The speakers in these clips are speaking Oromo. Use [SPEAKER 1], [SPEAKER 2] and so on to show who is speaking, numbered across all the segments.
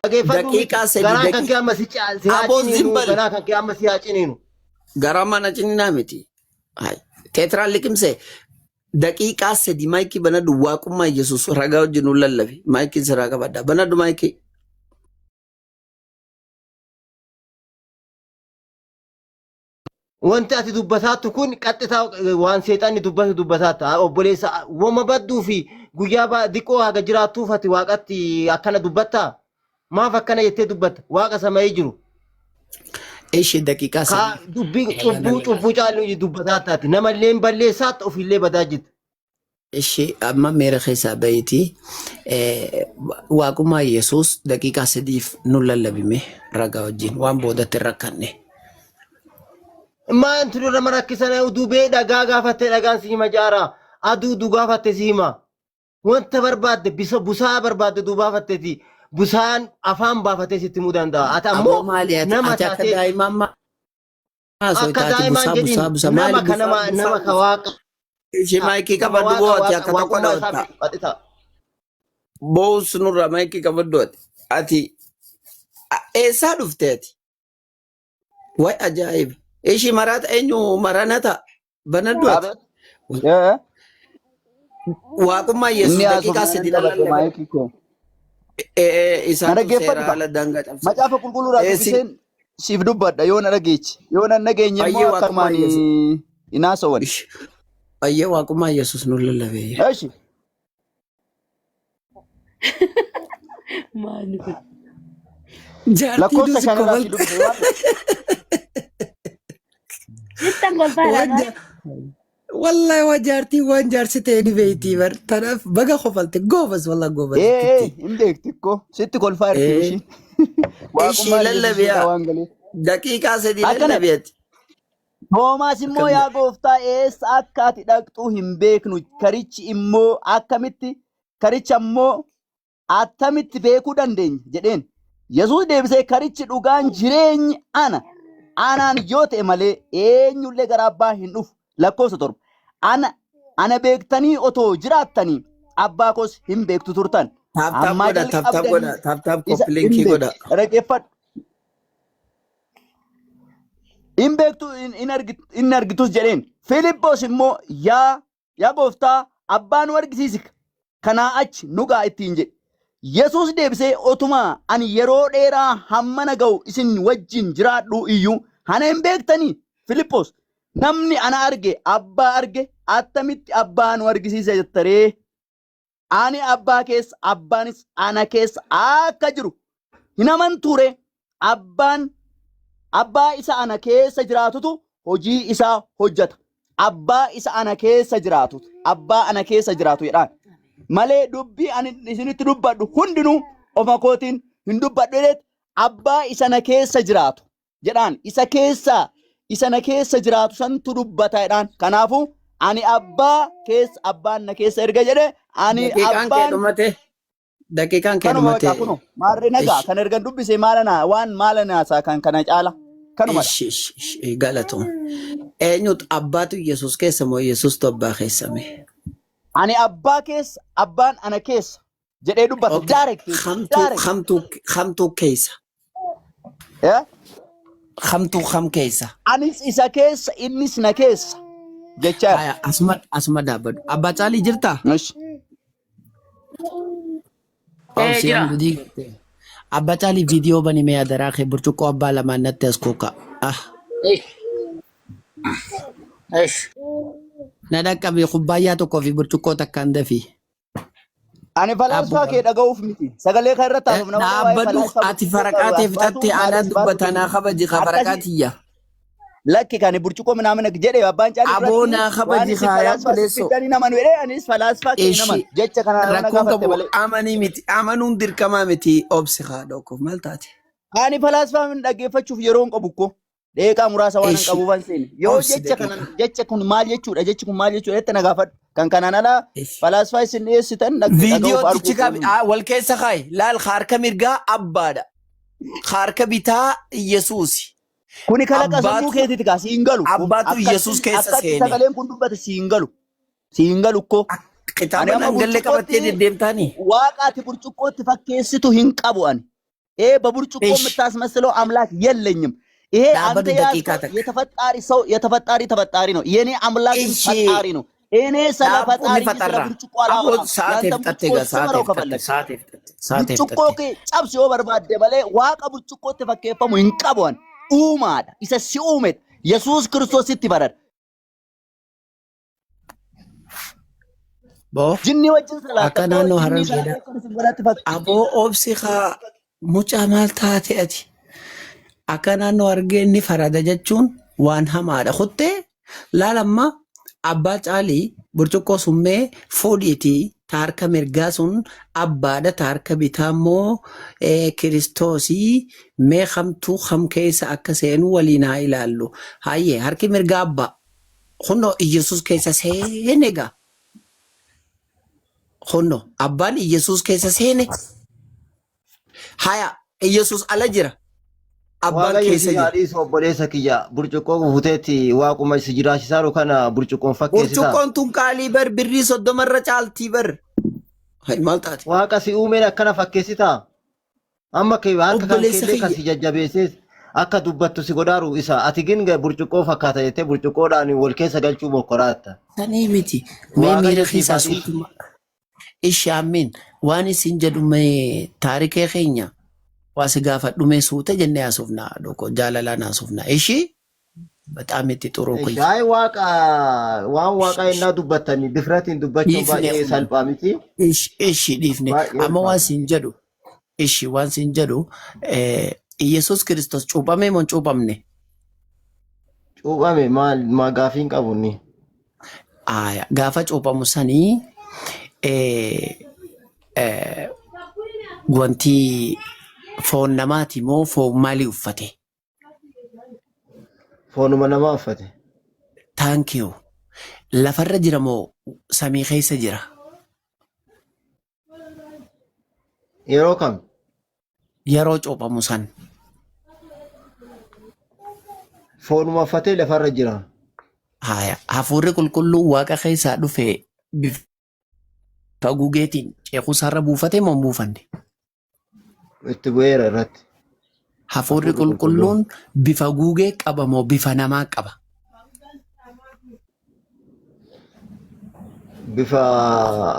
[SPEAKER 1] Dhageeffadhu miti.
[SPEAKER 2] Daqiiqaa sadi
[SPEAKER 1] Garaan kan
[SPEAKER 2] daqi.
[SPEAKER 1] kee amma si si haa
[SPEAKER 2] Aboo
[SPEAKER 1] ciniinu.
[SPEAKER 2] zimbal.
[SPEAKER 1] Garaa kan kee amma si haa ciniinu.
[SPEAKER 2] Garaa mana cininaa miti. Hai. Teetiraan liqimsee daqiiqaa sadi maayikii banadhu waaqummaa Yesuus ragaa wajjin nu lallabi. Maayikiin siraa qabadha. Banadhu maayikii.
[SPEAKER 1] Wanti ati dubbataattu kun qaxxitaa waan seexanni dubbatu dubbataattu. Obboleessa wama badduu fi guyyaa diqqoo haga jiraattuuf ati waaqatti akkana dubbattaa? Maaf akkana jettee dubbatta? Waaqa samayii jiru.
[SPEAKER 2] Ishee daqiiqaa
[SPEAKER 1] Kaa
[SPEAKER 2] sadi.
[SPEAKER 1] dubbii
[SPEAKER 2] Ragaa
[SPEAKER 1] cubbuu
[SPEAKER 2] lallabaa.
[SPEAKER 1] cubbuu caalu dubbataattu ati. Namallee hin balleessaattu ofiillee badaa jirta.
[SPEAKER 2] Ishee amma meera keessaa bahiitii waaqummaa Yesuus daqiiqaa sadiif nu lallabime ragaa wajjin waan boodatti hin rakkanne.
[SPEAKER 1] Maaltu dura nama rakkisan dubee dhagaa gaafatte dhagaan si hima jaara. Aduu du gaafatte si hima. Wanta barbaadde bisa busaa barbaadde du baafatteeti busaan afaan baafatee sitti himuu danda'a. Ati
[SPEAKER 2] Aboo
[SPEAKER 1] ammoo
[SPEAKER 2] maali ati
[SPEAKER 1] nama
[SPEAKER 2] ati akka
[SPEAKER 1] taatee
[SPEAKER 2] daa'imaa ammaa
[SPEAKER 1] akka
[SPEAKER 2] haasofta ati
[SPEAKER 1] daa'imaan
[SPEAKER 2] busaa
[SPEAKER 1] jedhin
[SPEAKER 2] busaa busaa maali
[SPEAKER 1] nama ka
[SPEAKER 2] busaa
[SPEAKER 1] nama
[SPEAKER 2] busaa
[SPEAKER 1] nama ka
[SPEAKER 2] busaa
[SPEAKER 1] waaqa
[SPEAKER 2] ishee maayikii
[SPEAKER 1] nama
[SPEAKER 2] qabadhu
[SPEAKER 1] waaqa
[SPEAKER 2] boo ati
[SPEAKER 1] waaqa
[SPEAKER 2] akka tokko
[SPEAKER 1] waaqummaa isaa
[SPEAKER 2] dhawatta.
[SPEAKER 1] beeku qaxita.
[SPEAKER 2] Boos nurra maayikii qabadhu ati. Ati eessaa dhufte ati? Way ajaa'iba. Ishii maraata eenyu maranata banadhu ati.
[SPEAKER 3] Abeet. Ee.
[SPEAKER 2] Waaqummaa Yesuus
[SPEAKER 3] Inni
[SPEAKER 2] daqiiqaa
[SPEAKER 3] haasofnaan
[SPEAKER 2] sadi
[SPEAKER 3] qabadhe
[SPEAKER 2] lallabe.
[SPEAKER 3] maayikii koo.
[SPEAKER 2] Ee
[SPEAKER 3] Na
[SPEAKER 2] isaatu
[SPEAKER 3] dhaggeeffadhu
[SPEAKER 2] seera
[SPEAKER 3] ka.
[SPEAKER 2] haala daangaa cabse.
[SPEAKER 3] Macaafa qulqulluudhaa
[SPEAKER 2] Ee si
[SPEAKER 3] dubbiseen siif dubbadha yoo na dhageechi. Yoo na dhageenye immoo
[SPEAKER 2] ayyee waaqummaa
[SPEAKER 3] akkanumaan
[SPEAKER 2] Yesuus.
[SPEAKER 3] hin haasawan.
[SPEAKER 2] Ish. Ayyee waaqummaa Yesuus nu lallabee.
[SPEAKER 3] Eshi.
[SPEAKER 4] Maali kun?
[SPEAKER 2] Jaartii
[SPEAKER 3] Lakkoofsa
[SPEAKER 2] duusi
[SPEAKER 3] shanirraa si
[SPEAKER 2] kofalte.
[SPEAKER 3] dubbise waan
[SPEAKER 4] Sittan kolfaa
[SPEAKER 2] Waan
[SPEAKER 4] laata?
[SPEAKER 2] ja wallahi waan jaartii waan jaarsi ta'e ni beektii bar. Tanaaf baga kofalte goobas wallah goobas
[SPEAKER 3] Ee ee
[SPEAKER 2] titti.
[SPEAKER 3] hin beekti ikkoo sitti kolfaa jirti
[SPEAKER 2] Ee
[SPEAKER 3] ishiin.
[SPEAKER 2] ishii
[SPEAKER 3] Waaqummaan Yesuus
[SPEAKER 2] lallabiyaa
[SPEAKER 3] duukaa waan galeef.
[SPEAKER 2] daqiiqaa sadii
[SPEAKER 3] Akkana
[SPEAKER 2] lallabiyaati.
[SPEAKER 3] Toomaas immoo
[SPEAKER 2] Akkam
[SPEAKER 3] yaa gooftaa eessa akka ati dhaqxu hin beeknu karichi immoo akkamitti karicha immoo attamitti beekuu dandeenya jedheen. Yesuus deebisee karichi dhugaan jireenyi ana anaan yoo ta'e malee eenyullee gara abbaa hin dhufu. Lakkoofsa 7. Ana ana beektanii otoo jiraattanii abbaa koos hin beektu turtan.
[SPEAKER 2] Taap taap
[SPEAKER 3] Ammaa
[SPEAKER 2] godha taap taap godha
[SPEAKER 3] jalqabdanii
[SPEAKER 2] taap taap
[SPEAKER 3] isa
[SPEAKER 2] copy
[SPEAKER 3] hin
[SPEAKER 2] linkii godha.
[SPEAKER 3] beektu. Dhaggeeffadhu. Hin beektu hin hin argitus jedheen. Filiphos immoo yaa yaa gooftaa abbaa nu argisiisi kanaa achi nu ga'a ittiin jedhe. Yesuus deebisee otuma ani yeroo dheeraa hammana ga'u isin wajjin jiraadhu iyyuu ana hin beektanii Filiphos namni ana arge abbaa arge attamitti abbaa nu argisiisa jettaree Ani abbaa keessa abbaanis ana keessa akka jiru hin amantuu ree? Abbaan abbaa isa ana keessa jiraatutu hojii isaa hojjeta. Abbaa isa ana keessa jiraatutu abbaa ana keessa jiraatu jedhaan. Malee dubbii ani isinitti dubbadhu hundinuu ofuma kootiin hin dubbadhu jedheet abbaa isa na keessa jiraatu jedhaan isa keessa isa na keessa jiraatu santu dubbata jedhaan kanaafuu ani abbaa keessa abbaan na keessa erga jedhe ani
[SPEAKER 2] Daqiiqaan kee
[SPEAKER 3] abbaan
[SPEAKER 2] dhumate. Daqiiqaan kee
[SPEAKER 3] kanuma
[SPEAKER 2] dhumate.
[SPEAKER 3] bakka kuno maarree nagaa
[SPEAKER 2] Ish
[SPEAKER 3] kan ergan dubbise maala naa waan maala naasaa kan kana caala kanumadha.
[SPEAKER 2] ish ish ish galatoom. Eenyutu abbaatu Yesuus keessa moo Yesuustu abbaa keessa mee?
[SPEAKER 3] Ani abbaa keessa abbaan ana keessa jedhee dubbata
[SPEAKER 2] Okay.
[SPEAKER 3] direct jechuudha
[SPEAKER 2] Hamtuu
[SPEAKER 3] direct.
[SPEAKER 2] hamtuu hamtuu keessa.
[SPEAKER 3] Eh?
[SPEAKER 2] Hamtuu ham keessa.
[SPEAKER 3] Anis isa keessa innis na keessa jechaa jira.
[SPEAKER 2] Haya asuma asuma dhaabbadhu. Abbaa Caalii jirtaa?
[SPEAKER 3] Ish.
[SPEAKER 4] Ee
[SPEAKER 2] Obsi
[SPEAKER 4] jira.
[SPEAKER 2] an gudii gartee. Abbaa Caalii viidiyoo bani mee adaraa kee burcuqqoo abbaa lamaan natti as kooka. Ah.
[SPEAKER 4] Eesh. Eesh.
[SPEAKER 2] Na dhaqqabi kubbaayyaa tokkoo fi burcuqqoo takkaan dafii.
[SPEAKER 3] Ani falaasfaa
[SPEAKER 2] Dhaabbu
[SPEAKER 3] kee dhaga'uuf miti. Sagalee kan irratti haasofna malee waa'ee
[SPEAKER 2] Dhaabbadhu
[SPEAKER 3] falaasfaa
[SPEAKER 2] ati
[SPEAKER 3] burcuqqoo
[SPEAKER 2] faraqaa
[SPEAKER 3] as
[SPEAKER 2] tee
[SPEAKER 3] baasuu
[SPEAKER 2] fixattee
[SPEAKER 3] maal
[SPEAKER 2] anaa
[SPEAKER 3] as baasuu
[SPEAKER 2] dubbata naa
[SPEAKER 3] keenya.
[SPEAKER 2] kabaji ka faraqaa
[SPEAKER 3] Akkasii
[SPEAKER 2] tiyya.
[SPEAKER 3] lakki kan burcuqqoo minaamina jedhe abbaan caalii
[SPEAKER 2] Aboo
[SPEAKER 3] duratti
[SPEAKER 2] naa
[SPEAKER 3] waan
[SPEAKER 2] kabaji
[SPEAKER 3] isin
[SPEAKER 2] kaa yaa
[SPEAKER 3] falaasfaa si
[SPEAKER 2] obboleessoo.
[SPEAKER 3] fiddanii namanu jedhee anis falaasfaa kee hin
[SPEAKER 2] Ishi
[SPEAKER 3] amanu jecha kana nama
[SPEAKER 2] rakkoon
[SPEAKER 3] gaafatte
[SPEAKER 2] qabu
[SPEAKER 3] malee.
[SPEAKER 2] amanii miti amanuun dirqamaa miti obsi haa dhokkuuf maal taate.
[SPEAKER 3] Ani falaasfaa hin dhaggeeffachuuf yeroo hin qabu koo. Deeqaa muraasa waan hin
[SPEAKER 2] Ishi
[SPEAKER 3] qabuufan seene. Yoo
[SPEAKER 2] obsi
[SPEAKER 3] jecha kana
[SPEAKER 2] daqiiqaa.
[SPEAKER 3] jecha kun maal jechuudha jechi kun maal jechuudha jette na gaafadhu. Kan kanaan alaa
[SPEAKER 2] Ishi.
[SPEAKER 3] falaasfaa isin dhiyeessitan dhaga'uuf
[SPEAKER 2] Viidiyoo
[SPEAKER 3] arguuf
[SPEAKER 2] tichi qabi
[SPEAKER 3] ooluu.
[SPEAKER 2] wal keessa kaayi laal harka mirgaa abbaadha. Harka bitaa Yesuusi.
[SPEAKER 3] Kuni kalaqa sammuu
[SPEAKER 2] Abbaatu
[SPEAKER 3] keetiiti kaa siin galu.
[SPEAKER 2] abbaatu
[SPEAKER 3] Akkatti
[SPEAKER 2] Yesuus keessa
[SPEAKER 3] akkatti
[SPEAKER 2] seene.
[SPEAKER 3] sagaleen kun dubbate siin galu. Siin galu koo. Ani
[SPEAKER 2] Kitaaba
[SPEAKER 3] amma
[SPEAKER 2] nan galle qabattee
[SPEAKER 3] burcuqqootti
[SPEAKER 2] deddeemtaanii?
[SPEAKER 3] waaqa ati burcuqqootti fakkeessitu hin qabu ani. ይሄ በብርጭቆ
[SPEAKER 2] እሺ
[SPEAKER 3] የምታስመስለው አምላክ የለኝም። ይሄ አንተ
[SPEAKER 2] dhaabbadhu daqiiqaa
[SPEAKER 3] የያዝከው
[SPEAKER 2] takka.
[SPEAKER 3] የተፈጣሪ ሰው የተፈጣሪ ተፈጣሪ ነው። የኔ አምላክ ግን
[SPEAKER 2] እሺ
[SPEAKER 3] ፈጣሪ ነው። እኔ ስለ
[SPEAKER 2] dhaabuu
[SPEAKER 3] ፈጣሪ
[SPEAKER 2] ni
[SPEAKER 3] እንጂ ስለ
[SPEAKER 2] faxarra.
[SPEAKER 3] ብርጭቆ
[SPEAKER 2] Aboo
[SPEAKER 3] አላወራም።
[SPEAKER 2] sa'aatii
[SPEAKER 3] ያንተን
[SPEAKER 2] fixatte
[SPEAKER 3] ብርጭቆ
[SPEAKER 2] egaa sa'aatii
[SPEAKER 3] ስበረው
[SPEAKER 2] fixatte
[SPEAKER 3] ከፈለግ
[SPEAKER 2] sa'aatii fixatte sa'aatii
[SPEAKER 3] ብርጭቆ
[SPEAKER 2] fixatte.
[SPEAKER 3] kee cabsi yoo barbaadde malee waaqa burcuqqootti fakkeeffamu hin qabu ani. Uumaadha. Isa si uumedha. Yesuus Kiristoositti farada.
[SPEAKER 2] Boo
[SPEAKER 3] Jinnii wajjin
[SPEAKER 2] akka
[SPEAKER 3] salaatta.
[SPEAKER 2] naannoo
[SPEAKER 3] Jinnii
[SPEAKER 2] Harargeedhaa.
[SPEAKER 3] salaatee kan isin godhatti fakkeeffamu.
[SPEAKER 2] Aboo obsi haa mucaa maal taate ati? Akka naannoo Harargee ni farada jechuun waan hamaadha. Kuttee laalamma abbaa caalii burcuqqoo summee fuudhiitii ta harka mirgaa sun abbaadha ta harka bitaa immoo kiristoosii mee kamtuu kam keessa akka seenu waliin haa ilaallu. Hayyee harki mirgaa abbaa kunoo Iyyasuus keessa seene egaa kunoo abbaan Iyyasuus keessa seene haya Iyyasuus ala jira abbaan
[SPEAKER 1] Waaqayyo
[SPEAKER 2] keessa
[SPEAKER 1] si
[SPEAKER 2] jira.
[SPEAKER 1] haadhiisu obboleessa kiyya burcuqqoo fuuteetti waaquma si jiraachisaaru kana burcuqqoon fakkeessitaa.
[SPEAKER 2] Burcuqqoon tun qaalii bar birrii 30rra caaltii bar. Hay maal taate?
[SPEAKER 1] Waaqa si uumeen akkana fakkeessitaa. Amma kee harka kan
[SPEAKER 2] Obboleessa
[SPEAKER 1] keellee kan
[SPEAKER 2] kiyya.
[SPEAKER 1] si jajjabeessees akka dubbattu si godhaaru isa ati gin burcuqqoo fakkaata jettee burcuqqoodhaan wal keessa galchuu mokkoraatta.
[SPEAKER 2] Sanii miti. Mee
[SPEAKER 1] Waaqayyo
[SPEAKER 2] miira
[SPEAKER 1] siif
[SPEAKER 2] keessaa
[SPEAKER 1] haa dhiisu.
[SPEAKER 2] suutuma. Ishi ammin waan isin jedhu mee taarikee keenya waa si gaafadhu mee suuta jennee haasofna dhoko jaalalaan haasofna. Ishi በጣም itti xuruu kuyya.
[SPEAKER 1] Shaayii waaqa waan waaqaa innaa dubbattanii bifratiin dubbachuun
[SPEAKER 2] Dhiifne
[SPEAKER 1] baay'ee
[SPEAKER 2] kun
[SPEAKER 1] salphaa miti.
[SPEAKER 2] ishi ishi dhiifne
[SPEAKER 1] Baay'ee
[SPEAKER 2] amma waan
[SPEAKER 1] ulfaata.
[SPEAKER 2] siin jedhu ishi waan siin jedhu Iyesuus Kiristoos cuuphamee moo hin cuuphamne?
[SPEAKER 1] Cuuphame maal maa gaafii hin qabu inni.
[SPEAKER 2] Aya, gaafa cuuphamu sanii eh, eh, wanti foon namaati moo foon maalii uffate?
[SPEAKER 1] Foonuma namaa uffate.
[SPEAKER 2] Thank you. Lafarra jira moo samii keessa jira?
[SPEAKER 1] Yeroo kam?
[SPEAKER 2] Yeroo cuuphamu san.
[SPEAKER 1] Foonuma uffatee lafarra jira.
[SPEAKER 2] Haya, hafuurri qulqulluun waaqa keessaa dhufe bifa gugeetiin ceekuusaarra buufate moo hin buufanne?
[SPEAKER 1] Itti bu'eera irratti.
[SPEAKER 2] Hafuurri
[SPEAKER 1] Hafuurri qulqulluun.
[SPEAKER 2] qulqulluun bifa gugee qaba moo bifa namaa qaba?
[SPEAKER 1] Bifa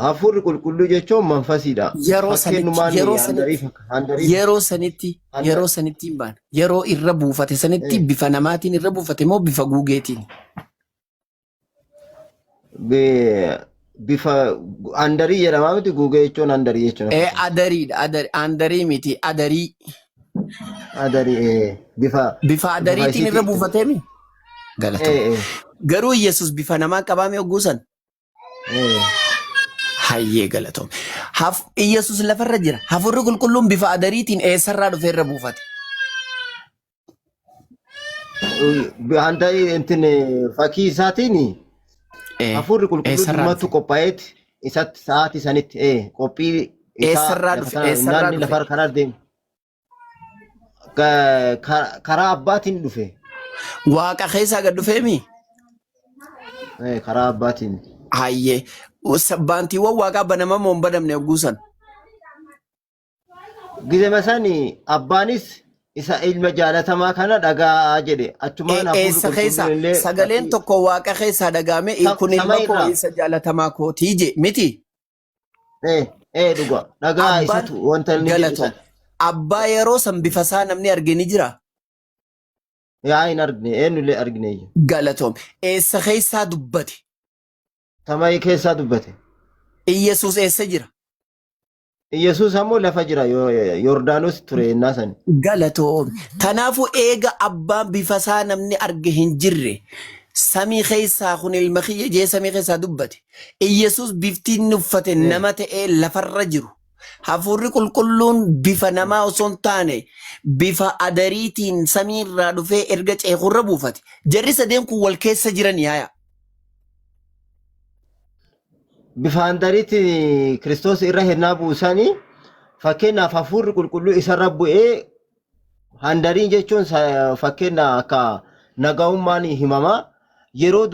[SPEAKER 1] hafuurri qulqulluu jechuun manfasiidha.
[SPEAKER 2] Yeroo sanitti
[SPEAKER 1] Fakkeenyumaan
[SPEAKER 2] yeroo sanitti
[SPEAKER 1] handarii handarii
[SPEAKER 2] yeroo sanitti
[SPEAKER 1] handa
[SPEAKER 2] yeroo sanitti hin baane yeroo irra buufate sanitti bifa namaatiin irra buufate moo bifa gugeetiin?
[SPEAKER 1] Bifa handarii jedhamaa miti gugee jechuun handarii jechuun
[SPEAKER 2] Ee
[SPEAKER 1] akkasuma.
[SPEAKER 2] adariidha adari andarii miti adarii
[SPEAKER 1] Adarii bifa
[SPEAKER 2] bifa
[SPEAKER 1] bifa
[SPEAKER 2] adariitiin
[SPEAKER 1] isiitti
[SPEAKER 2] irra buufateemi galatoo.
[SPEAKER 1] ee
[SPEAKER 2] Garuu Yesus bifa namaa qabaame hogguu san
[SPEAKER 1] ee
[SPEAKER 2] hayyee galatoom. Haf Yesus lafarra jira. Hafuurri qulqulluun bifa adariitiin eessarraa dhufee irra buufate?
[SPEAKER 1] Handarii intin fakkii isaatiin
[SPEAKER 2] Ee
[SPEAKER 1] hafuurri qulqulluu
[SPEAKER 2] eessarraa
[SPEAKER 1] dhummattu
[SPEAKER 2] dhufe?
[SPEAKER 1] qophaa'eeti isatti sa'aatii sanitti qophii isaa
[SPEAKER 2] Eessarraa
[SPEAKER 1] lafa
[SPEAKER 2] dhufe?
[SPEAKER 1] kana
[SPEAKER 2] Eessarraa
[SPEAKER 1] naanni
[SPEAKER 2] dhufe?
[SPEAKER 1] lafa kana deemu karaa abbaatiin dhufe.
[SPEAKER 2] Waaqa keessaa gad dhufeemi?
[SPEAKER 1] Karaa abbaatiin.
[SPEAKER 2] Hayyee baantiiwwan waaqaa banamaa moo hin banamne hogguu san?
[SPEAKER 1] Gizema sani abbaanis isa ilma jaalatamaa kana dhagaa jedhe achumaan hafuurri
[SPEAKER 2] Eessa keessa
[SPEAKER 1] qulqulluun illee
[SPEAKER 2] sagaleen
[SPEAKER 1] fakkii
[SPEAKER 2] tokko waaqa keessaa dhagaame kun ilma
[SPEAKER 1] sama
[SPEAKER 2] koo
[SPEAKER 1] irraa
[SPEAKER 2] isa jaalatamaa kootii je miti.
[SPEAKER 1] ee dhuga dhagaa
[SPEAKER 2] Abbaan
[SPEAKER 1] isatu wanta inni jedhu
[SPEAKER 2] galatoom.
[SPEAKER 1] sana
[SPEAKER 2] Abbaa yeroo san bifa isaa namni arge ni jira.
[SPEAKER 1] yaa hin argne eenyullee argne iyyuu
[SPEAKER 2] Galatoom. Eessa keessaa dubbate?
[SPEAKER 1] samii keessaa dubbate.
[SPEAKER 2] Iyyasuus eessa jira?
[SPEAKER 1] Iyyasuus ammoo lafa jira Yordaanos ture yennaa sani.
[SPEAKER 2] Galatoom. Kanaafuu eega abbaan bifa isaa namni arge hin jirre samii keessaa kun ilma kiyya jee samii keessaa dubbate. Iyyasuus bifti inni uffate nama ta'ee lafarra jiru. Hafuurri qulqulluun bifa namaa osoo hin taane bifa adariitiin samiirraa dhufee erga ceekurra buufate. Jarri sadeen kun wal keessa jiran yaaya.
[SPEAKER 1] Bifa handariitti Kiristoos irra hennaa buusanii fakkeenyaaf hafuurri qulqulluu isarra bu'ee handariin jechuun fakkeenya akka nagahummaan himama. Yeroo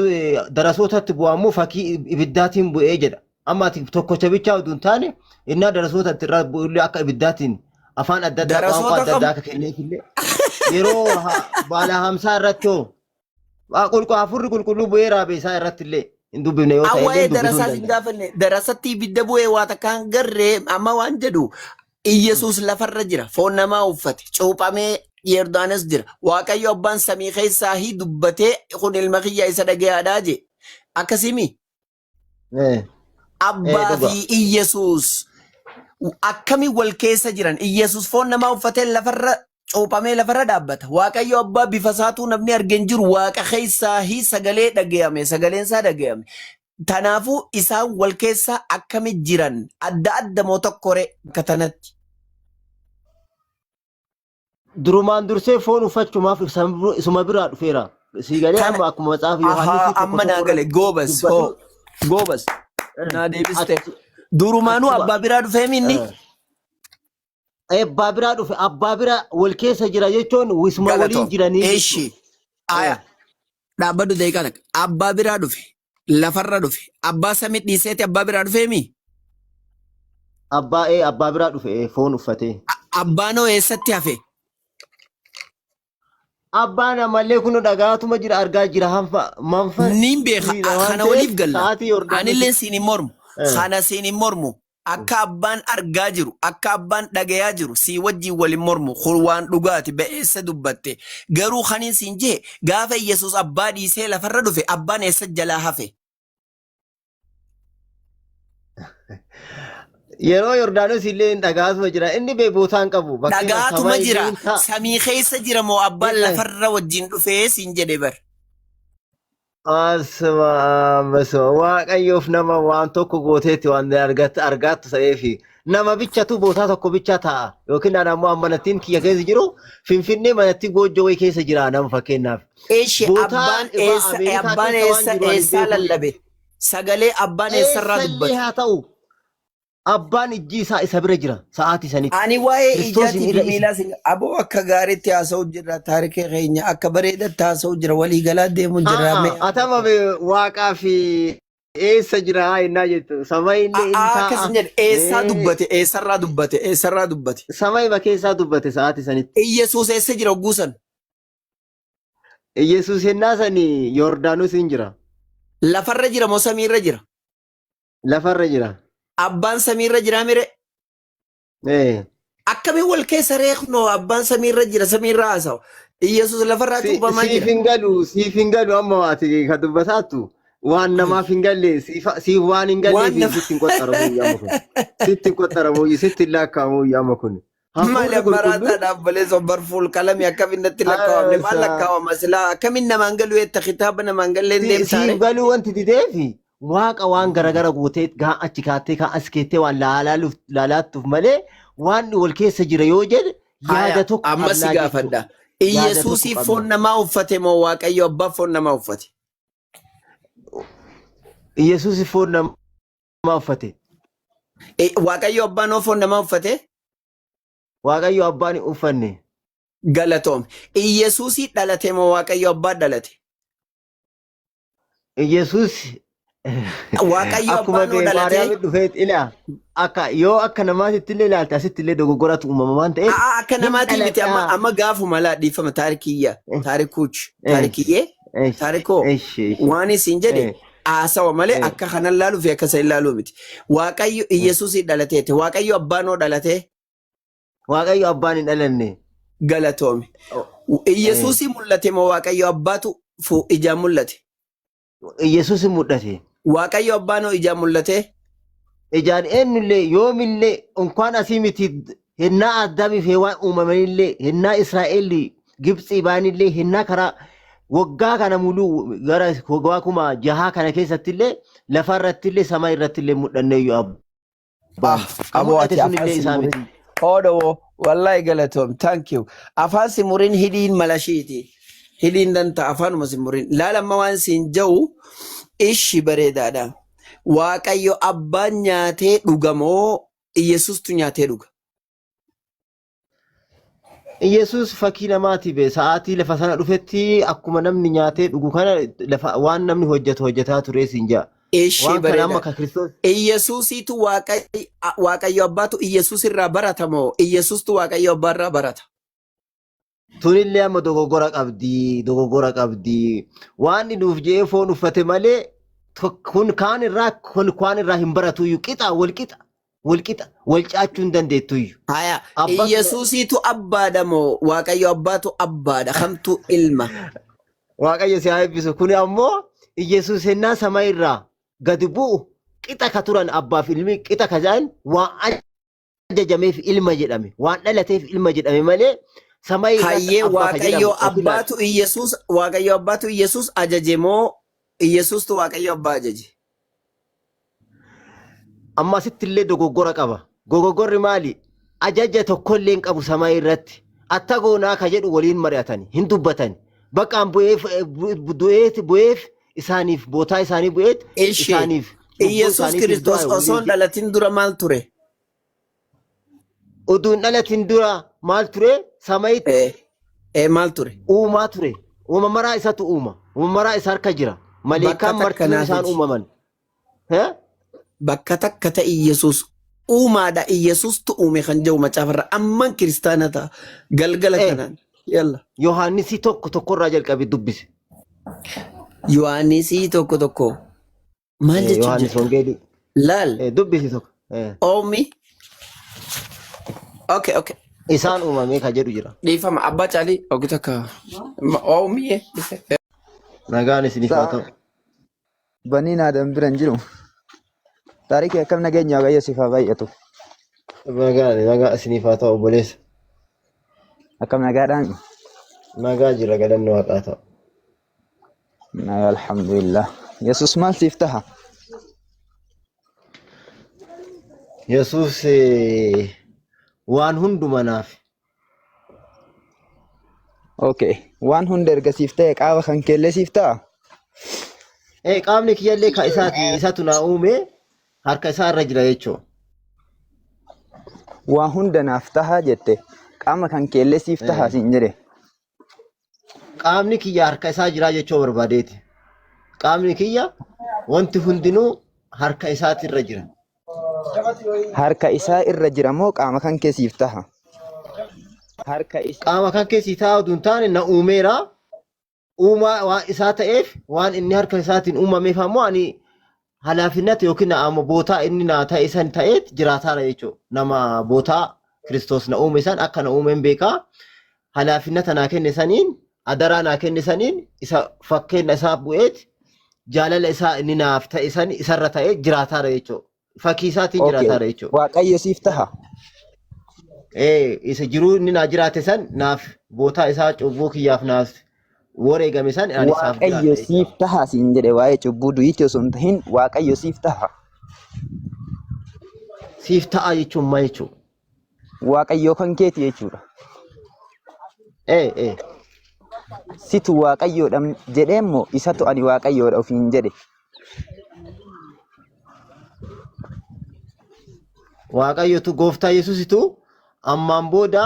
[SPEAKER 1] darasootatti bu'amu fakkii ibiddaatiin bu'ee jedha. Amma ati tokkocha bichaa utuu hin taane innaa darasootatti irra bu'ullee akka ibiddaatiin Afaan adda addaa qaanqoo
[SPEAKER 2] Darasoota
[SPEAKER 1] adda
[SPEAKER 2] kam?
[SPEAKER 1] addaa akka kenneefillee yeroo baala hamsaa irratti hoo hafuurri qulqulluu bu'ee raabe isaa irratti illee hin dubbifne yoo ta'e illee
[SPEAKER 2] Awwaa'ee
[SPEAKER 1] dubbisuu hin
[SPEAKER 2] darasaas hin
[SPEAKER 1] danda'an.
[SPEAKER 2] gaafanne. Darasatti ibidda bu'ee waa takka hin garree amma waan jedhu Iyyasuus lafarra jira. Foon namaa uffate. Cuuphamee Yordaanos jira. Waaqayyo abbaan samii keessaa hi dubbatee kun ilma kiyya isa dhagayaadhaa jee. Akkasimi abbaa
[SPEAKER 1] Dhugaa.
[SPEAKER 2] fi Iyyasuus akkami wal keessa jiran. Iyyasuus foon namaa uffatee lafarra cuuphamee lafarra dhaabbata. Waaqayyo abbaa bifa isaatuu namni arge hin jiru. Waaqa keessaa hi sagalee dhagayame. Sagaleen isaa dhagayame. Tanaafuu isaan wal keessa akkami jiran adda adda moo tokkore akka tanatti.
[SPEAKER 1] Durumaan dursee foon uffachumaaf isuma biraa dhufeera. Sii galee
[SPEAKER 2] Kana
[SPEAKER 1] amma akkuma macaafa
[SPEAKER 2] ahaa
[SPEAKER 1] Yohaannisii tokko
[SPEAKER 2] amma naa
[SPEAKER 1] tokko
[SPEAKER 2] gale
[SPEAKER 1] irratti
[SPEAKER 2] goobas
[SPEAKER 1] dubbatu
[SPEAKER 2] hoo goobas naa deebiste.
[SPEAKER 1] achi
[SPEAKER 2] Durumaanuu
[SPEAKER 1] achuma
[SPEAKER 2] abbaa biraa dhufee minni
[SPEAKER 1] abbaa biraa dhufe abbaa bira wal keessa jira jechuun isuma waliin
[SPEAKER 2] galatoom.
[SPEAKER 1] jiranii jechuudha.
[SPEAKER 2] Eshi aya dhaabbadhu daqiiqaa takka. Abbaa biraa dhufe lafarra dhufe abbaa samii dhiiseeti abbaa biraa dhufee mi?
[SPEAKER 1] Abbaa abbaa biraa dhufe foon uffatee.
[SPEAKER 2] Abbaan hoo eessatti hafe?
[SPEAKER 1] Abbaan ammallee kun dhagaatuma jira argaa jira hanfa manfa
[SPEAKER 2] Niin beeka
[SPEAKER 1] miila waan
[SPEAKER 2] kana
[SPEAKER 1] ta'eef
[SPEAKER 2] waliif galla.
[SPEAKER 1] sa'aatii Yordaanositti.
[SPEAKER 2] Anillee siin hin mormu. Kana siin hin mormu. Akka abbaan argaa jiru, akka abbaan dhagayaa jiru, sii wajjin wal hin mormu. Kun waan dhugaati ba'eessa dubbatte. Garuu kaniin siin jee gaafa Yesuus abbaa dhiisee lafarra dhufe abbaan eessa jalaa hafe?
[SPEAKER 1] Yeroo Yordaanos illee hin dhagaatuma jira. Inni bee bootaa hin qabu. Fakkeenyaaf
[SPEAKER 2] Dhagaatuma
[SPEAKER 1] samaa illee
[SPEAKER 2] jira.
[SPEAKER 1] hin ta'a.
[SPEAKER 2] Samii keessa jira moo abbaan
[SPEAKER 1] Hin
[SPEAKER 2] lafarra wajjin dhufee siin jedhe bar.
[SPEAKER 1] Asuma basuma waaqayyoof nama waan tokko gooteetti waan argattu ta'eefi nama bichatu bootaa tokko bicha taa'a yookiin ani ammoo manattiin kiyya keessa jiru Finfinnee manatti goojjoo wayii keessa jira nama fakkeenyaaf.
[SPEAKER 2] Eeshi
[SPEAKER 1] Bootaa
[SPEAKER 2] abbaan
[SPEAKER 1] irraa
[SPEAKER 2] eessa
[SPEAKER 1] Ameerikaa
[SPEAKER 2] abbaan
[SPEAKER 1] keessa waan
[SPEAKER 2] eessa
[SPEAKER 1] jiru ani hin
[SPEAKER 2] eessaa
[SPEAKER 1] beeku.
[SPEAKER 2] lallabe? Sagalee abbaan eessarraa
[SPEAKER 1] Eessallee
[SPEAKER 2] dubbate?
[SPEAKER 1] haa ta'u abbaan ijji isaa isa bira jira sa'aatii sanitti.
[SPEAKER 2] Ani waa'ee
[SPEAKER 1] Kiristoosiin
[SPEAKER 2] ijaatii fi
[SPEAKER 1] irra isa.
[SPEAKER 2] miilaa sin aboo akka gaariitti haasa'u jirra taarikee keenya akka bareedatti haasa'u jira walii galaa deemu jirra mee
[SPEAKER 1] Atama waaqaa fi eessa jira innaa jettu samayillee inni
[SPEAKER 2] akkas
[SPEAKER 1] taa'a.
[SPEAKER 2] hin jedhe eessaa dubbate eessarraa dubbate eessarraa dubbate
[SPEAKER 1] Samayima keessaa dubbate sa'aatii sanitti.
[SPEAKER 2] Iyyasuus eessa jira guusan
[SPEAKER 1] Yesuus hennaa sani Yordaanos hin jira.
[SPEAKER 2] lafarra jira moo samiirra jira
[SPEAKER 1] Lafarra jira.
[SPEAKER 2] abbaan samiirra jira mire Akkamiin wal keessa reeknoo abbaan samiirra jira samiirra haasawa Iyyasuus lafarraa cuuphamaa
[SPEAKER 1] Siif
[SPEAKER 2] jira
[SPEAKER 1] hin galu siif hin galu amma ati ka dubbataattu waan namaaf hin galle siif waan hin
[SPEAKER 2] waan
[SPEAKER 1] galleef
[SPEAKER 2] nama
[SPEAKER 1] sitti hin qoxxaramu amma kun. Sitti hin qoxxaramu sitti hin lakkaa'amu amma kun.
[SPEAKER 2] Maali
[SPEAKER 1] Hafuurri
[SPEAKER 2] amma
[SPEAKER 1] qulqulluun
[SPEAKER 2] raataadhaaf malee sobbar fuul qalami akkamiin natti lakkaawamne maal lakkaawama silaa akkamiin namaan galu jetta kitaaba namaan galleen deemtaare.
[SPEAKER 1] Siif galuu wanti dideefi waaqa waan garagara gootee gaa achi kaattee kaa as keettee waan laalaattuuf malee waan wal keessa jira yoo jedhe yaada
[SPEAKER 2] Haya
[SPEAKER 1] tokko
[SPEAKER 2] amma si
[SPEAKER 1] qabnaa jechuudha.
[SPEAKER 2] gaafadha.
[SPEAKER 1] Yaada tokko
[SPEAKER 2] Iyyasuusii foon
[SPEAKER 1] qabna.
[SPEAKER 2] namaa uffate moo Waaqayyo abbaa foon namaa uffate?
[SPEAKER 1] Yesuus foon namaa uffate.
[SPEAKER 2] Waaqayyo abbaan hoo foon namaa uffate?
[SPEAKER 1] Waaqayyo abbaan hin uffanne.
[SPEAKER 2] Galatoome. Iyyasuusii dhalate moo Waaqayyo abbaa dhalate?
[SPEAKER 1] Yesuus
[SPEAKER 2] Waaqayyo
[SPEAKER 1] akkuma
[SPEAKER 2] abbaan hoo
[SPEAKER 1] bee
[SPEAKER 2] dhalate?
[SPEAKER 1] Maariyaamiin dhufeet ilaa akka yoo akka namaatitti illee ilaalte asitti illee dogoggoratu uumama waan ta'eef
[SPEAKER 2] A'aa akka
[SPEAKER 1] hin
[SPEAKER 2] namaatii miti amma
[SPEAKER 1] dhaladhaa.
[SPEAKER 2] amma gaafuma laa dhiifama taarikiyya taarikuuch taarikiyyee taarikoo
[SPEAKER 1] Eshi eshi
[SPEAKER 2] waan isin jedhe haasawa malee akka kanan laaluu fi akka isa hin laaluu miti. Waaqayyo Iyyasuusii dhalateete Waaqayyo abbaan hoo dhalatee
[SPEAKER 1] Waaqayyo abbaan hin dhalanne.
[SPEAKER 2] galatoome. Iyyasuusii mul'ate moo Waaqayyo abbaatu ijaan mul'ate?
[SPEAKER 1] Yesuus hin mul'ate.
[SPEAKER 2] Waaqayyo abbaan hoo ijaan mul'ate?
[SPEAKER 1] Ijaan eenyullee yoomillee unkaan asii miti hennaa Addaamiif Hewaan uumamanillee hennaa Israa'el Gibxii baanillee hennaa karaa waggaa kana muluu gara waggaa 6000 kana keessattillee lafa irrattillee sama irrattillee mul'anneeyyu abbaan. Kan
[SPEAKER 2] Aboo
[SPEAKER 1] mul'ate
[SPEAKER 2] ati afaan
[SPEAKER 1] sunillee
[SPEAKER 2] si
[SPEAKER 1] isaa
[SPEAKER 2] murin.
[SPEAKER 1] miti.
[SPEAKER 2] Oodhoo wallahi galatoom thank you. Afaan si murin hidhiin malashiiti. Hidhiin danta afaanuma si murin. Laala amma waan siin ja'u ishi bareedaadha. Waaqayyo abbaan nyaatee dhuga moo Iyyasuustu nyaatee dhuga?
[SPEAKER 1] Yesuus fakkii namaati be sa'aatii lafa sana dhufetti akkuma namni nyaatee dhugu kana lafa waan namni hojjetu hojjetaa ture siin jedha.
[SPEAKER 2] Ishee
[SPEAKER 1] Waan kana amma
[SPEAKER 2] bareeda.
[SPEAKER 1] ka Kiristoos
[SPEAKER 2] Iyyasuusiitu Waaqayyo abbaatu Iyyasuus irraa barata moo Iyyasuustu Waaqayyo abbaa irraa barata?
[SPEAKER 1] Tunillee amma dogoggora qabdi, dogoggora qabdi. Waan inni nuuf je'ee foon uffate malee kun kaan irraa kun kaan irraa hin baratuyyuu qixa wal qixa wal qixa wal caachuu hin dandeettuyyu.
[SPEAKER 2] Haya,
[SPEAKER 1] Abbatu
[SPEAKER 2] Iyyasuusiitu abbaadha moo Waaqayyo abbaatu abbaadha? Kamtu ilma?
[SPEAKER 1] Waaqayyo si haa eebbisu. Kun ammoo Iyyasuus hennaa samii irraa gadi bu'u qixa ka turan abbaaf ilmi qixa ka jedhan waan ajajameef ilma jedhame waan dhalateef ilma jedhame malee samii irratti
[SPEAKER 2] Hayyee
[SPEAKER 1] abbaa ka jedhamu
[SPEAKER 2] Waaqayyo
[SPEAKER 1] of ilaali.
[SPEAKER 2] abbaatu Iyyasuus Waaqayyo abbaatu Iyyasuus ajaje moo Iyyasuustu Waaqayyo abbaa ajaje?
[SPEAKER 1] Amma asitti illee dogoggora qaba. Dogoggorri maali? Ajaja tokkollee hin qabu samii irratti. Atta goonaa ka jedhu waliin mari'atani hin dubbatani. Baqqaan bu'eef du'eet bu'eef isaaniif bootaa isaanii bu'eet
[SPEAKER 2] Ishee
[SPEAKER 1] isaaniif cubbuu
[SPEAKER 2] Iyyasuus
[SPEAKER 1] isaaniitiif
[SPEAKER 2] Kiristoos
[SPEAKER 1] du'e
[SPEAKER 2] osoo
[SPEAKER 1] waliin
[SPEAKER 2] hin dhalatin dura maal ture?
[SPEAKER 1] Utuu hin dhalatin dura maal ture? Samayitti
[SPEAKER 2] Maal ture?
[SPEAKER 1] uumaa ture. Uuma maraa isatu uuma. Uuma maraa isa harka jira.
[SPEAKER 2] Bakka
[SPEAKER 1] Maleekaan
[SPEAKER 2] takka
[SPEAKER 1] martinuu
[SPEAKER 2] naa
[SPEAKER 1] isaan
[SPEAKER 2] fidi.
[SPEAKER 1] uumaman. He?
[SPEAKER 2] Bakka takka ta'e Iyyasuus uumaadha. Iyyasuustu uume kan jedhu macaafarra amman kiristaana ta'a. Galgala kanaan. Yalla.
[SPEAKER 1] Yohaannisii tokko tokkorraa jalqabe dubbise.
[SPEAKER 2] Yohaannisii tokko tokko maal jechuun
[SPEAKER 1] Yohaannis
[SPEAKER 2] jirta?
[SPEAKER 1] Wangeelii.
[SPEAKER 2] Laal.
[SPEAKER 1] Dubbisi tokko.
[SPEAKER 2] Oomi. Okay, okay.
[SPEAKER 1] Isaan uumamee ka jedhu jira.
[SPEAKER 2] Dhiifama abbaa caalii ogi takka. Oomi.
[SPEAKER 1] Nagaan isiniif haa ta'u.
[SPEAKER 5] Baniin Aadam bira hin jiru. Taarikii akkam nageenya Waaqayyo siif haa baay'atu.
[SPEAKER 1] Nagaan nagaa isiniif haa ta'u obboleessa.
[SPEAKER 5] Akkam nagaadhaan?
[SPEAKER 1] Nagaa jira galanni waaqaa ta'u.
[SPEAKER 5] Nagaa alhamdulillah. Yesuus maal siif taha?
[SPEAKER 1] Yesuus waan hunduma naaf.
[SPEAKER 5] Okay. Waan hunda erga siif ta'e qaama kan keellee siif ta'a?
[SPEAKER 1] Qaamni kiyyallee ka isaati isatu naa uume harka isaa irra jira jechuudha.
[SPEAKER 5] Waan hunda naaf taha jette qaama kan keellee siif taha siin jedhe.
[SPEAKER 1] Qaamni kiyya harka isaa jira jechuu barbaadeeti. Qaamni kiyya wanti hundinuu harka isaati irra jira.
[SPEAKER 5] Harka isaa irra jira moo qaama kan kee siif taha? Harka isaa.
[SPEAKER 1] Qaama kan keessi taa'u utuu hin taane na uumeera. Uumaa waan isaa ta'eef waan inni harka isaatiin uumameef ammoo ani halaafinnata yookiin ammoo bootaa inni naa ta'e san ta'eet jiraataara jechuudha. Nama bootaa Kiristoos na uume san akka na uumeen beekaa. Halaafinnata naa kenne saniin adaraa naa kenne saniin isa fakkeenya isaa bu'eet jaalala isaa inni naaf ta'e san isarra ta'ee jiraataara jechuudha. Fakkii isaatiin
[SPEAKER 5] Okay.
[SPEAKER 1] jiraataara jechuudha.
[SPEAKER 5] Waaqayyo siif taha.
[SPEAKER 1] Isa jiruu inni naa jiraate san naaf bootaa isaa cubbuu kiyyaaf naaf wareegame san ani isaaf
[SPEAKER 5] Waaqayyo
[SPEAKER 1] jiraadha
[SPEAKER 5] siif
[SPEAKER 1] jechuudha.
[SPEAKER 5] taha siin jedhe waa'ee cubbuu du'iitti osoo hin tahin Waaqayyo siif taha.
[SPEAKER 1] Siif ta'a jechuun maal jechuudha?
[SPEAKER 5] Waaqayyo kan keeti jechuudha.
[SPEAKER 1] Ee ee.
[SPEAKER 5] Situ Waaqayyoodha jedhee immoo isatu ani Waaqayyoodha ofiin jedhe.
[SPEAKER 1] Waaqayyotu gooftaa Yesuusitu ammaan booda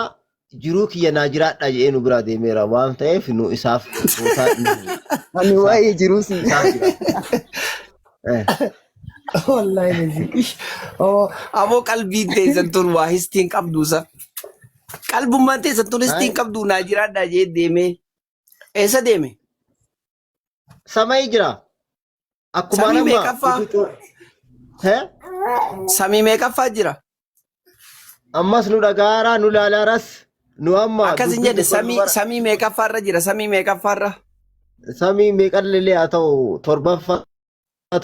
[SPEAKER 1] jiruu kiyya naa jiraadha jedhee nu biraa deemeera waan ta'eef nu isaaf bootaa nu
[SPEAKER 5] Ani
[SPEAKER 1] isaaf
[SPEAKER 5] waa'ee jiruu si.
[SPEAKER 1] isaaf jira.
[SPEAKER 2] Wallahi lazi. Oh, aboo qalbiin teessan tun waa histiin qabdu sa. Qalbummaan teessan tun histiin qabdu naa jiraadhaa jee deemee. Eessa deeme?
[SPEAKER 1] Samii jira. Akkuma
[SPEAKER 2] Samii
[SPEAKER 1] nama
[SPEAKER 2] meeqaffaa?
[SPEAKER 1] utuu He?
[SPEAKER 2] Samii meeqaffaa jira?
[SPEAKER 1] Ammas nu dhagaaraa nu laalaaras nu amma
[SPEAKER 2] Akkas hin
[SPEAKER 1] dubbii
[SPEAKER 2] jedhe
[SPEAKER 1] dubbannu
[SPEAKER 2] samii
[SPEAKER 1] bara
[SPEAKER 2] samii meeqaffaarra jira samii meeqaffaarra?
[SPEAKER 1] samii meeqallee haa ta'u torbaffaa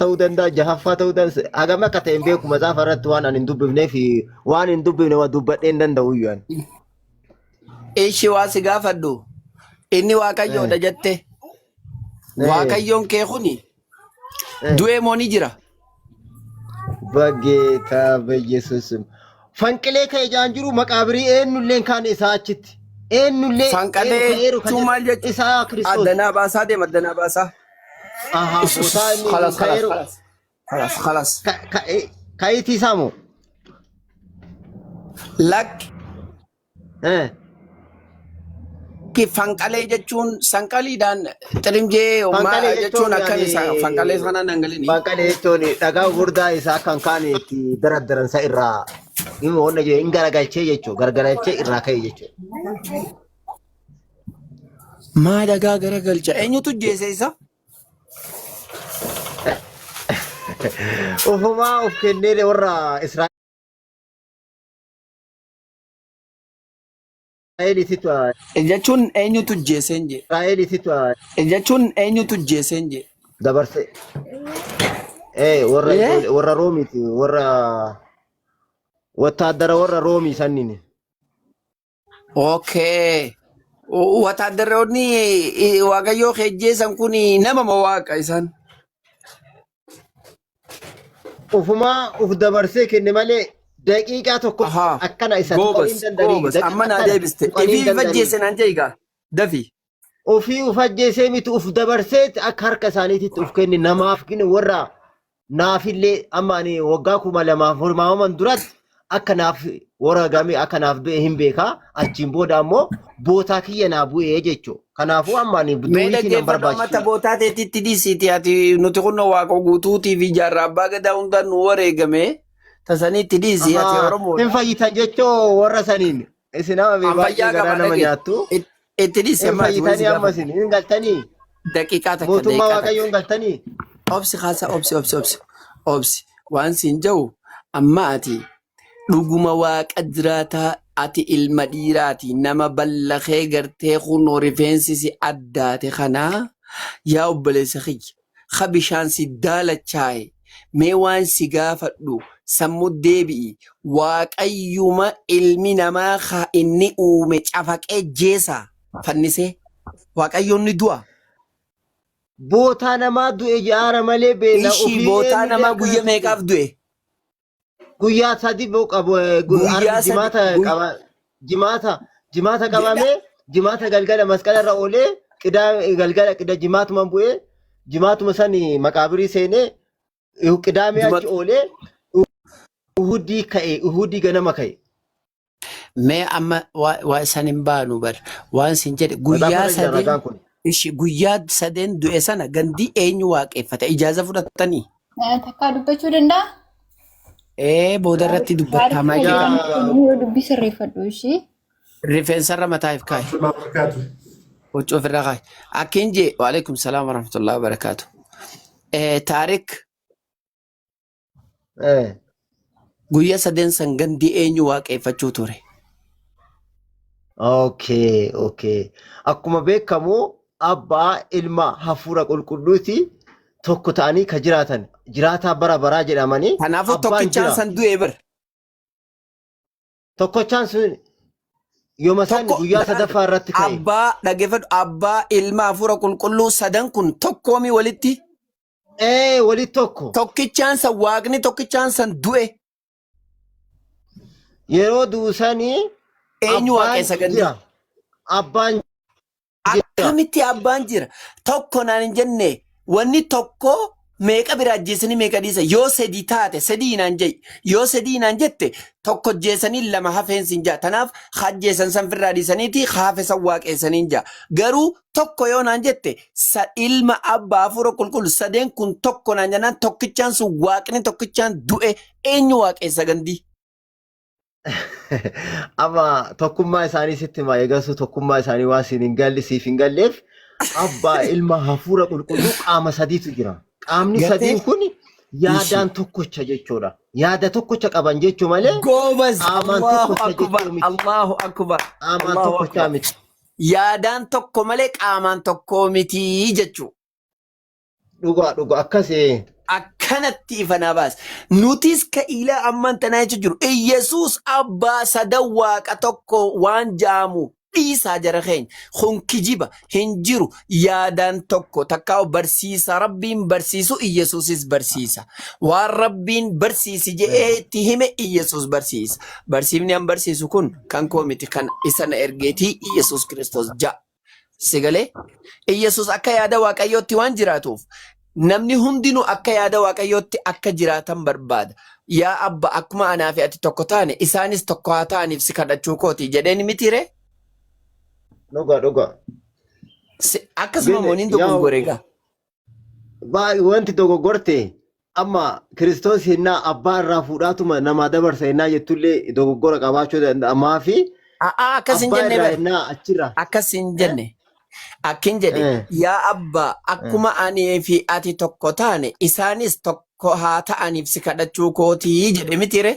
[SPEAKER 1] ta'uu danda'a jahaffaa ta'uu danda'a hagam akka ta'e hin beeku macaafa irratti waan ani hin dubbifnee fi waan hin dubbifne waa dubbadhee hin danda'u iyyuu ani.
[SPEAKER 2] Ishi waa si gaafadhu. Inni waaqayyoodha jette. Waaqayyoon kee kuni du'ee moo ni jira?
[SPEAKER 1] Bageetaa በኢየሱስም fanqilee ka'e jaan jiru maqaabirii eenyullee hin kaane isaa achitti eenyullee
[SPEAKER 2] Fanqalee
[SPEAKER 1] eenyu ka'eeru kan
[SPEAKER 2] jechuun maal jechuudha?
[SPEAKER 1] isaa Kiristoos
[SPEAKER 2] Addanaa baasaa deema addanaa baasaa.
[SPEAKER 1] ahaa bootaa inni
[SPEAKER 2] Khalas khalas
[SPEAKER 1] ka'eeru
[SPEAKER 2] khalas khalas khalas.
[SPEAKER 1] ka'iitii isaa moo
[SPEAKER 2] Lakki
[SPEAKER 1] Eh.
[SPEAKER 2] Lakki fanqalee jechuun sanqaliidhaan xirimjee
[SPEAKER 1] Fanqalee
[SPEAKER 2] jechuun
[SPEAKER 1] jechuun
[SPEAKER 2] akkami
[SPEAKER 1] yaani
[SPEAKER 2] fanqalee sanaan hangalini.
[SPEAKER 1] Fanqalee jechuun dhagaa gurguddaa isaa kan kaan itti daraddaran isa irraa hin wanna jedhe hin garagalchee jechuudha. Garagalchee irraa ka'e jechuudha.
[SPEAKER 2] Maa dhagaa garagalcha? Eenyutu jeese isa?
[SPEAKER 1] Ufumaa of kennee warra Israa'eliititu
[SPEAKER 2] Jechuun eenyutu jeeseen jee?
[SPEAKER 1] Israa'eliititu
[SPEAKER 2] Jechuun eenyutu jeeseen jee?
[SPEAKER 1] dabarse. Ee warra
[SPEAKER 2] Ee?
[SPEAKER 1] ijoollee warra Roomiiti warra wattaaddara warra Roomii sanniin.
[SPEAKER 2] Okay. Wataaddaroonni Waaqayyoo kejjeessan kun nama moo waaqa isaan?
[SPEAKER 1] Ufumaa uf dabarsee kenne malee daqiiqaa tokko
[SPEAKER 2] Ahaa.
[SPEAKER 1] akkana isa tuqanii
[SPEAKER 2] Goobas,
[SPEAKER 1] hin danda'anii.
[SPEAKER 2] goobas.
[SPEAKER 1] Daqiiqaa
[SPEAKER 2] Amma naa
[SPEAKER 1] akkana
[SPEAKER 2] deebiste.
[SPEAKER 1] tuqanii hin
[SPEAKER 2] Ifii
[SPEAKER 1] danda'anii.
[SPEAKER 2] fajjeesse naan jee egaa. Dafi.
[SPEAKER 1] Ofii uf ajjeesee miti uf dabarsee akka harka isaaniititti uf kenne namaaf kenne warra naafillee amma ani waggaa 2000 duratti akka naaf waragame akka naaf du'e hin beekaa achiin booda ammoo bootaa kiyya naa bu'ee jechuudha. Kanaafuu amma ani
[SPEAKER 2] Mee
[SPEAKER 1] duuniitiin nan
[SPEAKER 2] dhaggeeffadhu amma
[SPEAKER 1] barbaachisu.
[SPEAKER 2] taphootaa teetitti dhiisiiti ati nuti kunno waaqa guutuutii fi jaarraa abbaa gadaa hundaan nu wareegame tasaniitti dhiisi ati
[SPEAKER 1] Ahaa, hin
[SPEAKER 2] Oromoodha.
[SPEAKER 1] fayyitan jechoo warra saniin isin amma
[SPEAKER 2] An
[SPEAKER 1] baay'ee
[SPEAKER 2] fayyaa
[SPEAKER 1] garaa
[SPEAKER 2] qaba
[SPEAKER 1] nama
[SPEAKER 2] dhage.
[SPEAKER 1] nyaattu.
[SPEAKER 2] Itti dhiisi
[SPEAKER 1] Hin
[SPEAKER 2] amma ati wayii si
[SPEAKER 1] fayyitanii amma
[SPEAKER 2] gaafadha.
[SPEAKER 1] isin hin galtanii
[SPEAKER 2] Daqiiqaa takka
[SPEAKER 1] mootummaa
[SPEAKER 2] daqiiqaa takka.
[SPEAKER 1] waaqayyoo hin galtanii.
[SPEAKER 2] Obsi kaasa obsi obsi obsi obsi waan siin jedhu amma ati dhuguma waaqa jiraataa ati ilma dhiiraati nama ballakee gartee kunoo rifeensi si addaate kanaa yaa obboleessa kiyya ka bishaan si daalachaa'e mee waan si gaafadhu sammuu deebi'i waaqayyuma ilmi namaa ka inni uume cafaqee jeesaa fannisee waaqayyoon ni du'a.
[SPEAKER 1] Bootaa namaa du'e jaara malee beela
[SPEAKER 2] Ishii
[SPEAKER 1] ofii
[SPEAKER 2] bootaa
[SPEAKER 1] eenyullee
[SPEAKER 2] namaa
[SPEAKER 1] akkana
[SPEAKER 2] guyya
[SPEAKER 1] tuqu.
[SPEAKER 2] meeqaaf du'e?
[SPEAKER 1] Guyyaa sadi boo qabu
[SPEAKER 2] Guyyaa
[SPEAKER 1] arbi
[SPEAKER 2] sadi
[SPEAKER 1] jimaata qaba jimaata jimaata
[SPEAKER 2] jedha.
[SPEAKER 1] qabamee jimaata galgala masqala irra oolee qidaa galgala qida jimaatuma bu'ee jimaatuma san maqaabirii seenee qidaamee achi oolee uhudii ka'e uhudii ganama ka'e.
[SPEAKER 2] Mee amma waa isaan hin baanu bar waan sin jedhe
[SPEAKER 1] Maxaafa
[SPEAKER 2] guyyaa
[SPEAKER 1] irra jira
[SPEAKER 2] sadeen
[SPEAKER 1] ragaan kun.
[SPEAKER 2] ishi guyyaa sadeen du'e sana gandii eenyu waaqeffate ijaaza fudhattanii?
[SPEAKER 6] Takkaa dubbachuu danda'a?
[SPEAKER 2] Ee booda irratti dubbattaa
[SPEAKER 6] Taarikii
[SPEAKER 2] maayikii
[SPEAKER 1] Yaa
[SPEAKER 2] qaba.
[SPEAKER 6] yoo dubbii sirreeffadhu ishee.
[SPEAKER 2] Rifeensarra mataa if kaa'i.
[SPEAKER 7] Barakaatu.
[SPEAKER 2] Huccuu ofirraa kaa'i. Akkin jee waalaikum salaam warahmatullahi wabarakaatu. Taarik
[SPEAKER 1] eh.
[SPEAKER 2] guyyaa sadeen san gandii eenyu waaqeffachuu ture?
[SPEAKER 1] Okay, okay. Akkuma beekamu abbaa ilma hafuura qulqulluuti tokko ta'anii ka jiraatan jiraataa bara baraa jedhamanii
[SPEAKER 2] Kanaafuu
[SPEAKER 1] abbaan
[SPEAKER 2] tokkichaan
[SPEAKER 1] jira.
[SPEAKER 2] san du'e bar.
[SPEAKER 1] Tokkochaan sun yooma san
[SPEAKER 2] Tokko
[SPEAKER 1] guyyaa sadaffaa irratti ka'e.
[SPEAKER 2] abbaa dhaggeeffadhu abbaa ilma hafuura qulqulluu sadan kun tokkoomi walitti
[SPEAKER 1] Ee walitti tokko.
[SPEAKER 2] tokkichaan san waaqni tokkichaan san du'e
[SPEAKER 1] Yeroo duusanii
[SPEAKER 2] eenyu
[SPEAKER 1] abbaan
[SPEAKER 2] waaqessa gandi
[SPEAKER 1] jira. Abbaan jira.
[SPEAKER 2] Akkamitti abbaan jira? Tokko naan hin jenne wanni tokko meeqa bira ajjeesanii meeqa dhiisa yoo sadii taate sadii naan jedhi yoo sadii naan jette tokko ajjeesanii lama hafeen sin ja'a tanaaf ajjeesan san firraa dhiisaniiti hafe san waaqeessaniin ja'a garuu tokko yoo naan jette sa ilma abbaa hafuura qulqullu sadeen kun tokko naan jennaan tokkichaan sun waaqni tokkichaan du'e eenyu waaqeessa gandii?
[SPEAKER 1] Amma tokkummaa isaanii sitti himaa eegasuu tokkummaa isaanii waan siin hin galle siif hin galleef abbaa ilma hafuura qulqulluu qaama sadiitu jira. Qaamni
[SPEAKER 2] Gartee
[SPEAKER 1] sadiin kun
[SPEAKER 2] ishii.
[SPEAKER 1] yaadaan tokkocha jechuudha. Yaada tokkocha qaban jechuu malee
[SPEAKER 2] Goobaz
[SPEAKER 1] qaamaan
[SPEAKER 2] Allahu
[SPEAKER 1] tokkocha
[SPEAKER 2] akbar
[SPEAKER 1] jechuu miti.
[SPEAKER 2] Allahu akbar
[SPEAKER 1] Qaamaan
[SPEAKER 2] Allahu
[SPEAKER 1] tokkochaa
[SPEAKER 2] akbar.
[SPEAKER 1] miti.
[SPEAKER 2] Yaadaan tokko malee qaamaan tokko miti jechuu.
[SPEAKER 1] Dhugaa dhugaa akkasii.
[SPEAKER 2] Akkanatti ifa naa baase. Nutis ka ilaa ammaan tanaa jechu jiru. Iyyasuus abbaa sadan waaqa tokko waan jaamu dhiisaa jara keenya. Kun kijiba hin jiru yaadaan tokko takkaa barsiisa rabbiin barsiisu Iyyasuusis barsiisa. Waan rabbiin barsiisi je'ee itti hime Iyyasuus barsiisa. Barsiifni an barsiisu kun kan koo miti kan isa na ergeetii Iyyasuus Kiristoos ja'a. Si galee? Iyyasuus akka yaada Waaqayyootti waan jiraatuuf namni hundinuu akka yaada Waaqayyootti akka jiraatan barbaada. Yaa Abba akkuma anaa fi ati tokko taane isaanis tokko haa ta'aniif si kadhachuu kooti jedheen miti ree?
[SPEAKER 1] Dhuga dhuga.
[SPEAKER 2] Akkasuma
[SPEAKER 1] Gin
[SPEAKER 2] moo niin
[SPEAKER 1] yaa
[SPEAKER 2] dogoggore egaa.
[SPEAKER 1] Wanti dogoggorte amma Kiristoos hinnaa abbaa irraa fuudhaatuma namaa dabarsa hinnaa jettullee dogoggora qabaachuu danda'a. Maafi
[SPEAKER 2] A'aa akkas hin
[SPEAKER 1] abbaa
[SPEAKER 2] jenne
[SPEAKER 1] irraa
[SPEAKER 2] bare.
[SPEAKER 1] hinnaa achirra.
[SPEAKER 2] Akkas hin jenne. Akkin jedhe yaa abbaa akkuma ani fi ati tokko taane isaanis tokko haa ta'aniif si kadhachuu kootii jedhe mitiire.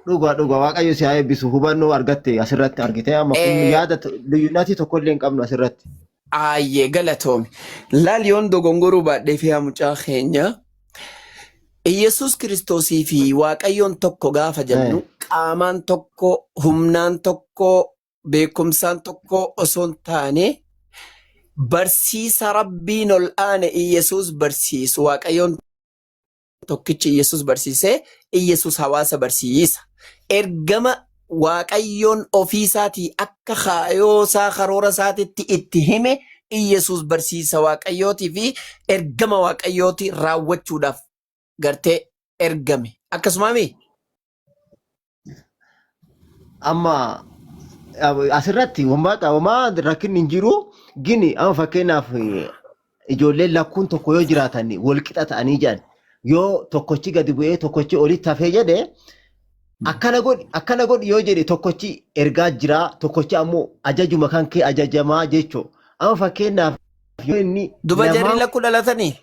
[SPEAKER 1] Dhuga dhuga Waaqayyo si haa eebbisu hubannoo argatte asirratti argite amma kun yaada liyyuunatii tokkollee hin qabnu asirratti.
[SPEAKER 2] Aayyee galatoomi. Laal yoon dogongoruu baadhee fi yaa mucaa keenya. Iyyasuus Kiristoosii fi Waaqayyoon tokko gaafa jennu qaamaan tokko, humnaan tokko, beekumsaan tokko osoo hin taane barsiisa Rabbiin ol aane Iyyasuus barsiisu Waaqayyoon tokkichi Iyyasuus barsiisee Iyyasuus hawaasa barsiisa. Ergama Waaqayyoon ofiisaatii akka kaayoosaa karoora isaatitti itti hime Iyyasuus barsiisa Waaqayyootii fi ergama Waaqayyooti raawwachuudhaaf gartee ergame. Akkasumaami?
[SPEAKER 1] Amma asirratti homaa rakkinni hin jiru. Gini amma fakkeenyaaf ijoolleen lakkuun tokko yoo jiraatan wal qixa ta'anii jiran yoo tokkochi gadi bu'ee tokkochi olitti hafee jedhe akkana godhi akkana godhi yoo jedhe tokkochi ergaa jira tokkochi ammoo ajajuma kan kee ajajamaa jechuu. Amma fakkeenyaaf yoo inni
[SPEAKER 2] Duba jarri
[SPEAKER 1] lamaan
[SPEAKER 2] lakkuu dhalatanii?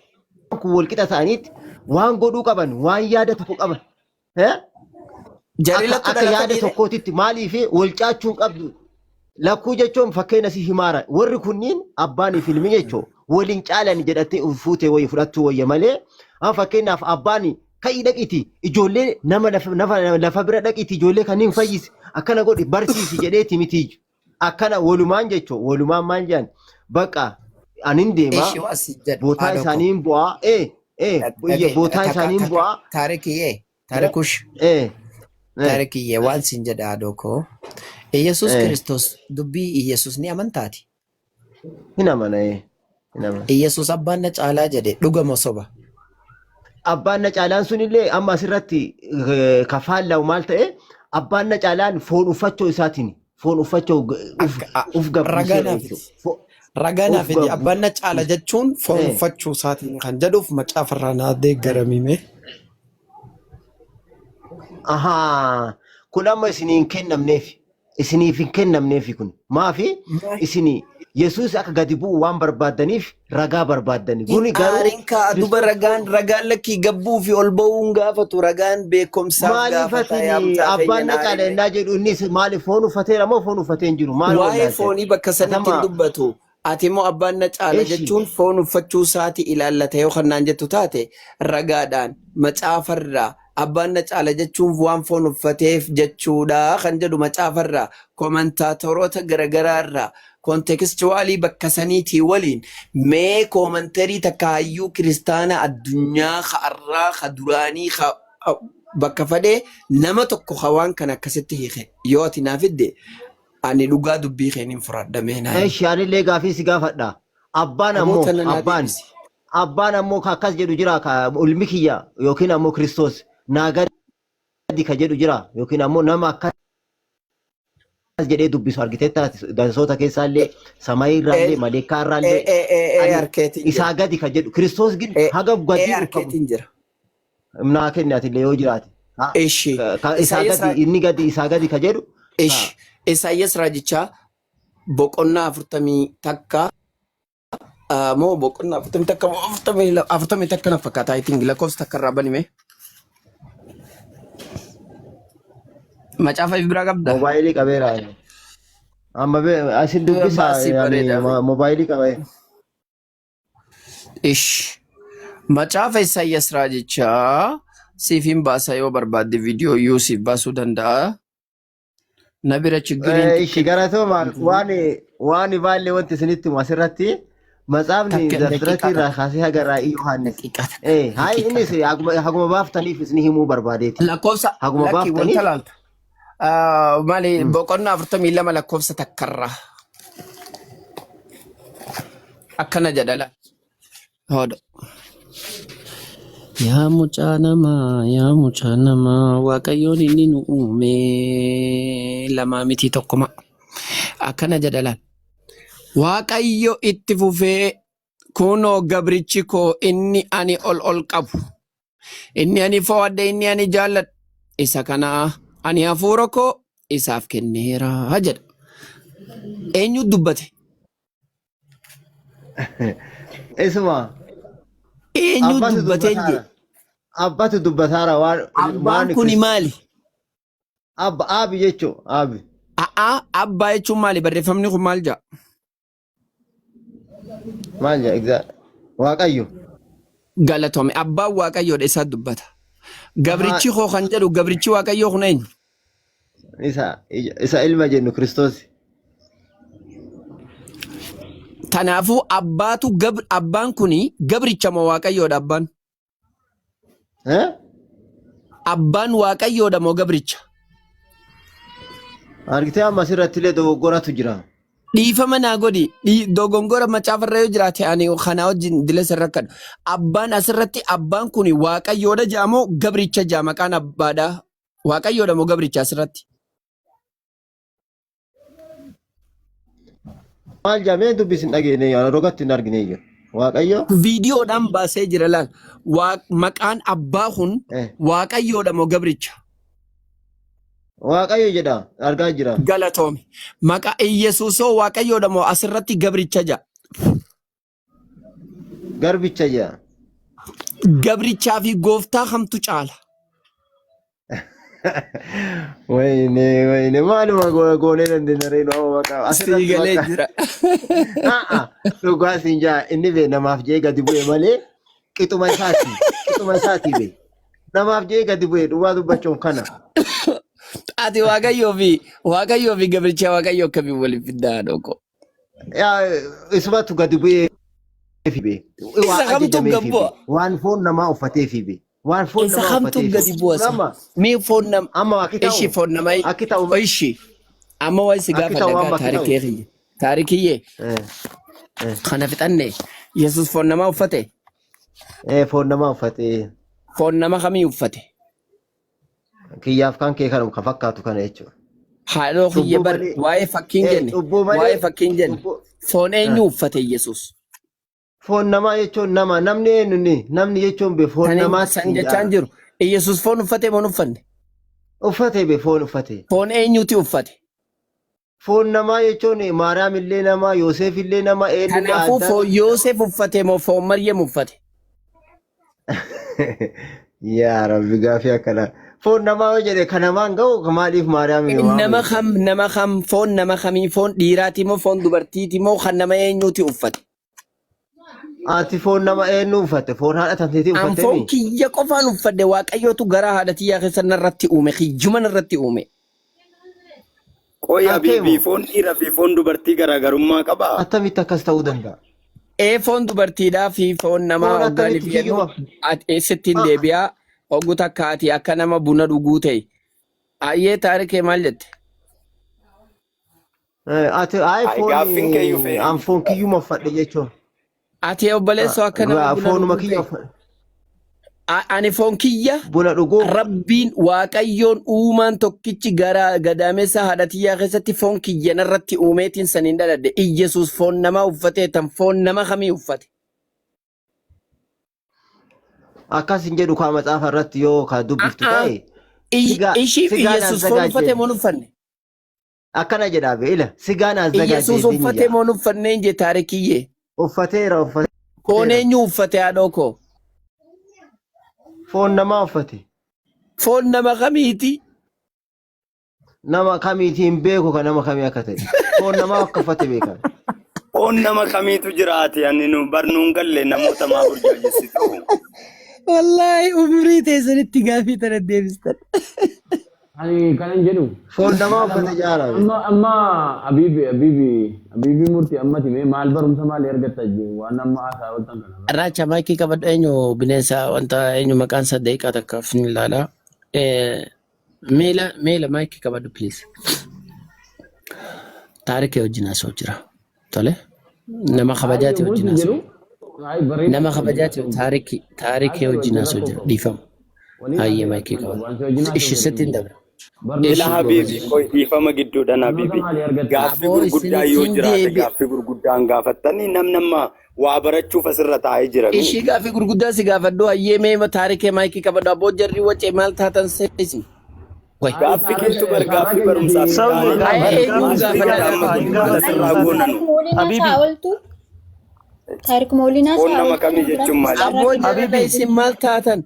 [SPEAKER 1] kun wal qixa ta'anitti waan godhuu qaban waan yaada tokko qaban. Eh?
[SPEAKER 2] Jarri
[SPEAKER 1] Akka
[SPEAKER 2] lakkuu
[SPEAKER 1] akka yaada
[SPEAKER 2] dhalatanii ree?
[SPEAKER 1] tokkootitti maaliif wal caachuu hin qabdu. Lakkuu jechuun fakkeenya si himaara. Warri kunniin abbaan fi ilmi jechuun waliin caalan jedhattee of fuutee wayii fudhattuu wayya malee. Amma fakkeenyaaf abbaan ka'ii dhaqiti ijoollee nama lafa lafa lafa bira dhaqiti ijoollee kanneen fayyisi akkana godhi barsiisi jedheeti miti. Akkana walumaan jechuun walumaan maal jedhan bakka anin deema
[SPEAKER 2] Ishi waa si jedhu
[SPEAKER 1] bootaa
[SPEAKER 2] haadha koo.
[SPEAKER 1] isaanii hin bu'aa ee ee
[SPEAKER 2] Dhagee
[SPEAKER 1] bootaa
[SPEAKER 2] takka
[SPEAKER 1] isaanii hin
[SPEAKER 2] takka
[SPEAKER 1] bu'aa
[SPEAKER 2] taarikiyyee taarikush
[SPEAKER 1] ee ee
[SPEAKER 2] taarikiyyee waan sin jedha haadha koo. Iyyasuus
[SPEAKER 1] ee
[SPEAKER 2] Kiristoos dubbii Iyyasuus ni amantaati.
[SPEAKER 1] hin amana ee hin amana.
[SPEAKER 2] Iyyasuus abbaan na caalaa jedhe dhugama soba.
[SPEAKER 1] Abbaan na caalaan sunillee amma asirratti ka faalla'u maal ta'e abbaan na caalaan foon uffachuu isaatiin foon uffachuu uf
[SPEAKER 2] Akka
[SPEAKER 1] uf
[SPEAKER 2] ragaa
[SPEAKER 1] gabbuuseera
[SPEAKER 2] naaf
[SPEAKER 1] jechuudha.
[SPEAKER 2] fidi. Ragaa
[SPEAKER 1] Uf
[SPEAKER 2] naaf fidi. Abbaan na caala jechuun foon
[SPEAKER 1] Eh.
[SPEAKER 7] uffachuu isaatiin kan jedhuuf macaafa irraa naa deeggaramime.
[SPEAKER 1] Ahaa kun amma isinii hin kennamneef isiniif hin kennamneef kun maafi isin Yesuus akka gadi bu'u waan barbaaddaniif ragaa barbaaddani.
[SPEAKER 2] Hin
[SPEAKER 1] Kuni garuu
[SPEAKER 2] aarin kaa duba
[SPEAKER 1] Kiristoos
[SPEAKER 2] ragaan ragaan lakkii gabbuu fi ol ba'uun gaafatu ragaan beekumsaaf
[SPEAKER 1] maaliif
[SPEAKER 2] gaafata yaa
[SPEAKER 1] atin
[SPEAKER 2] mucaa keenya
[SPEAKER 1] abbaan na
[SPEAKER 2] hin
[SPEAKER 1] caala
[SPEAKER 2] aarinne.
[SPEAKER 1] ennaa jedhu innis maaliif foon uffateera moo foon uffatee hin jiru maal
[SPEAKER 2] Waa'ee
[SPEAKER 1] wallaalte?
[SPEAKER 2] foonii bakka sanitti hin
[SPEAKER 1] Atama
[SPEAKER 2] dubbatu. Ati immoo abbaan na caala
[SPEAKER 1] eshi
[SPEAKER 2] jechuun foon uffachuu isaati ilaallata yoo kan naan jettu taate ragaadhaan macaafarraa abbaan na caala jechuun waan foon uffateef jechuudha kan jedhu macaafarraa koomentaatoroota garagaraarraa kontekstuwaalii bakka saniitii waliin mee koomantarii takka hayyuu kiristaana addunyaa ka arraa ka duraanii ka bakka fadhee nama tokko ka waan kana akkasitti hiike yoo ati naa fidde Ani dhugaa dubbii kee nin fudhadha mee naa himi.
[SPEAKER 1] Eshi anillee gaafii si gaafadha. Abbaan
[SPEAKER 2] Aboo
[SPEAKER 1] ammoo
[SPEAKER 2] tana naa
[SPEAKER 1] abbaan
[SPEAKER 2] deebisi.
[SPEAKER 1] abbaan ammoo ka akkas jedhu jira ka ilmi kiyya yookiin ammoo Kiristoos naa gadi ka jedhu jira yookiin ammoo nama akkas jedhee dubbisu argiteetta dansoota keessaallee samayii irraallee
[SPEAKER 2] Ee
[SPEAKER 1] maleekaa
[SPEAKER 2] ee
[SPEAKER 1] irraallee
[SPEAKER 2] ee ee ee
[SPEAKER 1] ani
[SPEAKER 2] harkeetiin jira.
[SPEAKER 1] isaa gadi ka jedhu Kiristoos gin
[SPEAKER 2] Ee
[SPEAKER 1] haga
[SPEAKER 2] ee
[SPEAKER 1] gadi qabu
[SPEAKER 2] harkeetiin jira.
[SPEAKER 1] naa kenni atillee yoo jiraate. Ha,
[SPEAKER 2] Ishi
[SPEAKER 1] ka isaa
[SPEAKER 2] Isaayyaas
[SPEAKER 1] gadi inni gadi isaa gadi ka jedhu ha,
[SPEAKER 2] ishi Isaayyaas raajichaa boqonnaa 41 moo boqonnaa 41 moo 41 na fakkaata I think lakkoofsa takka irraa banime. Macaafa if biraa qabda?
[SPEAKER 1] moobaayilii qabeera. Amma asin dubbisa
[SPEAKER 2] Baasii
[SPEAKER 1] yani
[SPEAKER 2] bareedaa.
[SPEAKER 1] moobaayilii qabee.
[SPEAKER 2] Ish. Macaafa Isaayyaas raajichaa siif hin baasa yoo barbaadde viidiyoo iyyuu siif baasuu danda'a. Na bira chiggiriin
[SPEAKER 1] Ishi
[SPEAKER 2] xiqqeen
[SPEAKER 1] galatooma waan waan baallee wanti isinitti himu asirratti matsaafni
[SPEAKER 2] takka
[SPEAKER 1] Zafxirati
[SPEAKER 2] daqiiqaa
[SPEAKER 1] irraa
[SPEAKER 2] takka
[SPEAKER 1] kaasee haga raa'ii Yohaannis.
[SPEAKER 2] daqiiqaa takka
[SPEAKER 1] Hayi
[SPEAKER 2] daqiiqaa
[SPEAKER 1] innis
[SPEAKER 2] takka.
[SPEAKER 1] haguma baaftaniif isin himuu barbaadeeti.
[SPEAKER 2] Lakkoofsa
[SPEAKER 1] Haguma
[SPEAKER 2] lakkii wanta
[SPEAKER 1] baaftaniif
[SPEAKER 2] laalta. Maali boqonnaa 42 lakkoofsa takkarraa akkana jedha laal. Hooda. Yaa mucaa namaa, yaa mucaa namaa, Waaqayyoon inni nu uume lamaa miti tokkuma. Akkana jedha laal. Waaqayyo itti fufee kunoo gabrichi koo inni ani ol ol qabu, inni ani fo'adhe, inni ani jaalladhu, isa kana ani hafuura koo isaaf kenneera jedha. Eenyu dubbate?
[SPEAKER 1] Isuma
[SPEAKER 2] Eenyu
[SPEAKER 1] abbatu
[SPEAKER 2] dubbatee jee?
[SPEAKER 1] dubbataara. Abbatu dubbataara waan
[SPEAKER 2] Abbaan
[SPEAKER 1] waan
[SPEAKER 2] kuni
[SPEAKER 1] Kiristoos.
[SPEAKER 2] maali?
[SPEAKER 1] Abba aabi jechuun aabi.
[SPEAKER 2] A'aa abbaa jechuun maali? Barreeffamni kun maal jedha?
[SPEAKER 1] Maal jedha exact. Waaqayyo.
[SPEAKER 2] Galatoomi. Abbaan Waaqayyoodha isaa dubbata. Gabrichi koo kan jedhu gabrichi Waaqayyoo kun eenyu?
[SPEAKER 1] Isa isa ilma jennu Kiristoos.
[SPEAKER 2] Kanaafuu abbaatu gab, abbaan kuni gabricha moo Waaqayyoodha abbaan?
[SPEAKER 1] Eh?
[SPEAKER 2] Abbaan Waaqayyoodha moo gabricha?
[SPEAKER 1] Argitee amma asirratti illee dogoggoratu jira.
[SPEAKER 2] Dhiifama naa godhi. Dogongora macaafarra yoo jiraate ani kanaa wajjin dila sirra rakkadhu. Abbaan asirratti abbaan kun Waaqayyoodha jedha moo gabricha jedha maqaan abbaadha? Waaqayyoodha moo gabricha asirratti?
[SPEAKER 1] Maal jedhamee dubbis hin dhageenye yaa rogatti hin argine iyyuu. Waaqayyo
[SPEAKER 2] Viidiyoodhaan baasee jira laal. Maqaan abbaa kun
[SPEAKER 1] eh,
[SPEAKER 2] Waaqayyoodha moo gabricha?
[SPEAKER 1] Waaqayyo jedha argaa jira.
[SPEAKER 2] Galatoomi. Maqaa Iyyasuusoo Waaqayyoodha moo asirratti gabricha jedha?
[SPEAKER 1] Garbicha jedha.
[SPEAKER 2] Gabrichaa fi gooftaa kamtu caala?
[SPEAKER 1] Wayne wayne maaluma goonee dandeenya reenu amma maqaa
[SPEAKER 2] Sii
[SPEAKER 1] asirratti
[SPEAKER 2] galee
[SPEAKER 1] bakka
[SPEAKER 2] jira.
[SPEAKER 1] A'a dhugaa siin jaa inni bee namaaf jee gadi bu'e malee qixuma isaati qixuma isaati bee namaaf jee gadi bu'e dhugaa dubbachuun kana.
[SPEAKER 2] Ati Waaqayyoo fi Waaqayyoo fi gabricha Waaqayyoo akkamiin waliif fiddaa haadhoo koo?
[SPEAKER 1] Yaa, Isumatu gadi bu'ee fi bee
[SPEAKER 2] Isa
[SPEAKER 1] waan
[SPEAKER 2] kamtu
[SPEAKER 1] ajajamee
[SPEAKER 2] gad
[SPEAKER 1] fi
[SPEAKER 2] bu'a?
[SPEAKER 1] bee waan foon namaa uffatee fi bee waan foon
[SPEAKER 2] Isa
[SPEAKER 1] namaa
[SPEAKER 2] kamtu
[SPEAKER 1] uffatee fi
[SPEAKER 2] gadi bu'a
[SPEAKER 1] kun
[SPEAKER 2] sa?
[SPEAKER 1] amma
[SPEAKER 2] Mee foon nama
[SPEAKER 1] amma akki
[SPEAKER 2] ishi
[SPEAKER 1] ta'u
[SPEAKER 2] foon nama
[SPEAKER 1] akki ta'u
[SPEAKER 2] ishi amma waan si
[SPEAKER 1] akki
[SPEAKER 2] gaafadha
[SPEAKER 1] ta'u
[SPEAKER 2] gaa
[SPEAKER 1] amma akki ta'u
[SPEAKER 2] taarikee kiyya. Taarikiyyee
[SPEAKER 1] eh, eh,
[SPEAKER 2] kana fixanne Yesuus foon namaa uffate
[SPEAKER 1] eh, foon namaa uffatee
[SPEAKER 2] foon nama kamii uffate?
[SPEAKER 1] Kiyyaaf kan kee kanuma kan fakkaatu kana jechuudha.
[SPEAKER 2] Haadhoo kiyya
[SPEAKER 1] Cubbuu
[SPEAKER 2] bar
[SPEAKER 1] malee
[SPEAKER 2] waa'ee fakkiin
[SPEAKER 1] eh,
[SPEAKER 2] jenne
[SPEAKER 1] cubbuu
[SPEAKER 2] waa'ee
[SPEAKER 1] malee
[SPEAKER 2] fakkiin jenne
[SPEAKER 1] cubbuu
[SPEAKER 2] foon
[SPEAKER 1] eh.
[SPEAKER 2] eenyu uffate Yesuus?
[SPEAKER 1] Foon namaa jechuun nama namni eenyu inni namni jechuun be foon
[SPEAKER 2] San
[SPEAKER 1] namaatti
[SPEAKER 2] san
[SPEAKER 1] siin
[SPEAKER 2] jechaan
[SPEAKER 1] jaara.
[SPEAKER 2] jiru. Yesuus foon uffate moo hin uffanne?
[SPEAKER 1] Uffate be foon uffate.
[SPEAKER 2] Foon eenyuti uffate?
[SPEAKER 1] Foon namaa jechuun Maariyaam illee nama Yoosef illee nama eenyu illee
[SPEAKER 2] Kanaafuu
[SPEAKER 1] Addaam
[SPEAKER 2] foon Yoosef uffate moo foon Maryam uffate?
[SPEAKER 1] Yaa Rabbi gaafii akkanaa. Foon namaa yoo jedhe kan namaan ga'u maaliif Maariyaam
[SPEAKER 2] Nama
[SPEAKER 1] waamame?
[SPEAKER 2] kam nama kam foon nama kamii foon dhiiraati moo foon dubartiiti moo kan nama eenyuti uffate?
[SPEAKER 1] Ati foon nama eenyu uffatte? Foon haadha tanteetii
[SPEAKER 2] An
[SPEAKER 1] uffattee
[SPEAKER 2] foon
[SPEAKER 1] mi?
[SPEAKER 2] kiyya qofaan uffadhe Waaqayyootu garaa haadha tiyyaa keessa narratti uume kiyyuma narratti uume.
[SPEAKER 8] Qoy
[SPEAKER 1] Kan kee
[SPEAKER 8] Habiibii
[SPEAKER 1] moo?
[SPEAKER 8] foon dhiiraa fi foon dubartii garaagarummaa qabaa?
[SPEAKER 1] Attamitti akkas ta'uu danda'a?
[SPEAKER 2] Ee foon dubartiidhaa fi foon namaa
[SPEAKER 1] Foon
[SPEAKER 2] hoggaanii
[SPEAKER 1] attamitti
[SPEAKER 2] fi jennu
[SPEAKER 1] kiyyuma?
[SPEAKER 2] ati sittiin
[SPEAKER 1] Ah,
[SPEAKER 2] deebi'aa hoggu takka ati akka nama buna dhuguu ta'e. Ayyee taarikee maal jette?
[SPEAKER 1] Ati ay
[SPEAKER 8] Ay
[SPEAKER 1] foon
[SPEAKER 8] gaaffiin keeyyuu fe'e.
[SPEAKER 1] an foon kiyyuma uffadhe jechuun.
[SPEAKER 2] Ati obboleessoo akka nama buna
[SPEAKER 1] Foonuma
[SPEAKER 2] dhuguu
[SPEAKER 1] kiyya
[SPEAKER 2] ta'e.
[SPEAKER 1] uffadhe.
[SPEAKER 2] Ani foon kiyya
[SPEAKER 1] Buna dhuguu
[SPEAKER 2] Rabbiin Waaqayyoon uumaan tokkichi gara gadaamessa haadha tiyyaa keessatti foon kiyya narratti uumeetiin saniin dhaladhe. Iyyasuus foon namaa uffatee tan foon nama kamii uffate?
[SPEAKER 1] Akkas hin jedhu kaa macaafa irratti yoo ka dubbiftu
[SPEAKER 2] A'aa.
[SPEAKER 1] ta'e sigaa
[SPEAKER 2] Ishiif
[SPEAKER 1] sigaan
[SPEAKER 2] Iyyasuus foon uffate
[SPEAKER 1] azagaajeen
[SPEAKER 2] moo hin uffanne?
[SPEAKER 1] akkana jedhaa be ila sigaan
[SPEAKER 2] Iyyasuus
[SPEAKER 1] azagaajeen
[SPEAKER 2] uffate
[SPEAKER 1] jedha
[SPEAKER 2] moo hin uffanne hin jee taarikiyyee.
[SPEAKER 1] uffateera
[SPEAKER 2] Foon
[SPEAKER 1] uffateera
[SPEAKER 2] eenyu uffate haadhoo koo?
[SPEAKER 1] foon namaa uffate
[SPEAKER 2] Foon nama kamiiti?
[SPEAKER 1] nama kamiiti hin beeku kan nama kamii akka ta'e foon namaa akka uffate beekan
[SPEAKER 8] Foon nama kamiitu jiraate ani nu barnuun galle namoota maa burjaajessitu.
[SPEAKER 2] Wallaahi umrii teessanitti gaafii tana deebistan.
[SPEAKER 9] Ani kanan jedhu
[SPEAKER 1] Foon namaa
[SPEAKER 9] maal amma
[SPEAKER 1] uffate jaarame.
[SPEAKER 9] amma amma abiibi abiibi abiibi murti ammati mee maal barumsa maalii argatta je waan amma haasaa ooltan kana irraa.
[SPEAKER 2] Raacha maayikii qabadhu eenyu bineensa wanta eenyu maqaan isaa daqiiqaa takkaaf ni ilaala. Meela meela maayikii qabadhu please. Taarikee wajjin haasa'u jira. Tole nama
[SPEAKER 9] Ay
[SPEAKER 2] kabajaati
[SPEAKER 9] yommuu
[SPEAKER 2] wajjin
[SPEAKER 9] isin
[SPEAKER 2] haasa'u.
[SPEAKER 9] jedhu ay bareeda
[SPEAKER 2] Nama
[SPEAKER 9] wajjin
[SPEAKER 2] kabajaati
[SPEAKER 9] haasa'u
[SPEAKER 2] taarikii taarikee
[SPEAKER 9] haasa'u
[SPEAKER 2] wajjin
[SPEAKER 9] wajjin
[SPEAKER 2] haasa'u
[SPEAKER 9] rakkoo
[SPEAKER 2] jira
[SPEAKER 9] qabu
[SPEAKER 2] dhiifama.
[SPEAKER 9] waliin
[SPEAKER 2] Hayyee
[SPEAKER 9] haasa'u
[SPEAKER 2] maayikii
[SPEAKER 9] rakkoo qabu
[SPEAKER 2] qabadhu.
[SPEAKER 9] waan si wajjin haasa'u
[SPEAKER 2] Ishi
[SPEAKER 9] fedhe
[SPEAKER 2] sittiin
[SPEAKER 9] miti.
[SPEAKER 2] dabra.
[SPEAKER 9] Barnoota
[SPEAKER 8] Ila
[SPEAKER 2] Ishi
[SPEAKER 8] Habibi,
[SPEAKER 2] goobazii.
[SPEAKER 8] qoy dhiifama gidduudhaan
[SPEAKER 9] barnoota
[SPEAKER 8] Habibi.
[SPEAKER 9] maalii argatta?
[SPEAKER 8] Gaaffii
[SPEAKER 2] Aboo
[SPEAKER 8] gurguddaa yoo
[SPEAKER 2] isinittiin
[SPEAKER 8] jiraate
[SPEAKER 2] deebi'a.
[SPEAKER 8] gaaffii gurguddaan gaafattanii namni amma waa barachuuf asirra taa'ee jira mi?
[SPEAKER 2] Ishii gaaffii gurguddaa si gaafadhu hayyee mee taarikee maayikii qabadhu aboo jarri wacee maal taatan seesi. Way.
[SPEAKER 9] Hayi
[SPEAKER 8] Gaaffii
[SPEAKER 9] saarraa
[SPEAKER 8] keetu bar
[SPEAKER 9] saarraa
[SPEAKER 8] gaaffii
[SPEAKER 9] keenya
[SPEAKER 8] barumsaaf
[SPEAKER 9] si
[SPEAKER 8] hin
[SPEAKER 10] Sawye
[SPEAKER 8] taane.
[SPEAKER 2] Haye
[SPEAKER 10] gaafadhu
[SPEAKER 2] eenyuun
[SPEAKER 10] gaaffii
[SPEAKER 8] Maal
[SPEAKER 10] sirrii
[SPEAKER 2] gaafadha
[SPEAKER 8] jedha
[SPEAKER 10] gaafadhu
[SPEAKER 8] amma
[SPEAKER 10] haa
[SPEAKER 8] kun
[SPEAKER 10] hin
[SPEAKER 8] maal
[SPEAKER 10] gaafatin
[SPEAKER 8] asirraa
[SPEAKER 10] Saarraa.
[SPEAKER 8] goonanu?
[SPEAKER 6] Taarikuma waliin
[SPEAKER 10] Habibi
[SPEAKER 6] haasaa ooltu. Taarikuma waliin
[SPEAKER 8] Foon
[SPEAKER 6] haasaa
[SPEAKER 8] nama
[SPEAKER 6] ooltu
[SPEAKER 8] kamii
[SPEAKER 6] nama
[SPEAKER 8] jechuun
[SPEAKER 6] biraatiifis
[SPEAKER 8] maali?
[SPEAKER 6] carraa
[SPEAKER 2] Aboo
[SPEAKER 6] kennaa.
[SPEAKER 2] jarana
[SPEAKER 10] Habibi
[SPEAKER 2] isin maal taatan?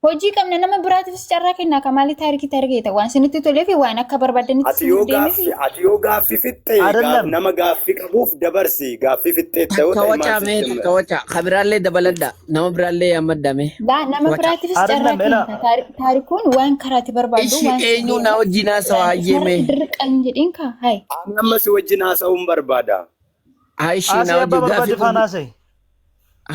[SPEAKER 6] Hojii qabna nama biraatiifis carraa kennaa ka maali taarikii targeeta waan isinitti tolee fi waan akka barbaadanitti
[SPEAKER 8] Ati yoo
[SPEAKER 6] isiniif deemee fi
[SPEAKER 8] gaaffii ati yoo gaaffii fixxee gaaf
[SPEAKER 10] Adallam
[SPEAKER 8] nama gaaffii qabuuf dabarsi gaaffii fixxeetta yoo
[SPEAKER 2] Takka
[SPEAKER 8] ta'e maal
[SPEAKER 2] wacaa mee
[SPEAKER 8] sitti
[SPEAKER 2] takka wacaa kabiraallee dabaladha nama biraallee yaammadha mee
[SPEAKER 6] laa nama
[SPEAKER 2] waca.
[SPEAKER 6] biraatiifis carraa
[SPEAKER 10] Adallam ela
[SPEAKER 6] kenna taarikuun waan karaatti barbaadu
[SPEAKER 2] Ishi
[SPEAKER 6] waan si
[SPEAKER 2] eenyuun na
[SPEAKER 6] deemu
[SPEAKER 2] wajjin haasawa hayyee
[SPEAKER 6] isarratti
[SPEAKER 2] mee
[SPEAKER 6] dirqa hin jedhin ka hay.
[SPEAKER 8] Ani amma si wajjin haasa'uun barbaada.
[SPEAKER 2] haa ishii na
[SPEAKER 10] haasa'e abbaa
[SPEAKER 2] wajjin
[SPEAKER 10] barbaade
[SPEAKER 2] gaaffii
[SPEAKER 10] faana
[SPEAKER 2] gurguddaa.
[SPEAKER 10] haasa'e.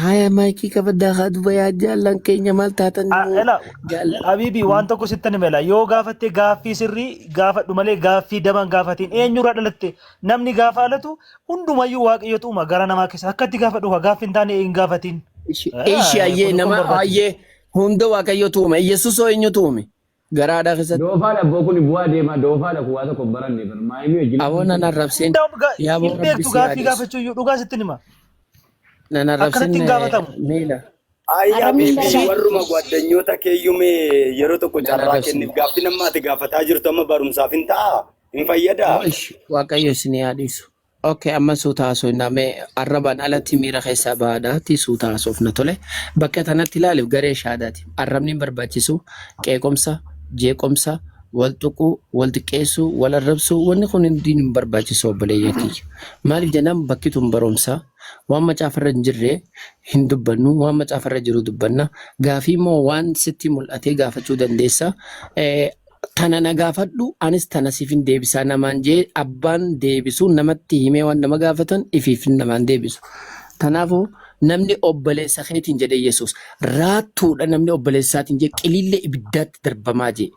[SPEAKER 2] Haya maayikii qabaddaa haa duba yaa jaallan keenya maal taatan immoo
[SPEAKER 10] Ela
[SPEAKER 2] jaalla.
[SPEAKER 10] Habibi waan tokko sitti ni mela yoo gaafatte gaaffii sirrii gaafadhu malee gaaffii daban gaafatiin eenyurraa dhalatte namni gaafa alatu hundumayyuu waaqayyotu uuma gara namaa keessa akkatti gaafadhu kaa gaaffii hin taane hin gaafatiin.
[SPEAKER 2] Ishi ishi hayyee
[SPEAKER 10] Kun kun
[SPEAKER 2] nama
[SPEAKER 10] barbaachisu.
[SPEAKER 2] hayyee hunda waaqayyotu uume Yesuus hoo eenyutu uume garaadhaa keessatti.
[SPEAKER 9] Doofaadha abboo kun bu'aa deemaa doofaadha kun waa tokko hin baranne bar maayimii wajjin
[SPEAKER 2] Aboo nan arrabseen
[SPEAKER 10] Hundaa'u
[SPEAKER 2] yaa boo
[SPEAKER 10] hin
[SPEAKER 2] rabbi
[SPEAKER 10] beektu
[SPEAKER 2] si haa
[SPEAKER 10] gaaffii
[SPEAKER 2] dhiisu.
[SPEAKER 10] gaafachuu iyyuu dhugaa sitti hima.
[SPEAKER 2] Nan
[SPEAKER 10] Akkanatti
[SPEAKER 2] arrabsin
[SPEAKER 10] hin gaafatamu.
[SPEAKER 2] miila.
[SPEAKER 8] Ayi
[SPEAKER 6] Arrabni hin
[SPEAKER 8] Habibi
[SPEAKER 6] barbaachisu.
[SPEAKER 8] warruma gwaaddanyoota keeyyuu mee yeroo tokko
[SPEAKER 2] Nan
[SPEAKER 8] carraa
[SPEAKER 2] arrabsin.
[SPEAKER 8] kenniif gaaffii nama ati gaafataa jirtu amma barumsaaf hin ta'aa? Hin fayyadaa?
[SPEAKER 2] Oo ishi waaqayyo isin haa dhiisu. Okay, amma suuta haasofna mee arrabaan alatti miira keessaa bahaadhaati suuta haasofna tole. Bakka tanatti ilaaliif garee shaadaati. Arrabni hin barbaachisu qeeqomsa, jeeqomsa, wal tuquu, wal xiqqeessuu, wal arrabsuu wanni kun hundi hin barbaachisu obboleeyyan kiyya. Maaliif jennaan bakki tun barumsa waan macaafarra hin jirre hin dubbannu waan macaafarra jiru dubbanna. Gaafii immoo waan sitti mul'atee gaafachuu dandeessa. Tana na gaafadhu anis tana siifin deebisaa namaan jee abbaan deebisu namatti himee waan nama gaafatan ifiif namaan deebisu. Kanaafuu namni obboleessa keetiin jedhe Yesuus raattuudha namni obboleessaatiin jee qilillee ibiddaatti darbamaa jee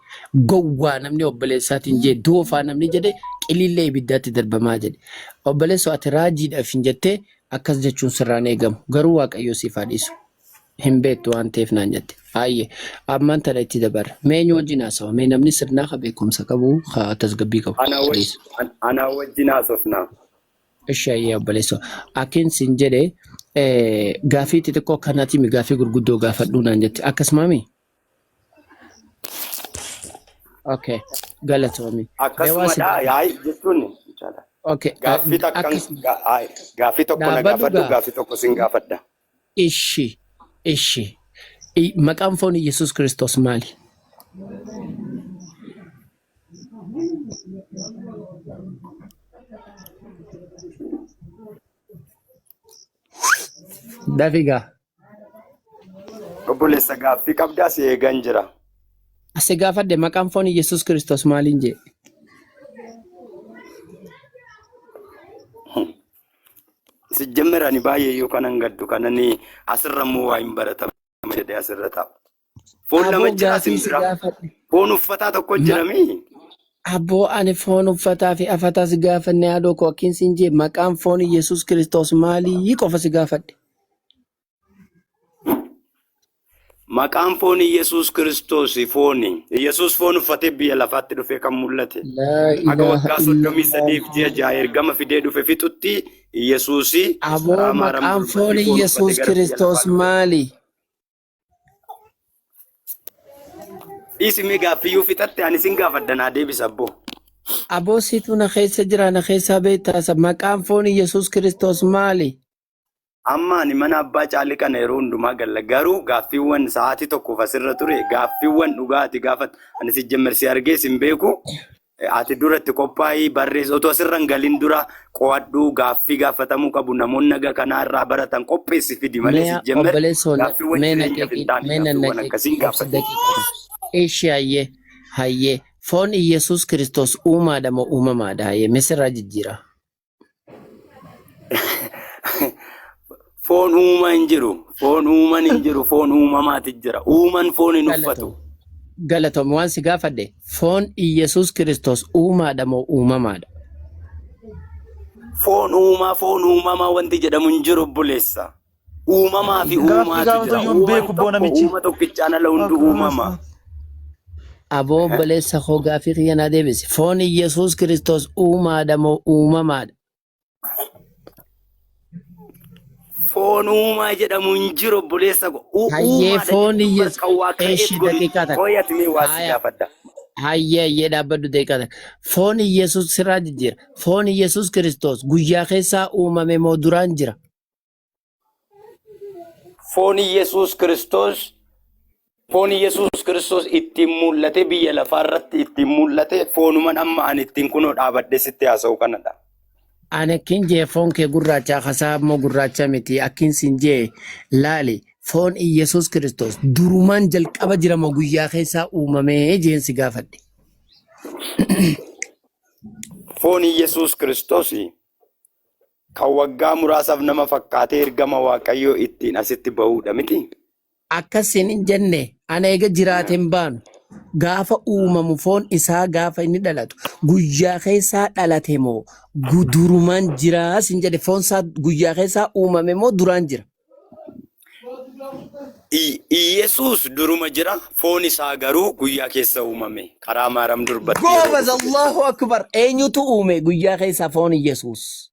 [SPEAKER 2] gowwaa namni obboleessaatiin jee doofaa namni jedhe qilillee ibiddaatti darbamaa jedhe. Obboleessoo ati raajiidhaaf hin jettee akkas jechuun sirraan eegamu garuu Waaqayyoo siif haa dhiisu. Hin beektu waan ta'eef naan jette. Haayye ammaan tana itti dabarra. Mee eenyu wajjin haasawa? Mee namni sirnaa ka beekumsa qabu ka tasgabbii qabu.
[SPEAKER 8] Ana
[SPEAKER 2] Please.
[SPEAKER 8] wajjin ana wajjin haasofna.
[SPEAKER 2] Ishi hayyee obboleessoo. Akkin sin jedhe gaafii xixiqqoo akkanaati mi gaafii gurguddoo gaafadhuu naan jette. Akkasumaami? Okay. Galatoomi. Mee waa si
[SPEAKER 8] Akkasumadha
[SPEAKER 2] gaafadha.
[SPEAKER 8] yaa'i jechuun
[SPEAKER 2] Okay.
[SPEAKER 8] gaaffii takkan
[SPEAKER 2] Akkasuma.
[SPEAKER 8] gaaffii tokko na
[SPEAKER 2] Dhaabbadhu
[SPEAKER 8] gaafadhu
[SPEAKER 2] gaa.
[SPEAKER 8] gaaffii tokko sin gaafadha.
[SPEAKER 2] Ishi. Ishi. Maqaan foon Yesuus Kiristoos maali? Dafi gaa.
[SPEAKER 8] Obboleessa gaaffii qabdaa si eegan jira.
[SPEAKER 2] Asi gaafadhe maqaan foon Yesuus Kiristoos maaliin jee?
[SPEAKER 8] Sijjammer ani baay'ee yoo kanan gaddu kanani asirra immoo waa hin baratama jedhee asirra taa'u. Foon
[SPEAKER 2] Aboo
[SPEAKER 8] lama jira
[SPEAKER 2] gaafii
[SPEAKER 8] asin
[SPEAKER 2] si
[SPEAKER 8] bira.
[SPEAKER 2] gaafadhe.
[SPEAKER 8] Foon uffataa tokko jira mii.
[SPEAKER 2] Aboo ani foon uffataa fi afataa si gaafanne haadhoo koo akkiin siin jee maqaan foon Yesuus Kiristoos maalii qofa si gaafadhe.
[SPEAKER 8] Maqaan foon Iyyasuus Kiristoos fooni. Iyyasuus foon uffatee biyya lafaatti dhufee kan mul'ate.
[SPEAKER 2] Laa
[SPEAKER 8] Haga
[SPEAKER 2] ilaaha
[SPEAKER 8] waggaa soddomii
[SPEAKER 2] illallah.
[SPEAKER 8] sadiif ji'a ja'a ergama fidee dhufe fixutti Iyyasuus
[SPEAKER 2] Aboo
[SPEAKER 8] karaa maaram
[SPEAKER 2] maqaan foon
[SPEAKER 8] gurbatee foon uffatee
[SPEAKER 2] Yesuus
[SPEAKER 8] gara biyya
[SPEAKER 2] Kiristoos
[SPEAKER 8] lafaa dhufe.
[SPEAKER 2] maali?
[SPEAKER 8] Dhiisi mee gaaffiyyuu fixatte ani sin gaafadha naa deebisa abboo.
[SPEAKER 2] Aboo situ na keessa jira na keessaa beektaasa maqaan foon Yesuus Kiristoos maali?
[SPEAKER 8] Amma ani mana abbaa caalii kana yeroo hundumaa galla garuu gaaffiiwwan sa'aatii tokkoof asirra ture gaaffiiwwan dhugaa ati gaafat ani si jemmer si argee sin beeku ati dura itti qophaa'ii barreessi otoo asirra hin galin dura qo'adhuu gaaffii gaafatamuu qabu namoonni naga kanaa irraa baratan qopheessi fidi malee
[SPEAKER 2] Mee
[SPEAKER 8] si jemmer
[SPEAKER 2] obboleessoo
[SPEAKER 8] gaaffiiwwan
[SPEAKER 2] mee na
[SPEAKER 8] jireenyaaf hin
[SPEAKER 2] qeeqin
[SPEAKER 8] taane
[SPEAKER 2] mee na na
[SPEAKER 8] gaaffiiwwan akkasiin
[SPEAKER 2] qeeqin obsi
[SPEAKER 8] gaafate.
[SPEAKER 2] daqiiqaa tokko. Ishi hayyee hayyee foon Yesuus Kiristoos uumaadha moo uumamaadha hayyee misirraa jijjiira.
[SPEAKER 8] Foon uumaa hin jiru. Foon uuman hin jiru. Foon uumamaati jira. Uuman foon hin uffatu.
[SPEAKER 2] Galatoom. Galatoom waan si gaafadhe foon Iyyasuus Kiristoos uumaadha moo uumamaadha?
[SPEAKER 8] Foon uumaa foon uumamaa wanti jedhamu hin jiru obboleessa. Uumamaa fi
[SPEAKER 10] Gaaffii
[SPEAKER 8] uumaatu
[SPEAKER 10] gaafatu
[SPEAKER 8] jira.
[SPEAKER 10] iyyuu hin
[SPEAKER 8] Uumaan
[SPEAKER 10] beeku boo
[SPEAKER 8] tokko
[SPEAKER 10] namichi.
[SPEAKER 8] uuma tokkichaan ala hundi uumama.
[SPEAKER 2] Aboo obboleessa koo gaafii kiyya naa deebisi. Foon Iyyasuus Kiristoos uumaadha moo uumamaadha?
[SPEAKER 8] Foon uumaa jedhamu hin jiru obboleessa ko.
[SPEAKER 2] Hayyee
[SPEAKER 8] Uumaadha
[SPEAKER 2] foon
[SPEAKER 8] jechuun bar
[SPEAKER 2] Iyyasuus.
[SPEAKER 8] kan waa create
[SPEAKER 2] Eshi
[SPEAKER 8] godhu.
[SPEAKER 2] daqiiqaa takka.
[SPEAKER 8] Qoy ati mee waa si
[SPEAKER 2] Haya.
[SPEAKER 8] gaafadha.
[SPEAKER 2] Hayyee hayyee dhaabbadhu daqiiqaa takka. Foon Iyyasuus sirraa jijjiira. Foon Iyyasuus Kiristoos guyyaa keessaa uumame moo duraan jira?
[SPEAKER 8] Foon Iyyasuus Kiristoos foon Iyyasuus Kiristoos ittiin mul'ate biyya lafaa irratti ittiin mul'ate foonuman amma ani ittiin kunoo dhaabadhe sitti haasa'u kanadha.
[SPEAKER 2] Ani akkin jee foon kee gurraacha kasaa immoo gurraacha miti akkin sin jee laali foon Iyyasuus Kiristoos durumaan jalqaba jira moo guyyaa keessaa uumamee jeen si gaafadhe.
[SPEAKER 8] Foon Iyyasuus Kiristoos kan waggaa muraasaaf nama fakkaatee ergama Waaqayyoo ittiin asitti ba'uudha miti.
[SPEAKER 2] Akkas sin hin jenne ana eega jiraate hin baanu. Gaafa uumamu foon isaa gaafa inni dhalatu guyyaa keessaa dhalate moo durumaan jiraa sin jedhe foon isaa guyyaa keessaa uumame moo duraan jira.
[SPEAKER 8] Iyesuus duruma jira, foon isaa garuu guyyaa keessa uumame. Karaa Maaram durbatti yeroo
[SPEAKER 2] Goobaz
[SPEAKER 8] dhufu jechuudha.
[SPEAKER 2] Allahu Akbar eenyutu uume guyyaa keessaa foon Iyesuus?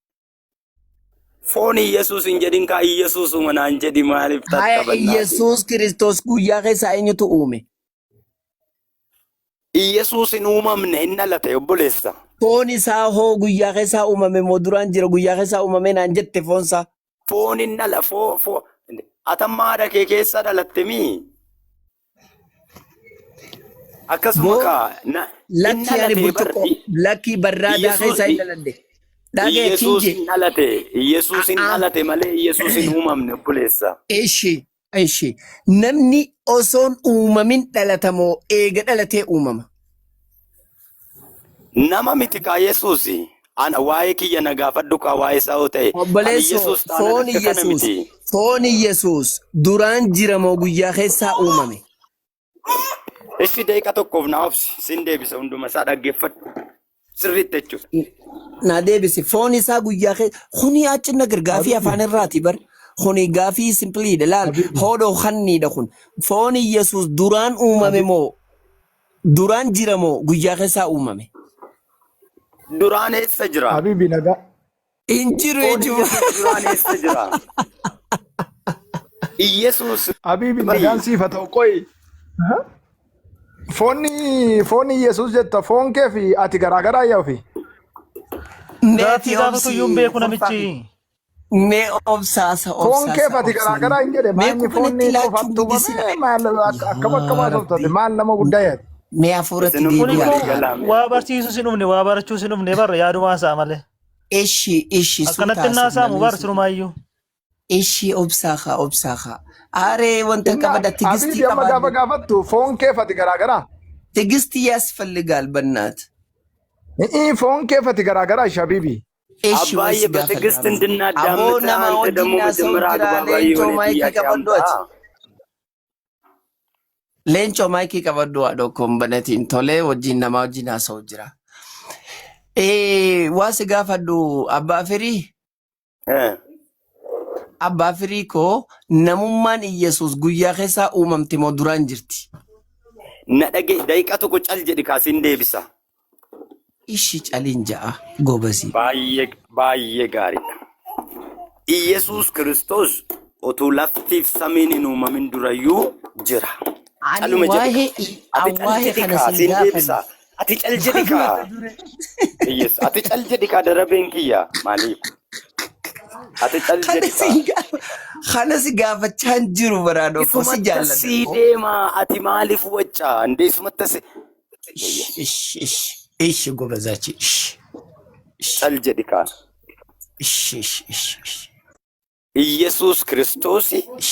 [SPEAKER 8] Foon Iyesuus hin jedhin kaa Iyesuus uuma naan jedhi maaliif
[SPEAKER 2] Haya
[SPEAKER 8] tattabannaati?
[SPEAKER 2] Iyesuus Kiristoos guyyaa keessaa eenyutu uume?
[SPEAKER 8] Iyesuus hin uumamne hin dhalate obboleessa.
[SPEAKER 2] Foon isaa hoo guyyaa keessaa uumame moo duraan jira guyyaa keessaa uumame naan jette foon isaa?
[SPEAKER 8] Foon hin dhala foo foo atamma haadha kee keessa dhalatte mii? Akkasuma
[SPEAKER 2] Boo
[SPEAKER 8] kaa na hin
[SPEAKER 2] lakkii ani
[SPEAKER 8] dhalate bar
[SPEAKER 2] burcuqqoo lakkii barraadaa
[SPEAKER 8] Iyesuus
[SPEAKER 2] keessaa hin dhaladhe. Dhagee
[SPEAKER 8] Iyesuus
[SPEAKER 2] kinje.
[SPEAKER 8] hin dhalate Iyesuus hin dhalate malee Iyesuus hin uumamne obboleessa.
[SPEAKER 2] Ishi ishi namni osoon uumamin dhalata moo eega dhalatee uumama?
[SPEAKER 8] Nama miti kaa Yesuus. Ana waa'ee kiyya na gaafadhu kaa waa'ee isaa yoo ta'e. Ani
[SPEAKER 2] Obboleessoo
[SPEAKER 8] Yesuus taanan
[SPEAKER 2] foon
[SPEAKER 8] akka kana
[SPEAKER 2] Iyesuus
[SPEAKER 8] miti.
[SPEAKER 2] foon Iyesuus duraan jira moo guyyaa keessaa uumame?
[SPEAKER 8] Ishi daqiiqa tokkoof na obsi. Sin deebisa hunduma isaa dhaggeeffadhu. Sirriitti jechuudha.
[SPEAKER 2] Na deebisi foon isaa guyyaa keessa kuni achi nagar gaafii
[SPEAKER 11] Habibi,
[SPEAKER 2] afaan irraati bar kuni gaafii simpliidha laal
[SPEAKER 11] Habibi,
[SPEAKER 2] hoodoo kanniidha kun foon Iyesuus duraan uumame
[SPEAKER 11] Habibi,
[SPEAKER 2] moo duraan jira moo guyyaa keessaa uumame?
[SPEAKER 8] Duraan eessa jira?
[SPEAKER 11] Habibi nagaa.
[SPEAKER 2] Hin jiru
[SPEAKER 8] Foon
[SPEAKER 2] jechuudha.
[SPEAKER 8] Iyesuus duraan eessa jira? Iyesuus
[SPEAKER 11] Habibi
[SPEAKER 8] bari
[SPEAKER 11] nagaan siif haa ta'u qoyi. Foonni foonni Yesuus jetta foon kee fi ati garaagaraa yaa ofii.
[SPEAKER 2] Meetii
[SPEAKER 10] Gaaffii gaafatu iyyuu hin
[SPEAKER 2] obsi
[SPEAKER 10] beeku
[SPEAKER 2] kolfaa
[SPEAKER 10] namichi.
[SPEAKER 2] Mee obsaasa
[SPEAKER 11] Foon
[SPEAKER 2] obsaasa
[SPEAKER 11] kee fi ati
[SPEAKER 2] obsaan
[SPEAKER 11] garaagaraa hin jedhe
[SPEAKER 2] mee
[SPEAKER 11] maanyi
[SPEAKER 2] qubanatti
[SPEAKER 11] foonni
[SPEAKER 2] laachuun
[SPEAKER 11] qofaatti
[SPEAKER 2] guddisina.
[SPEAKER 11] uumame maal akkam akkam
[SPEAKER 2] Yaa
[SPEAKER 11] haasoftate
[SPEAKER 2] Rabbi
[SPEAKER 11] maal nama guddaa yaade.
[SPEAKER 2] mee hafuuratti
[SPEAKER 8] isinumti
[SPEAKER 10] Kun
[SPEAKER 2] deebi'aa
[SPEAKER 10] immoo
[SPEAKER 8] walii
[SPEAKER 2] kaa.
[SPEAKER 8] galaame.
[SPEAKER 10] waa barsiisuu sin dhufne waa barachuu sin dhufne barra yaadumaa isaa malee.
[SPEAKER 2] Ishi ishi suuta
[SPEAKER 10] Akkanatti hin
[SPEAKER 2] haasofna
[SPEAKER 10] haasa'amu
[SPEAKER 2] mee
[SPEAKER 10] bar
[SPEAKER 2] suuta.
[SPEAKER 10] sinumaayyuu.
[SPEAKER 2] Ishi obsaa kaa obsaa kaa. Aaree wanta
[SPEAKER 11] Inna
[SPEAKER 2] qabada tigistii
[SPEAKER 11] Habibi amma gaafa
[SPEAKER 2] qabaadhu.
[SPEAKER 11] gaafattu foon kee fi ati garaagaraa.
[SPEAKER 2] Tigistii ያስፈልጋል በእናት
[SPEAKER 11] Foon kee fi ati garaagaraa ishi Habibi.
[SPEAKER 2] እሺ
[SPEAKER 8] አባዬ
[SPEAKER 2] ወይስ
[SPEAKER 8] በትዕግስት
[SPEAKER 2] ጋፈዳሙ አቦ
[SPEAKER 8] እንድናዳምጥ
[SPEAKER 2] ነማ
[SPEAKER 8] አንተ ደግሞ
[SPEAKER 2] ወጂና ሰው
[SPEAKER 8] መጀመሪያ
[SPEAKER 2] ጅራ
[SPEAKER 8] አግባባዊ
[SPEAKER 2] ሌንጮ
[SPEAKER 8] የሆነ
[SPEAKER 2] ማይኪ
[SPEAKER 8] ጥያቄ
[SPEAKER 2] ቀበዱ
[SPEAKER 8] አምጣ።
[SPEAKER 2] ati Leencoo maayikii qabadhu haadha kombanatiin tolee wajjin namaa wajjin haasa'u jira. Waa si gaafadhu abbaa firii abbaa firii koo namummaan Iyyasuus guyyaa keessaa uumamte moo duraan jirti?
[SPEAKER 8] Na dhage daqiiqa tokko cal jedhi kaasiin deebisa.
[SPEAKER 2] Ishi caliin ja'a gobasii.
[SPEAKER 8] Baay'ee baay'ee gaariidha. Iyyasuus Kiristoos utuu laftiif samiin hin uumamin durayyuu jira.
[SPEAKER 2] Ani
[SPEAKER 8] Caluma jedhi
[SPEAKER 2] waa'ee
[SPEAKER 8] kaa. Ati
[SPEAKER 2] an
[SPEAKER 8] cal
[SPEAKER 2] waa'ee
[SPEAKER 8] jedhi
[SPEAKER 2] kana
[SPEAKER 8] kaa
[SPEAKER 2] sin
[SPEAKER 8] siin
[SPEAKER 2] gaafanne.
[SPEAKER 8] deebisa. Ati cal jedhi kaa.
[SPEAKER 2] Mata duree.
[SPEAKER 8] Iyyees ati cal jedhi kaa darabeen kiyya maaliif? Ati cal
[SPEAKER 2] Kana
[SPEAKER 8] jedhi
[SPEAKER 2] si
[SPEAKER 8] kaa.
[SPEAKER 2] gaafa kana si gaafachaa hin jiru baraadoo koo si
[SPEAKER 8] Isumatti
[SPEAKER 2] jaalladha
[SPEAKER 8] sii
[SPEAKER 2] koo.
[SPEAKER 8] deema ati maaliif wacca? Indee isumatti si
[SPEAKER 2] Ish ish ish ish gobazachi ish ish
[SPEAKER 8] cal jedhi kaa.
[SPEAKER 2] ish ish ish ish.
[SPEAKER 8] Iyyasuus Kiristoos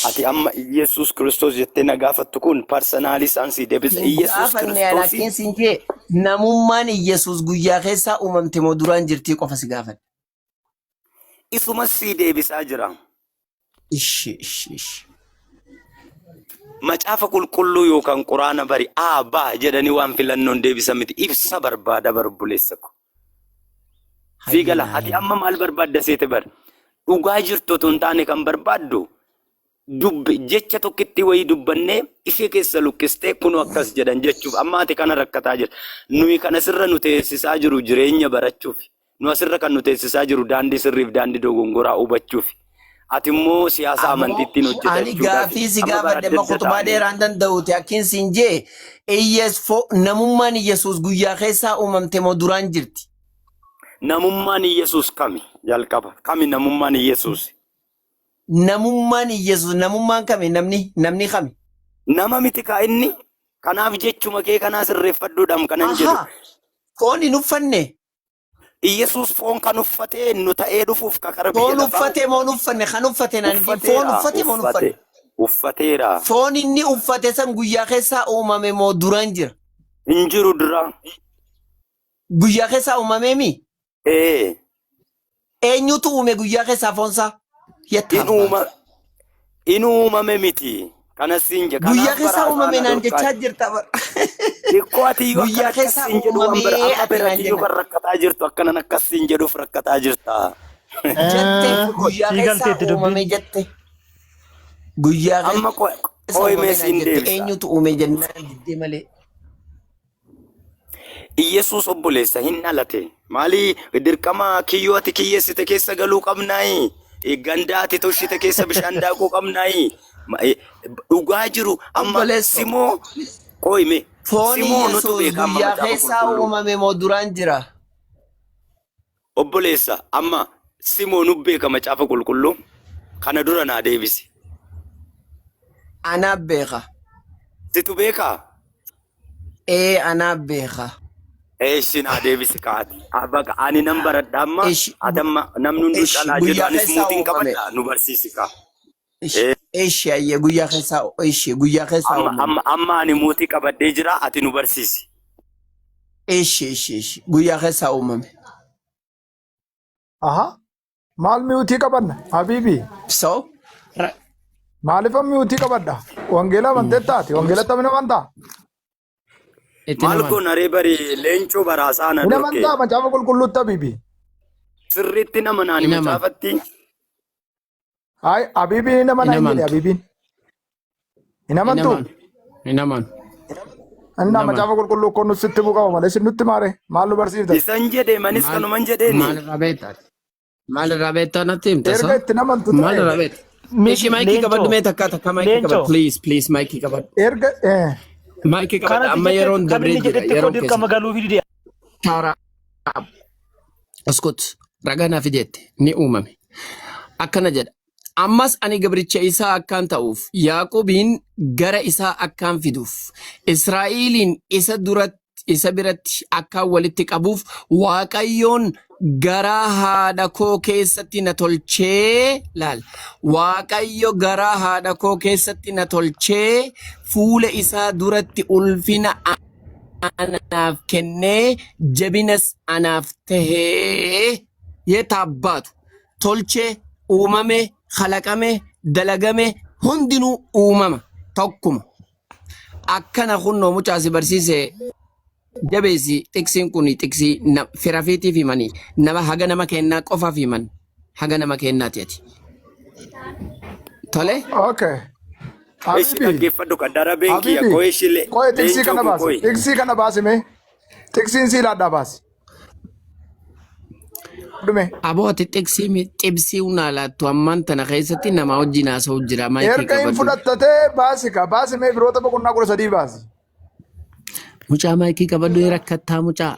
[SPEAKER 8] ati amma Iyyasuus Kiristoos jettee na gaafattu kun parsanaalii isaan sii deebisa.
[SPEAKER 2] Hin
[SPEAKER 8] Iyyasuus
[SPEAKER 2] gaafanne
[SPEAKER 8] Kiristoos
[SPEAKER 2] alakkiin siin jee namummaan Iyyasuus guyyaa keessaa uumamte moo duraan jirtii qofa si gaafadhe.
[SPEAKER 8] isuma sii deebisaa jira.
[SPEAKER 2] Ishi ishi ishi.
[SPEAKER 8] Macaafa qulqulluu yookaan quraana bari A B jedhanii waan filannoon deebisan miti ibsa barbaada barbuleessa ko. Sii
[SPEAKER 2] Hayyee
[SPEAKER 8] gala
[SPEAKER 2] naa
[SPEAKER 8] ati
[SPEAKER 2] himi.
[SPEAKER 8] amma maal barbaadda seete bar dhugaa jirtu otoo hin taane kan barbaaddu Dubbi jecha tokkitti wayii dubbannee ishee keessa luqqistee kunoo akkas jedhan jechuuf amma ati kana rakkataa jirta. Nuyi kan asirra nu teessisaa jiru jireenya barachuuf. Nu asirra kan nu teessisaa jiru daandii sirriif daandii dogongoraa hubachuuf. Ati immoo siyaasa
[SPEAKER 2] Ammoo
[SPEAKER 8] amantiittiin
[SPEAKER 2] ani
[SPEAKER 8] hojjetachuudhaaf
[SPEAKER 2] gaafii si
[SPEAKER 8] amma bara
[SPEAKER 2] gaafadhe
[SPEAKER 8] adda
[SPEAKER 2] amma
[SPEAKER 8] adda
[SPEAKER 2] kutubaa
[SPEAKER 8] ta'anii.
[SPEAKER 2] dheeraan danda'uti akkin siin jee Iyyees fo namummaan Iyyasuus guyyaa keessaa uumamte moo duraan jirti?
[SPEAKER 8] Namummaan Iyyasuus kami jalqaba? Kami namummaan Iyyasuus?
[SPEAKER 2] Namummaan Iyyasuus namummaan kami namni namni kami?
[SPEAKER 8] Nama miti kaa inni. Kanaaf jechuma kee kanaa sirreeffadhuudhaam kanan jedhu.
[SPEAKER 2] Ahaa foon hin uffanne.
[SPEAKER 8] Iyyasuus foon kan uffatee nu ta'ee dhufuuf ka kara biyya
[SPEAKER 2] Foon
[SPEAKER 8] lafaa
[SPEAKER 2] uffate moo hin uffanne kan uffate naan jedhin foon
[SPEAKER 8] uffateera
[SPEAKER 2] uffate moo hin
[SPEAKER 8] uffate
[SPEAKER 2] uffanne?
[SPEAKER 8] uffateera.
[SPEAKER 2] Foon inni uffate san guyyaa keessaa uumame moo duraan jira?
[SPEAKER 8] Hin jiru dura.
[SPEAKER 2] Guyyaa keessaa uumamee mi?
[SPEAKER 8] Ee.
[SPEAKER 2] Eenyutu uume guyyaa keessaa foonsaa? Yetta
[SPEAKER 8] In
[SPEAKER 2] abbaatu.
[SPEAKER 8] uuma in uumame miti. Kanas siin je
[SPEAKER 2] Guyyaa
[SPEAKER 8] kanaaf bara
[SPEAKER 2] keessaa uumame
[SPEAKER 8] afaana
[SPEAKER 2] naan
[SPEAKER 8] dhorkaa.
[SPEAKER 2] jechaa jirta bara.
[SPEAKER 8] Xiqqoo ati iyyuu akkan
[SPEAKER 2] Guyyaa
[SPEAKER 8] akkas
[SPEAKER 2] keessaa
[SPEAKER 8] siin jedhu waan bira
[SPEAKER 2] uumamee
[SPEAKER 8] amma
[SPEAKER 2] ati
[SPEAKER 8] bira
[SPEAKER 2] naan
[SPEAKER 8] ati iyyuu
[SPEAKER 2] jenna.
[SPEAKER 8] kan rakkataa jirtu akkanan akkas siin jedhuuf rakkataa jirta.
[SPEAKER 2] Jette guyyaa
[SPEAKER 10] Sii
[SPEAKER 2] keessaa
[SPEAKER 10] galteetti
[SPEAKER 2] uumame
[SPEAKER 10] dubbiin.
[SPEAKER 2] jette. Guyyaa
[SPEAKER 8] Amma
[SPEAKER 2] keessa
[SPEAKER 8] qo'imee
[SPEAKER 2] uumame naan
[SPEAKER 8] siin
[SPEAKER 2] jette.
[SPEAKER 8] deebisa.
[SPEAKER 2] Eenyutu uume jennaan diddee malee.
[SPEAKER 8] Iyyasuus obboleessa hin dhalate. Maali dirqama kiyyoo ati kiyyeessite keessa galuu qabnaayi? Ganda ati toshite keessa bishaan daakuu qabnaayi? Dhugaa jiru amma
[SPEAKER 2] Obboleesso.
[SPEAKER 8] simoo qoyme
[SPEAKER 2] Foon
[SPEAKER 8] simoo nutu
[SPEAKER 2] Iyyasuus
[SPEAKER 8] beeka amma
[SPEAKER 2] guyyaa
[SPEAKER 8] macaafa
[SPEAKER 2] keessaa
[SPEAKER 8] qulqulluu.
[SPEAKER 2] uumame moo duraan jira?
[SPEAKER 8] Obboleessa amma simoo nu beeka macaafa qulqulluu kana dura naa deebisi.
[SPEAKER 2] Anaa beeka.
[SPEAKER 8] Situ beekaa?
[SPEAKER 2] Ee anaa beeka.
[SPEAKER 8] Eessi naa deebisi kaati. Baqa ani nan baradha amma
[SPEAKER 2] Ishi
[SPEAKER 8] ati amma namni hunduu
[SPEAKER 2] ishi
[SPEAKER 8] calaa jedhu
[SPEAKER 2] guyyaa
[SPEAKER 8] anis
[SPEAKER 2] keessaa
[SPEAKER 8] muutiin
[SPEAKER 2] uumame.
[SPEAKER 8] qabadha nu barsiisi kaa.
[SPEAKER 2] Ishi ishi ayyee guyyaa keessaa ishi guyyaa keessaa
[SPEAKER 8] Amma
[SPEAKER 2] uumame.
[SPEAKER 8] amma amma ani muutii qabadhee jira ati nu barsiisi.
[SPEAKER 2] Ishi ishi ishi guyyaa keessaa uumame.
[SPEAKER 11] Aha. Maal mi'uutii qabanna? Habiibi.
[SPEAKER 2] So ra-
[SPEAKER 11] Maaliifan mi'uutii qabadha? Wangeela amantee taate? Wangeelatti amina amantaa?
[SPEAKER 2] itti
[SPEAKER 8] Maal
[SPEAKER 2] naman.
[SPEAKER 8] goona ree bari leencoo baraasaa na
[SPEAKER 11] Hin
[SPEAKER 8] dhorke.
[SPEAKER 11] amantaa macaafa qulqulluutti habiibi.
[SPEAKER 8] Sirriitti nama naani
[SPEAKER 2] Hin aman.
[SPEAKER 8] macaafatti.
[SPEAKER 11] Hayi habiibiin hin
[SPEAKER 2] Hin
[SPEAKER 11] amanaa hin jedhe
[SPEAKER 2] amantu.
[SPEAKER 11] habiibiin. Hin
[SPEAKER 2] Hin
[SPEAKER 11] amantuu?
[SPEAKER 2] amanu. Hin amanu. Hin
[SPEAKER 11] Innaa
[SPEAKER 2] amanu.
[SPEAKER 11] macaafa qulqulluu kun sitti himuu qaba malee sin nutti maare maal nu barsiifta?
[SPEAKER 8] Isan jedhe manis
[SPEAKER 2] Maal
[SPEAKER 8] kanuman jedheeni.
[SPEAKER 2] maal irraa beektaa? Maal irraa beektaa natti himta
[SPEAKER 11] Erga
[SPEAKER 2] sa?
[SPEAKER 11] itti hin amantu
[SPEAKER 2] Maal
[SPEAKER 11] ta'e
[SPEAKER 2] irraa beekta? Ishi
[SPEAKER 10] Miki
[SPEAKER 2] maayikii qabadhu
[SPEAKER 10] leencoo
[SPEAKER 2] mee takka takka maayikii qabadhu
[SPEAKER 10] leencoo
[SPEAKER 2] please please maayikii qabadhu.
[SPEAKER 11] erga
[SPEAKER 2] Maayikii
[SPEAKER 10] kan
[SPEAKER 2] qabadhu
[SPEAKER 10] ati
[SPEAKER 2] amma
[SPEAKER 10] jette
[SPEAKER 2] yeroon
[SPEAKER 10] kan
[SPEAKER 2] dabree
[SPEAKER 10] inni
[SPEAKER 2] jira
[SPEAKER 10] jedhetti koo
[SPEAKER 2] yeroon
[SPEAKER 10] dirqama
[SPEAKER 2] keessan.
[SPEAKER 10] galuufi dide.
[SPEAKER 2] Taaraa Uskut ragaa naaf jette ni uumame. Akkana jedha. Ammas ani gabricha isaa akkaan ta'uuf Yaaqoobiin gara isaa akkaan fiduuf Israa'eliin isa duratti isa biratti akkaan walitti qabuuf Waaqayyoon garaa haadha koo keessatti na tolchee laal Waaqayyo garaa haadha koo keessatti na tolchee fuula isaa duratti ulfina anaaf kennee jabinas anaaf tahee yeetaabbaatu tolchee uumame kalaqame dalagame hundinuu uumama tokkuma akkana kunnoo mucaa si barsiise jabeessi xiqsiin kun xiqsii firafiitiif himanii nama haga nama kennaa qofaaf himan haga nama kennaati ati tole
[SPEAKER 11] okay.
[SPEAKER 8] Ishi
[SPEAKER 11] Habibi
[SPEAKER 8] dhaggeeffadhu ka darabeen kiyya
[SPEAKER 11] habibi
[SPEAKER 8] qo'ee ishii
[SPEAKER 11] qo'ee xiqsii
[SPEAKER 8] leencoo
[SPEAKER 11] kana
[SPEAKER 8] koo
[SPEAKER 11] baasi
[SPEAKER 8] qo'i.
[SPEAKER 11] xiqsii kana baasi mee xiqsiin sii laadhaa baasi. Dhume.
[SPEAKER 2] Aboo ati xiqsii xibsii hunaa laattu ammaan tana keessatti nama wajjin haasa'u jira maayikii
[SPEAKER 11] Erga hin
[SPEAKER 2] qabadhu.
[SPEAKER 11] fudhattatee baasi ka baasi mee biroota boqonnaa 13 baasi.
[SPEAKER 2] Mucaa maayikii qabadhu hin rakkattaa mucaa.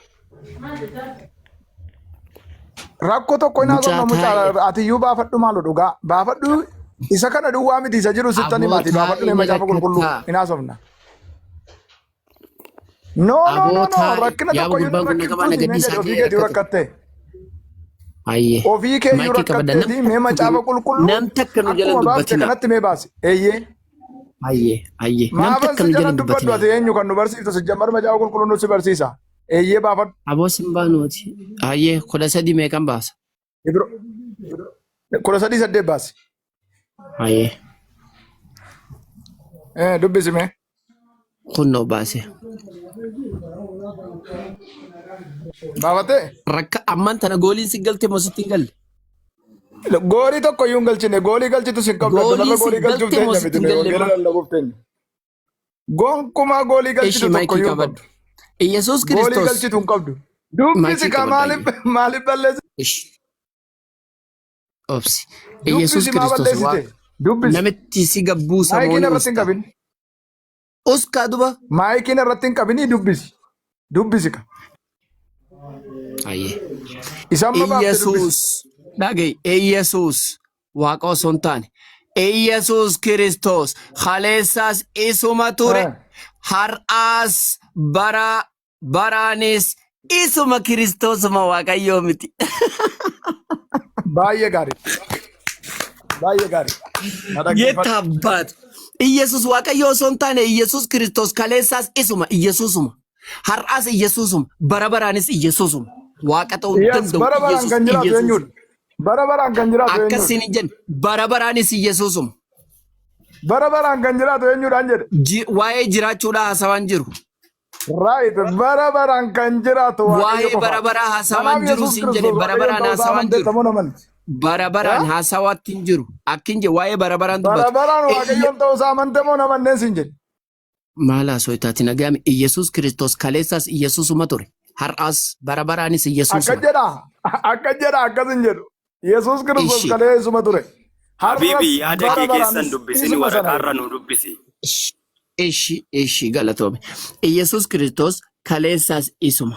[SPEAKER 11] Rakkoo tokko hin
[SPEAKER 2] Mucaa
[SPEAKER 11] haasofna mucaa
[SPEAKER 2] taa'e.
[SPEAKER 11] ati iyyuu baafadhu maalu dhugaa baafadhu isa kana duwwaa miti isa jiru sittan
[SPEAKER 2] Aboo
[SPEAKER 11] himaati baafadhu
[SPEAKER 2] taa'i
[SPEAKER 11] mee
[SPEAKER 2] ni
[SPEAKER 11] macaafa qulqulluu
[SPEAKER 2] rakkattaa.
[SPEAKER 11] hin haasofna. No no
[SPEAKER 2] Aboo
[SPEAKER 11] no no
[SPEAKER 2] taa'i.
[SPEAKER 11] rakkina
[SPEAKER 2] Yaa
[SPEAKER 11] tokko iyyuu
[SPEAKER 2] gurbaan kun na qabaa na
[SPEAKER 11] rakkiftuuti mee
[SPEAKER 2] gadhiisaa
[SPEAKER 11] jedhe ofii
[SPEAKER 2] jee
[SPEAKER 11] keetii
[SPEAKER 2] rakkate.
[SPEAKER 11] rakkatte.
[SPEAKER 2] Hayyee.
[SPEAKER 11] Ofii kee iyyuu
[SPEAKER 2] Maayikii qabadha. Nam
[SPEAKER 11] rakkatteeti mee
[SPEAKER 2] takka
[SPEAKER 11] macaafa
[SPEAKER 2] nu
[SPEAKER 11] qulqulluu
[SPEAKER 2] nam takka nu jala
[SPEAKER 11] akkuma baafte
[SPEAKER 2] dubbatina.
[SPEAKER 11] kanatti mee baasi. Eeyyee.
[SPEAKER 2] Hayyee hayyee. Nam
[SPEAKER 11] Maafan
[SPEAKER 2] takka
[SPEAKER 11] si
[SPEAKER 2] nu jala
[SPEAKER 11] jalan dubbadhu
[SPEAKER 2] dubbatina.
[SPEAKER 11] ati eenyu kan nu barsiiftu si jammar macaafa qulqulluu nu si barsiisa. Eeyyee baafadhu.
[SPEAKER 2] Aboo sin baanuuti. Hayyee 13 meeqan baasa?
[SPEAKER 11] Ibro 13:8 baasi.
[SPEAKER 2] Hayyee.
[SPEAKER 11] Dubbisi mee.
[SPEAKER 2] Kunnoo baase.
[SPEAKER 11] Baafattee?
[SPEAKER 2] Rakka ammaan tana gooliin si galte moo sitti hin galle?
[SPEAKER 11] Goolii tokko iyyuu hin galchine. Goolii galchitus hin qabdu.
[SPEAKER 2] Goolii
[SPEAKER 11] Addunarra
[SPEAKER 2] si
[SPEAKER 11] goolii galchuuf
[SPEAKER 2] galte moo
[SPEAKER 11] teenya
[SPEAKER 2] sitti
[SPEAKER 11] miti
[SPEAKER 2] hin
[SPEAKER 11] nuyi
[SPEAKER 2] galle
[SPEAKER 11] wangeela
[SPEAKER 2] maa?
[SPEAKER 11] lallabuuf teenya. Gonkumaa goolii
[SPEAKER 2] Ishi
[SPEAKER 11] galchitu tokko
[SPEAKER 2] maayikii
[SPEAKER 11] iyyuu hin
[SPEAKER 2] qabadhu.
[SPEAKER 11] qabdu.
[SPEAKER 2] Iyyasuus
[SPEAKER 11] Goolii
[SPEAKER 2] Kiristoos
[SPEAKER 11] galchitu hin qabdu. Dubbisi
[SPEAKER 2] maayikii
[SPEAKER 11] kaa
[SPEAKER 2] qabadhu
[SPEAKER 11] maaliif
[SPEAKER 2] ayyee.
[SPEAKER 11] maaliif balleessi?
[SPEAKER 2] Ishi obsi. Iyyasuus
[SPEAKER 11] Dubbisi maa
[SPEAKER 2] Kiristoos
[SPEAKER 11] balleessite?
[SPEAKER 2] waaqa
[SPEAKER 11] Dubbisi.
[SPEAKER 2] namitti si gabbuusa
[SPEAKER 11] Maayikiin
[SPEAKER 2] moo ni
[SPEAKER 11] irratti hin
[SPEAKER 2] usta?
[SPEAKER 11] qabin.
[SPEAKER 2] Uskaa duba.
[SPEAKER 11] Maayikiin irratti hin qabinii dubbisi. Dubbisi ka.
[SPEAKER 2] Ayyee.
[SPEAKER 11] Isa amma baafte dubbisi.
[SPEAKER 2] Iyyasuus dhaga'i Iyyasuus waaqa osoo hin taane Iyyasuus Kiristoos kaleessaas isuma ture
[SPEAKER 11] Eh.
[SPEAKER 2] har'aas bara baraanis isuma Kiristoosuma Waaqayyoo miti.
[SPEAKER 11] Baay'ee gaarii. Baay'ee gaarii. Na dhaggeeffadhu.
[SPEAKER 2] Yeetta abbaat. Iyyasuus Waaqayyoo osoo hin taane Iyyasuus Kiristoos kaleessaas isuma Iyyasuusuma. Har'aas Iyyasuusuma. Bara baraanis Iyyasuusuma. Waaqa ta'uu hin
[SPEAKER 11] Yes,
[SPEAKER 2] danda'u
[SPEAKER 11] bara baraan
[SPEAKER 2] Iyyasuus
[SPEAKER 11] kan jiraatu
[SPEAKER 2] Iyyasuusuma.
[SPEAKER 11] eenyudha? Bara baraan kan jiraatu eenyudha?
[SPEAKER 2] Akkasiin hin jenne bara baraanis Iyyasuusuma.
[SPEAKER 11] Bara baraan kan jiraatu eenyudhaan jedhe?
[SPEAKER 2] Waa'ee jiraachuudhaa haasawaan jiru.
[SPEAKER 11] Right, bara baraan kan jiraatu Waaqayyo
[SPEAKER 2] Waa'ee
[SPEAKER 11] qofa.
[SPEAKER 2] bara baraa haasawaan
[SPEAKER 11] Kanaaf
[SPEAKER 2] jiru
[SPEAKER 11] Yesuus
[SPEAKER 2] siin jedhe
[SPEAKER 11] Kiristoos
[SPEAKER 2] bara
[SPEAKER 11] Waaqayyoon
[SPEAKER 2] baraan
[SPEAKER 11] ta'uu isaa
[SPEAKER 2] haasawaan
[SPEAKER 11] amanteetta
[SPEAKER 2] jiru.
[SPEAKER 11] moo namanti?
[SPEAKER 2] Bara baraan
[SPEAKER 11] Eh?
[SPEAKER 2] haasawaatti hin jiru. Akkin jedhe waa'ee bara baraan
[SPEAKER 11] Bara
[SPEAKER 2] dubbatu.
[SPEAKER 11] baraan Waaqayyoon ta'uu isaa amante moo namanneen siin jedhe?
[SPEAKER 2] Maal haasoo itaati nagaame Iyyasuus Kiristoos kaleessaas Iyyasuusuma ture. Har'aas bara baraanis
[SPEAKER 11] Akka
[SPEAKER 2] Iyyasuusuma.
[SPEAKER 11] jedha, akka jedha akkas hin jedhu. Yesuus Kiristoos
[SPEAKER 2] Ishi.
[SPEAKER 11] kalee isuma ture. Har'as
[SPEAKER 8] Habiibi yaada
[SPEAKER 11] bara
[SPEAKER 8] kee keessan
[SPEAKER 11] baraanis
[SPEAKER 8] dubbisini
[SPEAKER 11] isuma sana
[SPEAKER 8] waraqaarra nu dubbisi.
[SPEAKER 2] Ishi ishi galatoome. Iyyasuus Kiristoos kaleessaas isuma.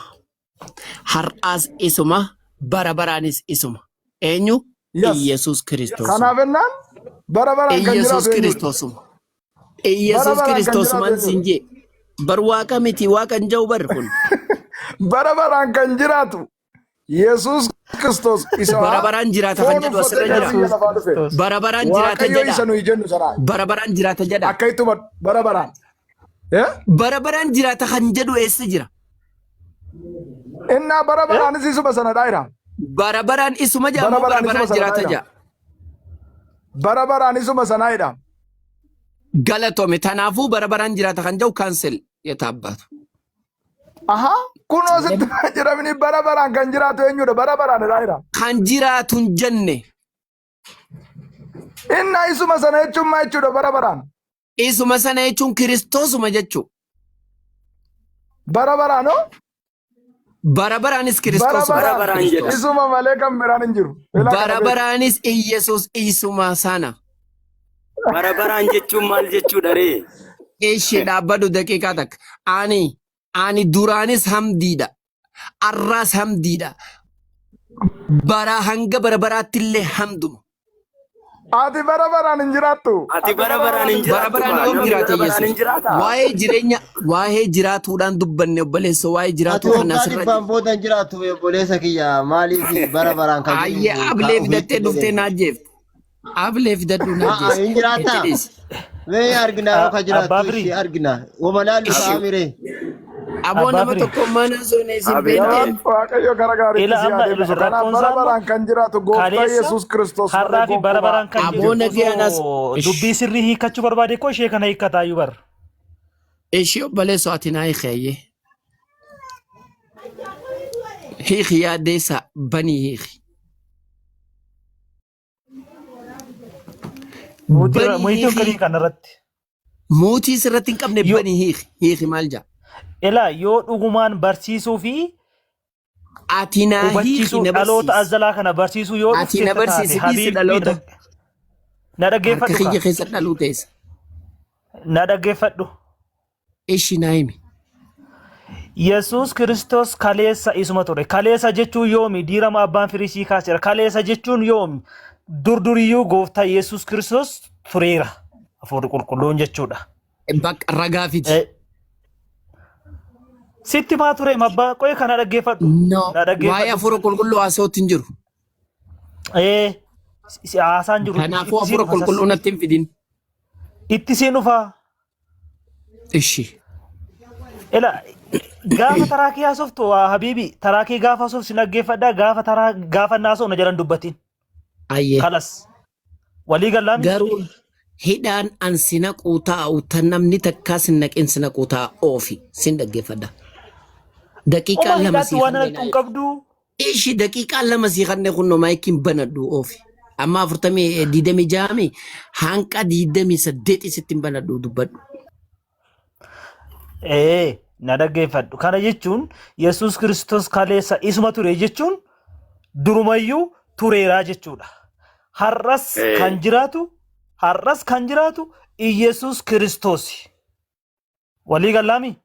[SPEAKER 2] Har'aas isuma. Bara baraanis isuma. Eenyu?
[SPEAKER 11] Yes.
[SPEAKER 2] Iyyasuus Kiristoosuma.
[SPEAKER 11] Kanaaf jennaan bara baraan kan
[SPEAKER 2] Iyyasuus
[SPEAKER 11] jiraatu eenyudha?
[SPEAKER 2] Kiristoosuma.
[SPEAKER 11] Bara
[SPEAKER 2] Iyyasuus
[SPEAKER 11] baraan kan
[SPEAKER 2] Kiristoos
[SPEAKER 11] jiraatu
[SPEAKER 2] man siin
[SPEAKER 11] eenyudha?
[SPEAKER 2] jee. Bar waaqa miti waaqa hin jiru bar kun.
[SPEAKER 11] Bara baraan kan jiraatu Yesuus Kiristoos isa
[SPEAKER 2] Bara baraan jiraata kan
[SPEAKER 11] foon
[SPEAKER 2] jedhu
[SPEAKER 11] uffatee
[SPEAKER 2] asirra
[SPEAKER 11] gara
[SPEAKER 2] jira.
[SPEAKER 11] biyya lafaa dhufe.
[SPEAKER 2] Bara baraan jiraata
[SPEAKER 11] Waaqayyo
[SPEAKER 2] jedha.
[SPEAKER 11] isa nuyi jennu sanaa.
[SPEAKER 2] Bara baraan jiraata jedha.
[SPEAKER 11] Akka ittuma bara baraan. Eh?
[SPEAKER 2] Bara baraan jiraata kan jedhu eessa jira?
[SPEAKER 11] Innaa bara baraanis isuma sana dhaayira.
[SPEAKER 2] Bara baraan isuma jedha
[SPEAKER 11] Bara
[SPEAKER 2] moo bara
[SPEAKER 11] baraan isuma
[SPEAKER 2] baraan
[SPEAKER 11] sana
[SPEAKER 2] jiraata
[SPEAKER 11] dhaayira.
[SPEAKER 2] jedha?
[SPEAKER 11] Bara baraan isuma sanaayidha.
[SPEAKER 2] Galatome tanaafuu bara baraan jiraata kan jedhu kaansel yetaabbaatu.
[SPEAKER 11] Aha, kunoo sitti jiramni bara baraan kan jiraatu eenyudha? Bara baraan dhaayira.
[SPEAKER 2] Kan jiraatu hin jenne
[SPEAKER 11] Innaa isuma sana jechuun maa jechuudha bara baraan?
[SPEAKER 2] isuma sana jechuun kiristoosuma jechuu.
[SPEAKER 11] Bara baraan hoo?
[SPEAKER 2] Bara baraanis
[SPEAKER 11] Bara
[SPEAKER 2] kiristoosuma.
[SPEAKER 8] Bara
[SPEAKER 11] baraan
[SPEAKER 8] baraan jedha.
[SPEAKER 11] isuma malee kan biraan hin jiru. Ilaa kana
[SPEAKER 2] Bara
[SPEAKER 11] beeku.
[SPEAKER 2] baraanis Iyyasuus isuma sana.
[SPEAKER 8] Bara baraan jechuun maal jechuudha ree?
[SPEAKER 2] Ishee dhaabbadhu daqiiqaa takka. Ani duraanis hamdiidha. Arraas hamdiidha. Bara hanga bara baraatti illee hamduma.
[SPEAKER 11] Ati bara baraan hin jiraattu.
[SPEAKER 8] Ati bara baraan hin
[SPEAKER 2] Bara
[SPEAKER 8] jiraattu
[SPEAKER 2] baraan
[SPEAKER 8] kaa
[SPEAKER 2] yoom
[SPEAKER 8] namni
[SPEAKER 2] jiraate
[SPEAKER 8] bara baraan hin
[SPEAKER 2] Yesuus?
[SPEAKER 8] jiraataa?
[SPEAKER 2] Waa'ee jireenya waa'ee jiraatuudhaan dubbanne obboleessa waa'ee
[SPEAKER 1] Ati
[SPEAKER 2] jiraatuu kana
[SPEAKER 1] waggaa
[SPEAKER 2] asirra
[SPEAKER 1] dhibbaan
[SPEAKER 2] jira.
[SPEAKER 1] booda hin jiraattu obboleessa kiyya maaliif bara baraan kan
[SPEAKER 2] Ayyee
[SPEAKER 1] jedhu ka
[SPEAKER 2] ablee
[SPEAKER 1] ofiitti
[SPEAKER 2] fidattee dhuftee
[SPEAKER 1] jedhe.
[SPEAKER 2] na ajjeefte. Ablee fidadhuu na
[SPEAKER 1] Haa
[SPEAKER 2] ajjeese.
[SPEAKER 1] hin
[SPEAKER 2] Itti
[SPEAKER 1] jiraattaa?
[SPEAKER 2] dhiisi.
[SPEAKER 1] Mee argina yoo ka
[SPEAKER 10] Abbaa
[SPEAKER 1] jiraattu
[SPEAKER 10] firii.
[SPEAKER 1] ishee argina. Wama laallu
[SPEAKER 2] Ishi
[SPEAKER 1] ka'a miree.
[SPEAKER 2] aboo
[SPEAKER 10] Abbaa
[SPEAKER 2] nama
[SPEAKER 10] firii.
[SPEAKER 2] tokko mana soone isin
[SPEAKER 8] Abeet
[SPEAKER 2] beekteen.
[SPEAKER 8] abeet.
[SPEAKER 11] Waaqayyo gara gaariitti
[SPEAKER 10] Ila
[SPEAKER 11] si haa
[SPEAKER 10] amma
[SPEAKER 11] deebisu. Kanaaf
[SPEAKER 10] rakkoon
[SPEAKER 11] bara
[SPEAKER 10] isaa amma
[SPEAKER 11] baraan kan jiraatu gooftaa
[SPEAKER 10] kaleessa
[SPEAKER 11] Yesuus Kiristoos malee
[SPEAKER 10] har'aa fi bara
[SPEAKER 11] gonkumaa
[SPEAKER 10] baraan kan
[SPEAKER 2] Aboo
[SPEAKER 10] jedhu
[SPEAKER 2] nagayaan as.
[SPEAKER 10] osoo dubbii
[SPEAKER 2] Ish.
[SPEAKER 10] sirrii hiikkachuu barbaade koo ishee kana hiikkataayyuu bara.
[SPEAKER 2] Ishi obboleessoo ati naa hiiki ayyee. Hiiki yaaddeessa banii hiiki.
[SPEAKER 10] Mootii
[SPEAKER 2] Banii
[SPEAKER 10] mootii
[SPEAKER 2] hiiki.
[SPEAKER 10] akkamii kanarratti.
[SPEAKER 2] Mootii sirratti hin qabne
[SPEAKER 10] Yoo
[SPEAKER 2] banii hiiki. Hiiki maal jaa?
[SPEAKER 10] ila yoo dhugumaan barsiisuu fi
[SPEAKER 2] Ati naa hiiki
[SPEAKER 10] hubachiisuu
[SPEAKER 2] na
[SPEAKER 10] dhaloota
[SPEAKER 2] barsiisi.
[SPEAKER 10] azalaa kana barsiisuu yoo
[SPEAKER 2] Ati na
[SPEAKER 10] dhufteetta taate
[SPEAKER 2] barsiisi dhiisi
[SPEAKER 10] habiibii
[SPEAKER 2] dhaloota.
[SPEAKER 10] na
[SPEAKER 2] Harka
[SPEAKER 10] dhaggeeffadhu
[SPEAKER 2] kiyya
[SPEAKER 10] kaa
[SPEAKER 2] keessa dhaluu teessa.
[SPEAKER 10] na dhaggeeffadhu.
[SPEAKER 2] Ishi naa himi.
[SPEAKER 10] Yesuus Kiristoos kaleessa isuma ture. Kaleessa jechuun yoomi? Diirama abbaan firisii kaaseera. Kaleessa jechuun yoomi? Durduriyyuu gooftaa Yesuus Kiristoos tureera. Hafuurri qulqulluun jechuudha.
[SPEAKER 2] Bakka ragaa fidi.
[SPEAKER 10] Sitti maa ture abbaa qo'ee kana dhaggeeffadhu.
[SPEAKER 2] No.
[SPEAKER 10] Na
[SPEAKER 2] Waa'ee
[SPEAKER 10] dhaggeeffadhu.
[SPEAKER 2] hafuura qulqulluu haasa'uutti hin jiru.
[SPEAKER 10] Haasaan jiru
[SPEAKER 2] Kanaafuu
[SPEAKER 10] itti siin
[SPEAKER 2] hafuura
[SPEAKER 10] dhufa sas.
[SPEAKER 2] qulqulluu natti hin fidin.
[SPEAKER 10] Itti siin dhufa.
[SPEAKER 2] Ishi.
[SPEAKER 10] Ila gaafa taraakii haasoftu waa habiibi taraakii gaafa haasoftu si dhaggeeffadha gaafa taraa gaafa naasoo na jalan dubbatin.
[SPEAKER 2] Ayyee.
[SPEAKER 10] Kalas walii gallaa miti.
[SPEAKER 2] Garuu hidhaan an si naquu taa'u tan namni takkaa sin naqin si naquu ta'a oofi sin dhaggeeffadha. Daqiiqaa
[SPEAKER 10] Oma
[SPEAKER 2] lama
[SPEAKER 10] hidhaatti
[SPEAKER 2] sii
[SPEAKER 10] waan
[SPEAKER 2] kanneen
[SPEAKER 10] naqxu hin qabdu.
[SPEAKER 2] Ishi daqiiqaa 2 sii kanneen kunnoo maayikiin banadhu oofi. Amma afurtamii digdamii ja'ami hanqa 28 sitti hin banadhu dubbadhu.
[SPEAKER 10] Ee na dhaggeeffadhu. Kana jechuun Yesuus Kiristoos kaleessa isuma ture jechuun durumayyuu tureeraa jechuudha. Har'as kan jiraatu har'as kan jiraatu Iyesuus Kiristoosi. Walii gallaami?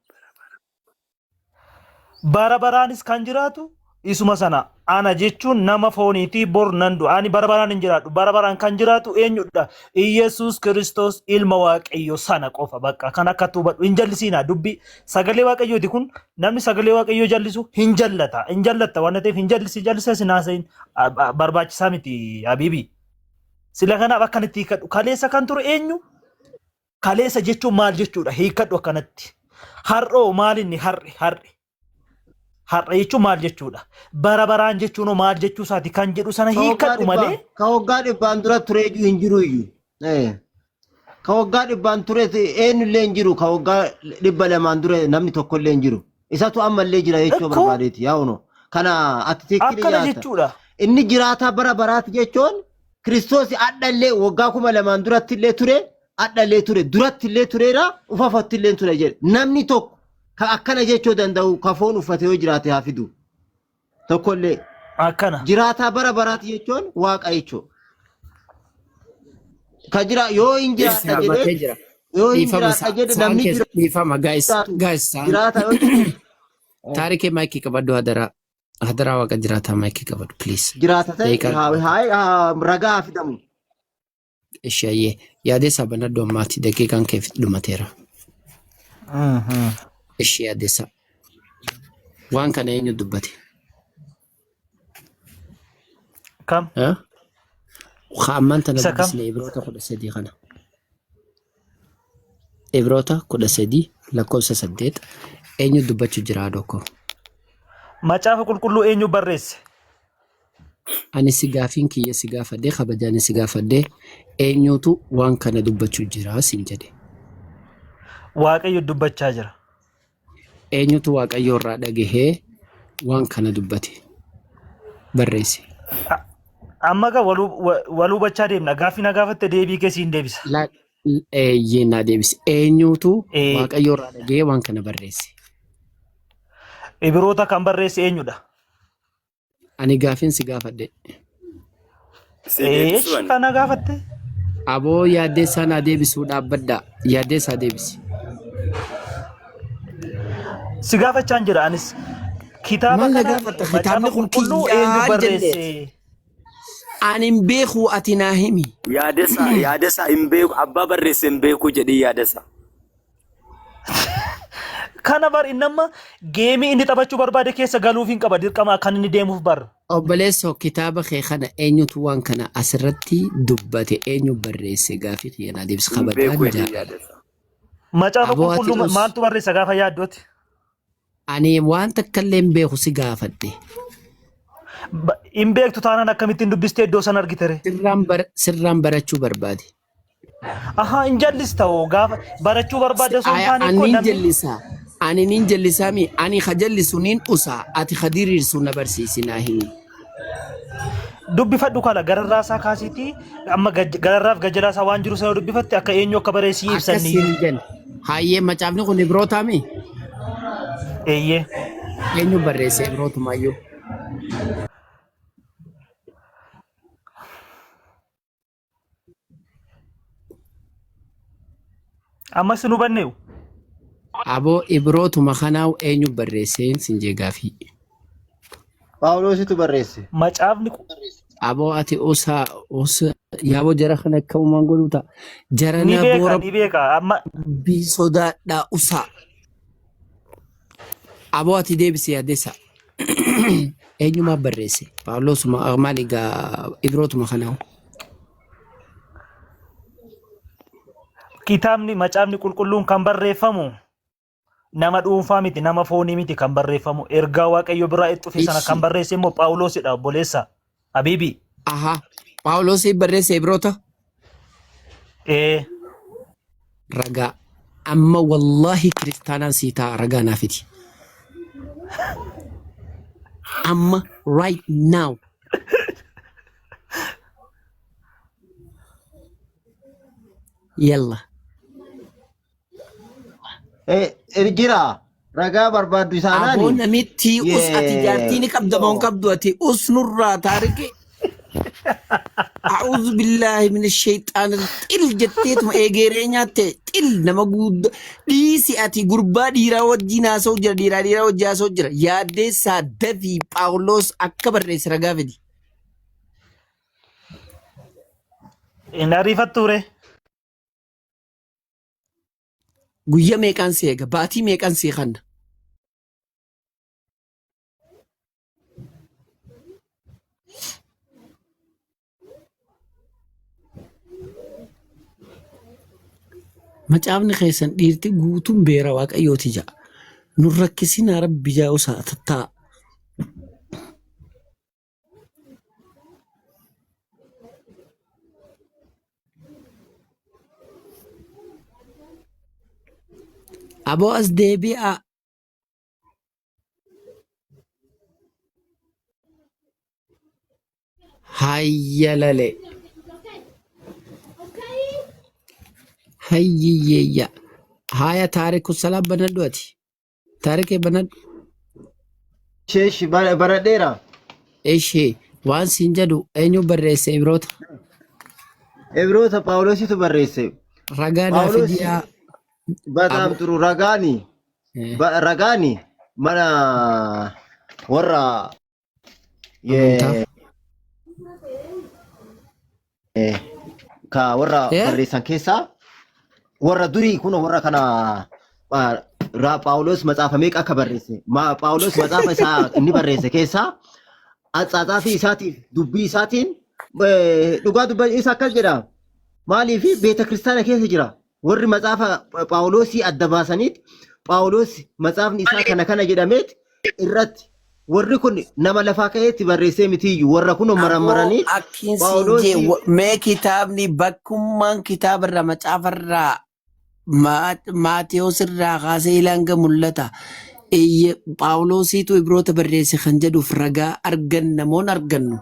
[SPEAKER 10] Bara baraanis kan jiraatu isuma sana. Ana jechuun nama fooniitii bor nan du'a. Ani bara baraan hin jiraadhu. Bara baraan kan jiraatu eenyudha? Iyesuus Kiristoos ilma Waaqayyo sana qofa. Bakka kan akka hubadhu hin jallisiinaa dubbii sagalee Waaqayyooti kun namni sagalee Waaqayyoo jallisu hin jallata. Hin jallatta waan ta'eef hin jallisi jallisa sin haasayin barbaachisaa miti habiibi. Sila kanaaf akkanatti hiikadhu. Kaleessa kan ture eenyu? Kaleessa jechuun maal jechuudha? Hiikadhu akkanatti. Har'oo maal inni har'i har'i? Har'a jechuun maal jechuudha? Bara baraan jechuun hoo maal jechuu isaati kan jedhu sana
[SPEAKER 1] Ka waggaa
[SPEAKER 10] hiikadhu
[SPEAKER 1] dhibbaa
[SPEAKER 10] malee
[SPEAKER 1] ka waggaa dhibbaan dura ture iyyuu hin jiru iyyuu. Eh. Ka waggaa dhibbaan ture eenyullee hin jiru ka waggaa 200 dura namni tokkollee hin jiru. Isatu ammallee jira jechuu
[SPEAKER 10] Ikkoo
[SPEAKER 1] barbaadeeti yaa uno. Kana ati tikkili
[SPEAKER 10] akkana
[SPEAKER 1] jiraata.
[SPEAKER 10] jechuudha.
[SPEAKER 1] Inni jiraataa bara baraati jechuun Kiristoos adhallee waggaa 2000 duratti illee ture adhallee ture duratti illee tureera ufafatti illee ture jedhe. Namni tokko ka akkana jechuu danda'u ka foon uffate yoo jiraate haa fidu. Tokkollee.
[SPEAKER 10] Akkana.
[SPEAKER 1] Jiraataa bara baraati jechuun waaqa jechuudha. Ka jira yoo hin
[SPEAKER 2] Yes,
[SPEAKER 1] jiraadha
[SPEAKER 2] dhaabatee
[SPEAKER 1] jedhee
[SPEAKER 2] jira.
[SPEAKER 1] yoo hin
[SPEAKER 2] Dhiifama
[SPEAKER 1] jiraadha jedhe
[SPEAKER 2] sa'aan
[SPEAKER 1] namni
[SPEAKER 2] keessa dhiifama guys
[SPEAKER 1] jiraatu
[SPEAKER 2] guys sa'aan
[SPEAKER 1] jiraata yoo jedhe
[SPEAKER 2] taarikee maayikii qabadhu hadaraa hadaraa waaqa jiraataa maayikii qabadhu please.
[SPEAKER 1] jiraata ta'e
[SPEAKER 2] Daqiiqaa
[SPEAKER 1] haa haa ragaa haa fidamu.
[SPEAKER 2] Ishi ayyee yaadeessaa banadhu ammaati daqiiqaan kee dhumateera. Ishi yaadeessaa waan kana eenyu dubbate?
[SPEAKER 10] Kam?
[SPEAKER 2] Eh? Ka ammaan tana
[SPEAKER 10] Isa kam?
[SPEAKER 2] dubbisne Ibroota 13 kana. Ibroota 13 lakkoofsa 8 eenyu dubbachuu jira haadhoo koo?
[SPEAKER 10] Macaafa qulqulluu eenyu barreesse?
[SPEAKER 2] Ani si gaafiin kiyya si gaafadhe kabajaan si gaafadhe eenyutu waan kana dubbachuu jira siin jedhe.
[SPEAKER 10] Waaqayyo dubbachaa jira.
[SPEAKER 2] Eenyutu Waaqayyo irraa dhagahee waan kana dubbate barreesse.
[SPEAKER 10] Amma gaa wal hubachaa deemna. Gaaffii na gaafatte deebii kee siin deebisa.
[SPEAKER 2] Eeyyee naa deebise. Eenyutu Waaqayyo irraa dhagahee waan kana barreesse?
[SPEAKER 10] Ibiroota kan barreesse eenyudha?
[SPEAKER 2] Ani gaafiin si gaafadhe.
[SPEAKER 8] Si deebisuu
[SPEAKER 10] Eesh
[SPEAKER 8] ani.
[SPEAKER 10] kana gaafatte.
[SPEAKER 2] Aboo yaaddeessaa naa deebisuu dhaabbadhaa. Yaaddeessaa deebisi.
[SPEAKER 10] Si gaafachaan jira anis. Kitaaba
[SPEAKER 2] Maal na
[SPEAKER 10] kana
[SPEAKER 2] gaafatta?
[SPEAKER 10] macaafa
[SPEAKER 2] Kitaabni kun
[SPEAKER 10] qulqulluu eenyu
[SPEAKER 2] kiyyaan
[SPEAKER 10] barreesse?
[SPEAKER 2] jenne. Ani hin beeku ati naa himi.
[SPEAKER 8] Yaadesa yaadesa hin beeku abbaa barreesse hin beeku jedhii yaadesa.
[SPEAKER 10] Kana bar inni amma geemii inni taphachuu barbaade keessa galuuf hin qaba dirqama kan inni deemuuf bar.
[SPEAKER 2] Obboleessoo kitaaba kee kana eenyutu waan kana asirratti dubbate eenyu barreesse gaafii kiyya naa deebisi
[SPEAKER 8] Hin beeku
[SPEAKER 2] kabajaan
[SPEAKER 8] jedhii
[SPEAKER 2] jaalala.
[SPEAKER 8] yaadesa.
[SPEAKER 10] Macaafa
[SPEAKER 2] Aboo ati
[SPEAKER 10] qulqulluu
[SPEAKER 2] us
[SPEAKER 10] maaltu barreessa gaafa yaaddooti?
[SPEAKER 2] ani waan takka illee hin beeku si gaafadhe.
[SPEAKER 10] Hin beektu taanaan akkamittiin dubbistee iddoo sana argite ree?
[SPEAKER 2] Sirraan barachuu barbaade.
[SPEAKER 10] Ahaa hin jallista hoo gaafa barachuu barbaadde osoo hin taane
[SPEAKER 2] Ani
[SPEAKER 10] koo
[SPEAKER 2] nin
[SPEAKER 10] namni
[SPEAKER 2] jallisa. Ani nin jallisaa mi? Ani ka jallisu nin usa. Ati ka diriirsu na barsiisi naa himi.
[SPEAKER 10] dubbifadhu kala gararraa isaa kaasiitii amma gararraaf gajalaa isaa waan jiru sana dubbifatte akka eenyu akka baree sii
[SPEAKER 2] Akkas
[SPEAKER 10] ibsanni.
[SPEAKER 2] hin jenne. Hayyee macaafni kun Ibrootaa mi?
[SPEAKER 10] Eeyyee.
[SPEAKER 2] Eenyu barreesse Ibrootumaayyuu?
[SPEAKER 10] Ammas hin hubanneewu.
[SPEAKER 2] Aboo Ibrootuma kanaa eenyu barreesseen sin jee gaafii.
[SPEAKER 1] Phaawulositu barreesse.
[SPEAKER 10] Macaafni
[SPEAKER 2] Aboo ati usa usa yaaboo jara kana akka uumaan godhuu ta'a. Jara
[SPEAKER 10] ni
[SPEAKER 2] na
[SPEAKER 10] beeka
[SPEAKER 2] boora
[SPEAKER 10] ni beeka amma
[SPEAKER 2] bii sodaadhaa usa. Aboo ati deebisi yaaddeessa. Eenyumaa barreesse? Phaawulosuma maali egaa Ibrootuma kanaa.
[SPEAKER 10] Kitaabni macaafni qulqulluun kan barreeffamu nama dhuunfaa miti nama foonii miti kan barreeffamu ergaa waaqayyo biraa itti dhufe sana kan
[SPEAKER 2] Ishi.
[SPEAKER 10] barreesse immoo Phaawulosidha obboleessa Habiibii.
[SPEAKER 2] Aha. Phaawulosii barreesse Ibroota?
[SPEAKER 10] Ee.
[SPEAKER 2] Ragaa. Amma wallaahi kiristaanaan sii ta'a ragaa naa fidi. Amma right now. Yalla.
[SPEAKER 1] Jira ragaa barbaaddu
[SPEAKER 2] Aboo
[SPEAKER 1] isaanaani.
[SPEAKER 2] namitti us ati jaartii ni qabda moo hin qabdu ati us nurraa taarike. A'uudhu billaahi min shayxaan xil jetteetuma eegeeree nyaatte xil nama guddaa dhiisi ati gurbaa dhiiraa wajjin haasa'u jira dhiiraa dhiiraa wajjin haasa'u jira yaaddeessaa dafii Phaawulos akka barreesse ragaa fidi.
[SPEAKER 10] Hin ariifattu ree.
[SPEAKER 2] Guyya meeqaan si eega baatii meeqaan si kanna. Macaafni keessan dhiirti guutuun beera waaqayyooti ja'a. Nun rakkisinaa rabbi jaa'u isaa tattaa. Aboo as deebi'aa. Hayyalale. Hayyiyyeeyya. Haaya taariku salaam banadhu ati. Taarikee banadhu.
[SPEAKER 1] Sheesh baradheera.
[SPEAKER 2] Ishee waan siin jedhu eenyu barreesse Ibroota?
[SPEAKER 1] Ibroota Phaawulositu barreesse.
[SPEAKER 2] Ragaa naa
[SPEAKER 1] Phaawulos
[SPEAKER 2] fidiyaa
[SPEAKER 1] bataam
[SPEAKER 2] abo.
[SPEAKER 1] turu ragaani ragaani mana warra
[SPEAKER 2] Amantaa.
[SPEAKER 1] Ka warra
[SPEAKER 2] Eh?
[SPEAKER 1] barreessan keessaa warra durii kun warra kana Phaawulos matsaafa meeqa akka barreesse Phaawulos matsaafa isaa inni barreesse keessaa atsaaxaafii isaatiif dubbii isaatiin dhugaa dubbii isa akkas jedha maaliif beeta kiristaana keessa jira warri matsaafa Phaawulosii adda baasaniit Phaawulos matsaafni isaa kana kana jedhameet irratti warri kun nama lafaa ka'eetti barreessee mitiiyyu warra kun
[SPEAKER 2] Aboo
[SPEAKER 1] marammaranii
[SPEAKER 2] akkin siin jee
[SPEAKER 1] Phaawulosii
[SPEAKER 2] mee kitaabni bakkummaan kitaabarraa macaafarraa Maatewos irraa kaasee ilaa hanga mul'ata. Iyye Phaawulosiitu Ibroota barreesse kan jedhuuf ragaa arganna moo hin argannu?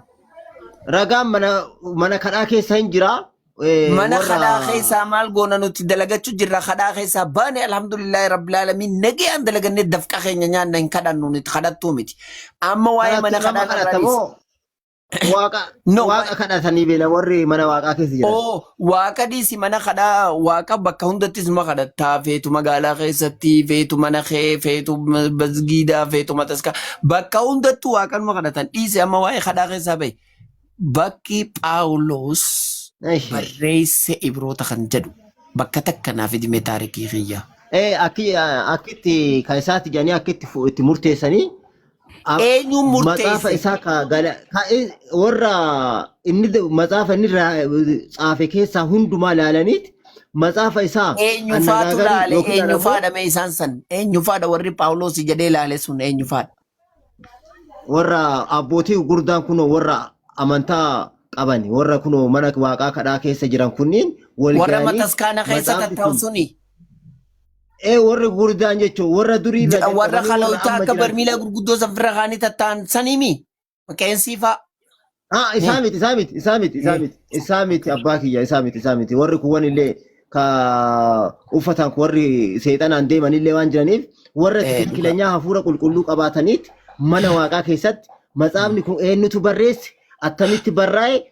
[SPEAKER 1] Ragaan mana kadhaa keessa hin jira.
[SPEAKER 2] Mana
[SPEAKER 1] Warra
[SPEAKER 2] kadhaa keessaa maal goona nuti dalagachuu jirra kadhaa keessaa baane alhamdulillahi rabbil aalamiin nagayaan dalagannee dafqa keenya nyaanna hin kadhannu nuti kadhattuu miti. Amma waa'ee mana
[SPEAKER 1] kadhattu nama
[SPEAKER 2] kadhaa narraa
[SPEAKER 1] kadhata
[SPEAKER 2] dhiisi.
[SPEAKER 1] moo waaqa
[SPEAKER 2] No,
[SPEAKER 1] waaqa kadhatanii beela warri mana waaqaa keessa jiran.
[SPEAKER 2] Oo, waaqa dhiisi mana kadhaa waaqa bakka hundattis numa kadhattaa feetu magaalaa keessatti feetu mana kee feetu masgiidaa feetu mataskaa bakka hundattuu waaqa numa kadhatan dhiisi amma waa'ee kadhaa keessaa bahi. Bakki Phaawulos
[SPEAKER 1] Eshi.
[SPEAKER 2] barreesse Ibroota kan jedhu bakka takka naa fidi mee taarikii kiyya.
[SPEAKER 1] Akkitti kan isaatti jedhanii akkitti itti murteessanii
[SPEAKER 2] Eenyuun
[SPEAKER 1] maxaafa
[SPEAKER 2] murteesse?
[SPEAKER 1] isaa ka gala ka warra inni matsaafa inni tsaafe keessaa hundumaa ilaalaniit matsaafa isaa
[SPEAKER 2] Eenyufaatu
[SPEAKER 1] annagaagarii
[SPEAKER 2] laale?
[SPEAKER 1] yookiin ammoo
[SPEAKER 2] Eenyufaadha mee isaan san? Eenyufaadha warri Phaawulos jedhee laale sun eenyufaadha?
[SPEAKER 1] Warra abbootii gurguddaan kunoo warra amantaa qaban warra kunoo mana waaqaa kadhaa keessa jiran kunniin wal
[SPEAKER 2] Warra
[SPEAKER 1] ga'anii
[SPEAKER 2] mataskaana keessa
[SPEAKER 1] matsaafni
[SPEAKER 2] tattaa'u
[SPEAKER 1] kun
[SPEAKER 2] suni.
[SPEAKER 1] warri gurguddaan jechuun warra durii irraa
[SPEAKER 2] Warra
[SPEAKER 1] jalqabanii warra
[SPEAKER 2] kalootaa
[SPEAKER 1] amma
[SPEAKER 2] akka
[SPEAKER 1] jiran
[SPEAKER 2] barmiila gurguddoo san firra kaanii tattaa'an saniimi. Qeensii fa'a.
[SPEAKER 1] Ah, isaa miti, isaa miti, isaa miti, isaa miti, isaa miti, abbaa kiyya, isaa miti, isaa miti. Warri kuwwan illee ka uffatan warri seexanaan deeman illee waan jiraniif warra
[SPEAKER 2] Dhugaa.
[SPEAKER 1] tikikilanyaa hafuura qulqulluu qabaataniit mana waaqaa keessatti matsaafni kun eenyutu barreesse attamitti barraa'e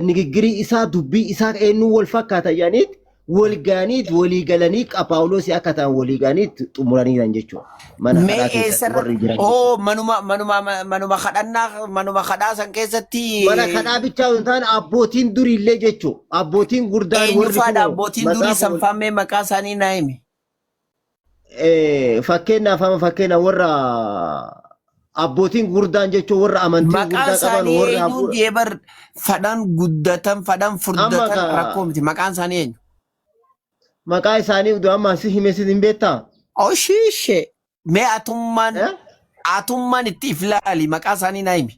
[SPEAKER 1] nigiggirii isaa dubbii isaa eenyuun wal fakkaata jedhaniit wal ga'aniit walii galanii Phaawuloosii akka ta'an walii ga'aniit xumuranii jiran jechuudha. Mana
[SPEAKER 2] Mee
[SPEAKER 1] kadhaa keessa
[SPEAKER 2] eessarra
[SPEAKER 1] warri jiran jechuudha.
[SPEAKER 2] oo manuma manuma manuma kadhannaa manuma kadhaa san keessatti
[SPEAKER 1] Mana kadhaa bichaa osoo hin taane abbootiin durii illee jechuudha. Abbootiin gurdaan
[SPEAKER 2] eenyu
[SPEAKER 1] warri
[SPEAKER 2] faadha
[SPEAKER 1] kunoo
[SPEAKER 2] abbootiin durii
[SPEAKER 1] matsaafa
[SPEAKER 2] san
[SPEAKER 1] wal
[SPEAKER 2] faa mee maqaa isaanii naa himi.
[SPEAKER 1] Fakkeenyaaf amma fakkeenya warra abbootiin gurdaan jechuun warra amantii
[SPEAKER 2] Maqaan
[SPEAKER 1] gurguddaa qaban
[SPEAKER 2] isaanii
[SPEAKER 1] warra
[SPEAKER 2] eenyuun
[SPEAKER 1] hafuura
[SPEAKER 2] jee bar fadhan guddatan fadhan
[SPEAKER 1] amma
[SPEAKER 2] furdatan
[SPEAKER 1] ka
[SPEAKER 2] rakkoo miti maqaan isaanii eenyu.
[SPEAKER 1] maqaa isaanii utuu amma si hime si hin beektaa?
[SPEAKER 2] Oshiishe mee atummaan
[SPEAKER 1] Eh?
[SPEAKER 2] atummaan itti if laali maqaa isaanii naa himi.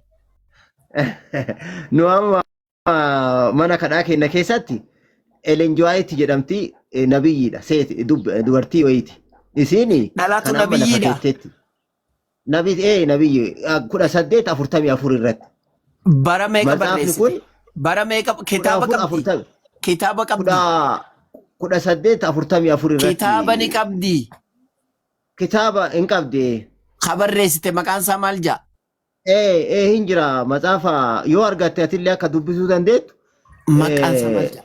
[SPEAKER 1] Nu amma mana kadhaa keenya keessatti Ellen White jedhamti nabiyyiidha seeti dubartii wayiiti. Isiin
[SPEAKER 2] Dhalaatu
[SPEAKER 1] kan amma lafa
[SPEAKER 2] nabiyyiidha.
[SPEAKER 1] teetteetti. Nabi nabiyyi 1844 irratti.
[SPEAKER 2] Bara meeqa
[SPEAKER 1] Matsaafni
[SPEAKER 2] barreessite?
[SPEAKER 1] kun
[SPEAKER 2] Bara meeqa
[SPEAKER 1] kudha
[SPEAKER 2] kitaaba
[SPEAKER 1] afur
[SPEAKER 2] qabdi?
[SPEAKER 1] afurtami
[SPEAKER 2] Kitaaba qabdi?
[SPEAKER 1] kudha 1844 irratti.
[SPEAKER 2] Kitaaba ni qabdi.
[SPEAKER 1] Kitaaba hin qabdi.
[SPEAKER 2] Ka barreessite maqaan isaa maal ja'a?
[SPEAKER 1] Ee ee hin jira matsaafa yoo argatte atillee akka dubbisuu dandeettu.
[SPEAKER 2] Maqaan isaa maal ja'a?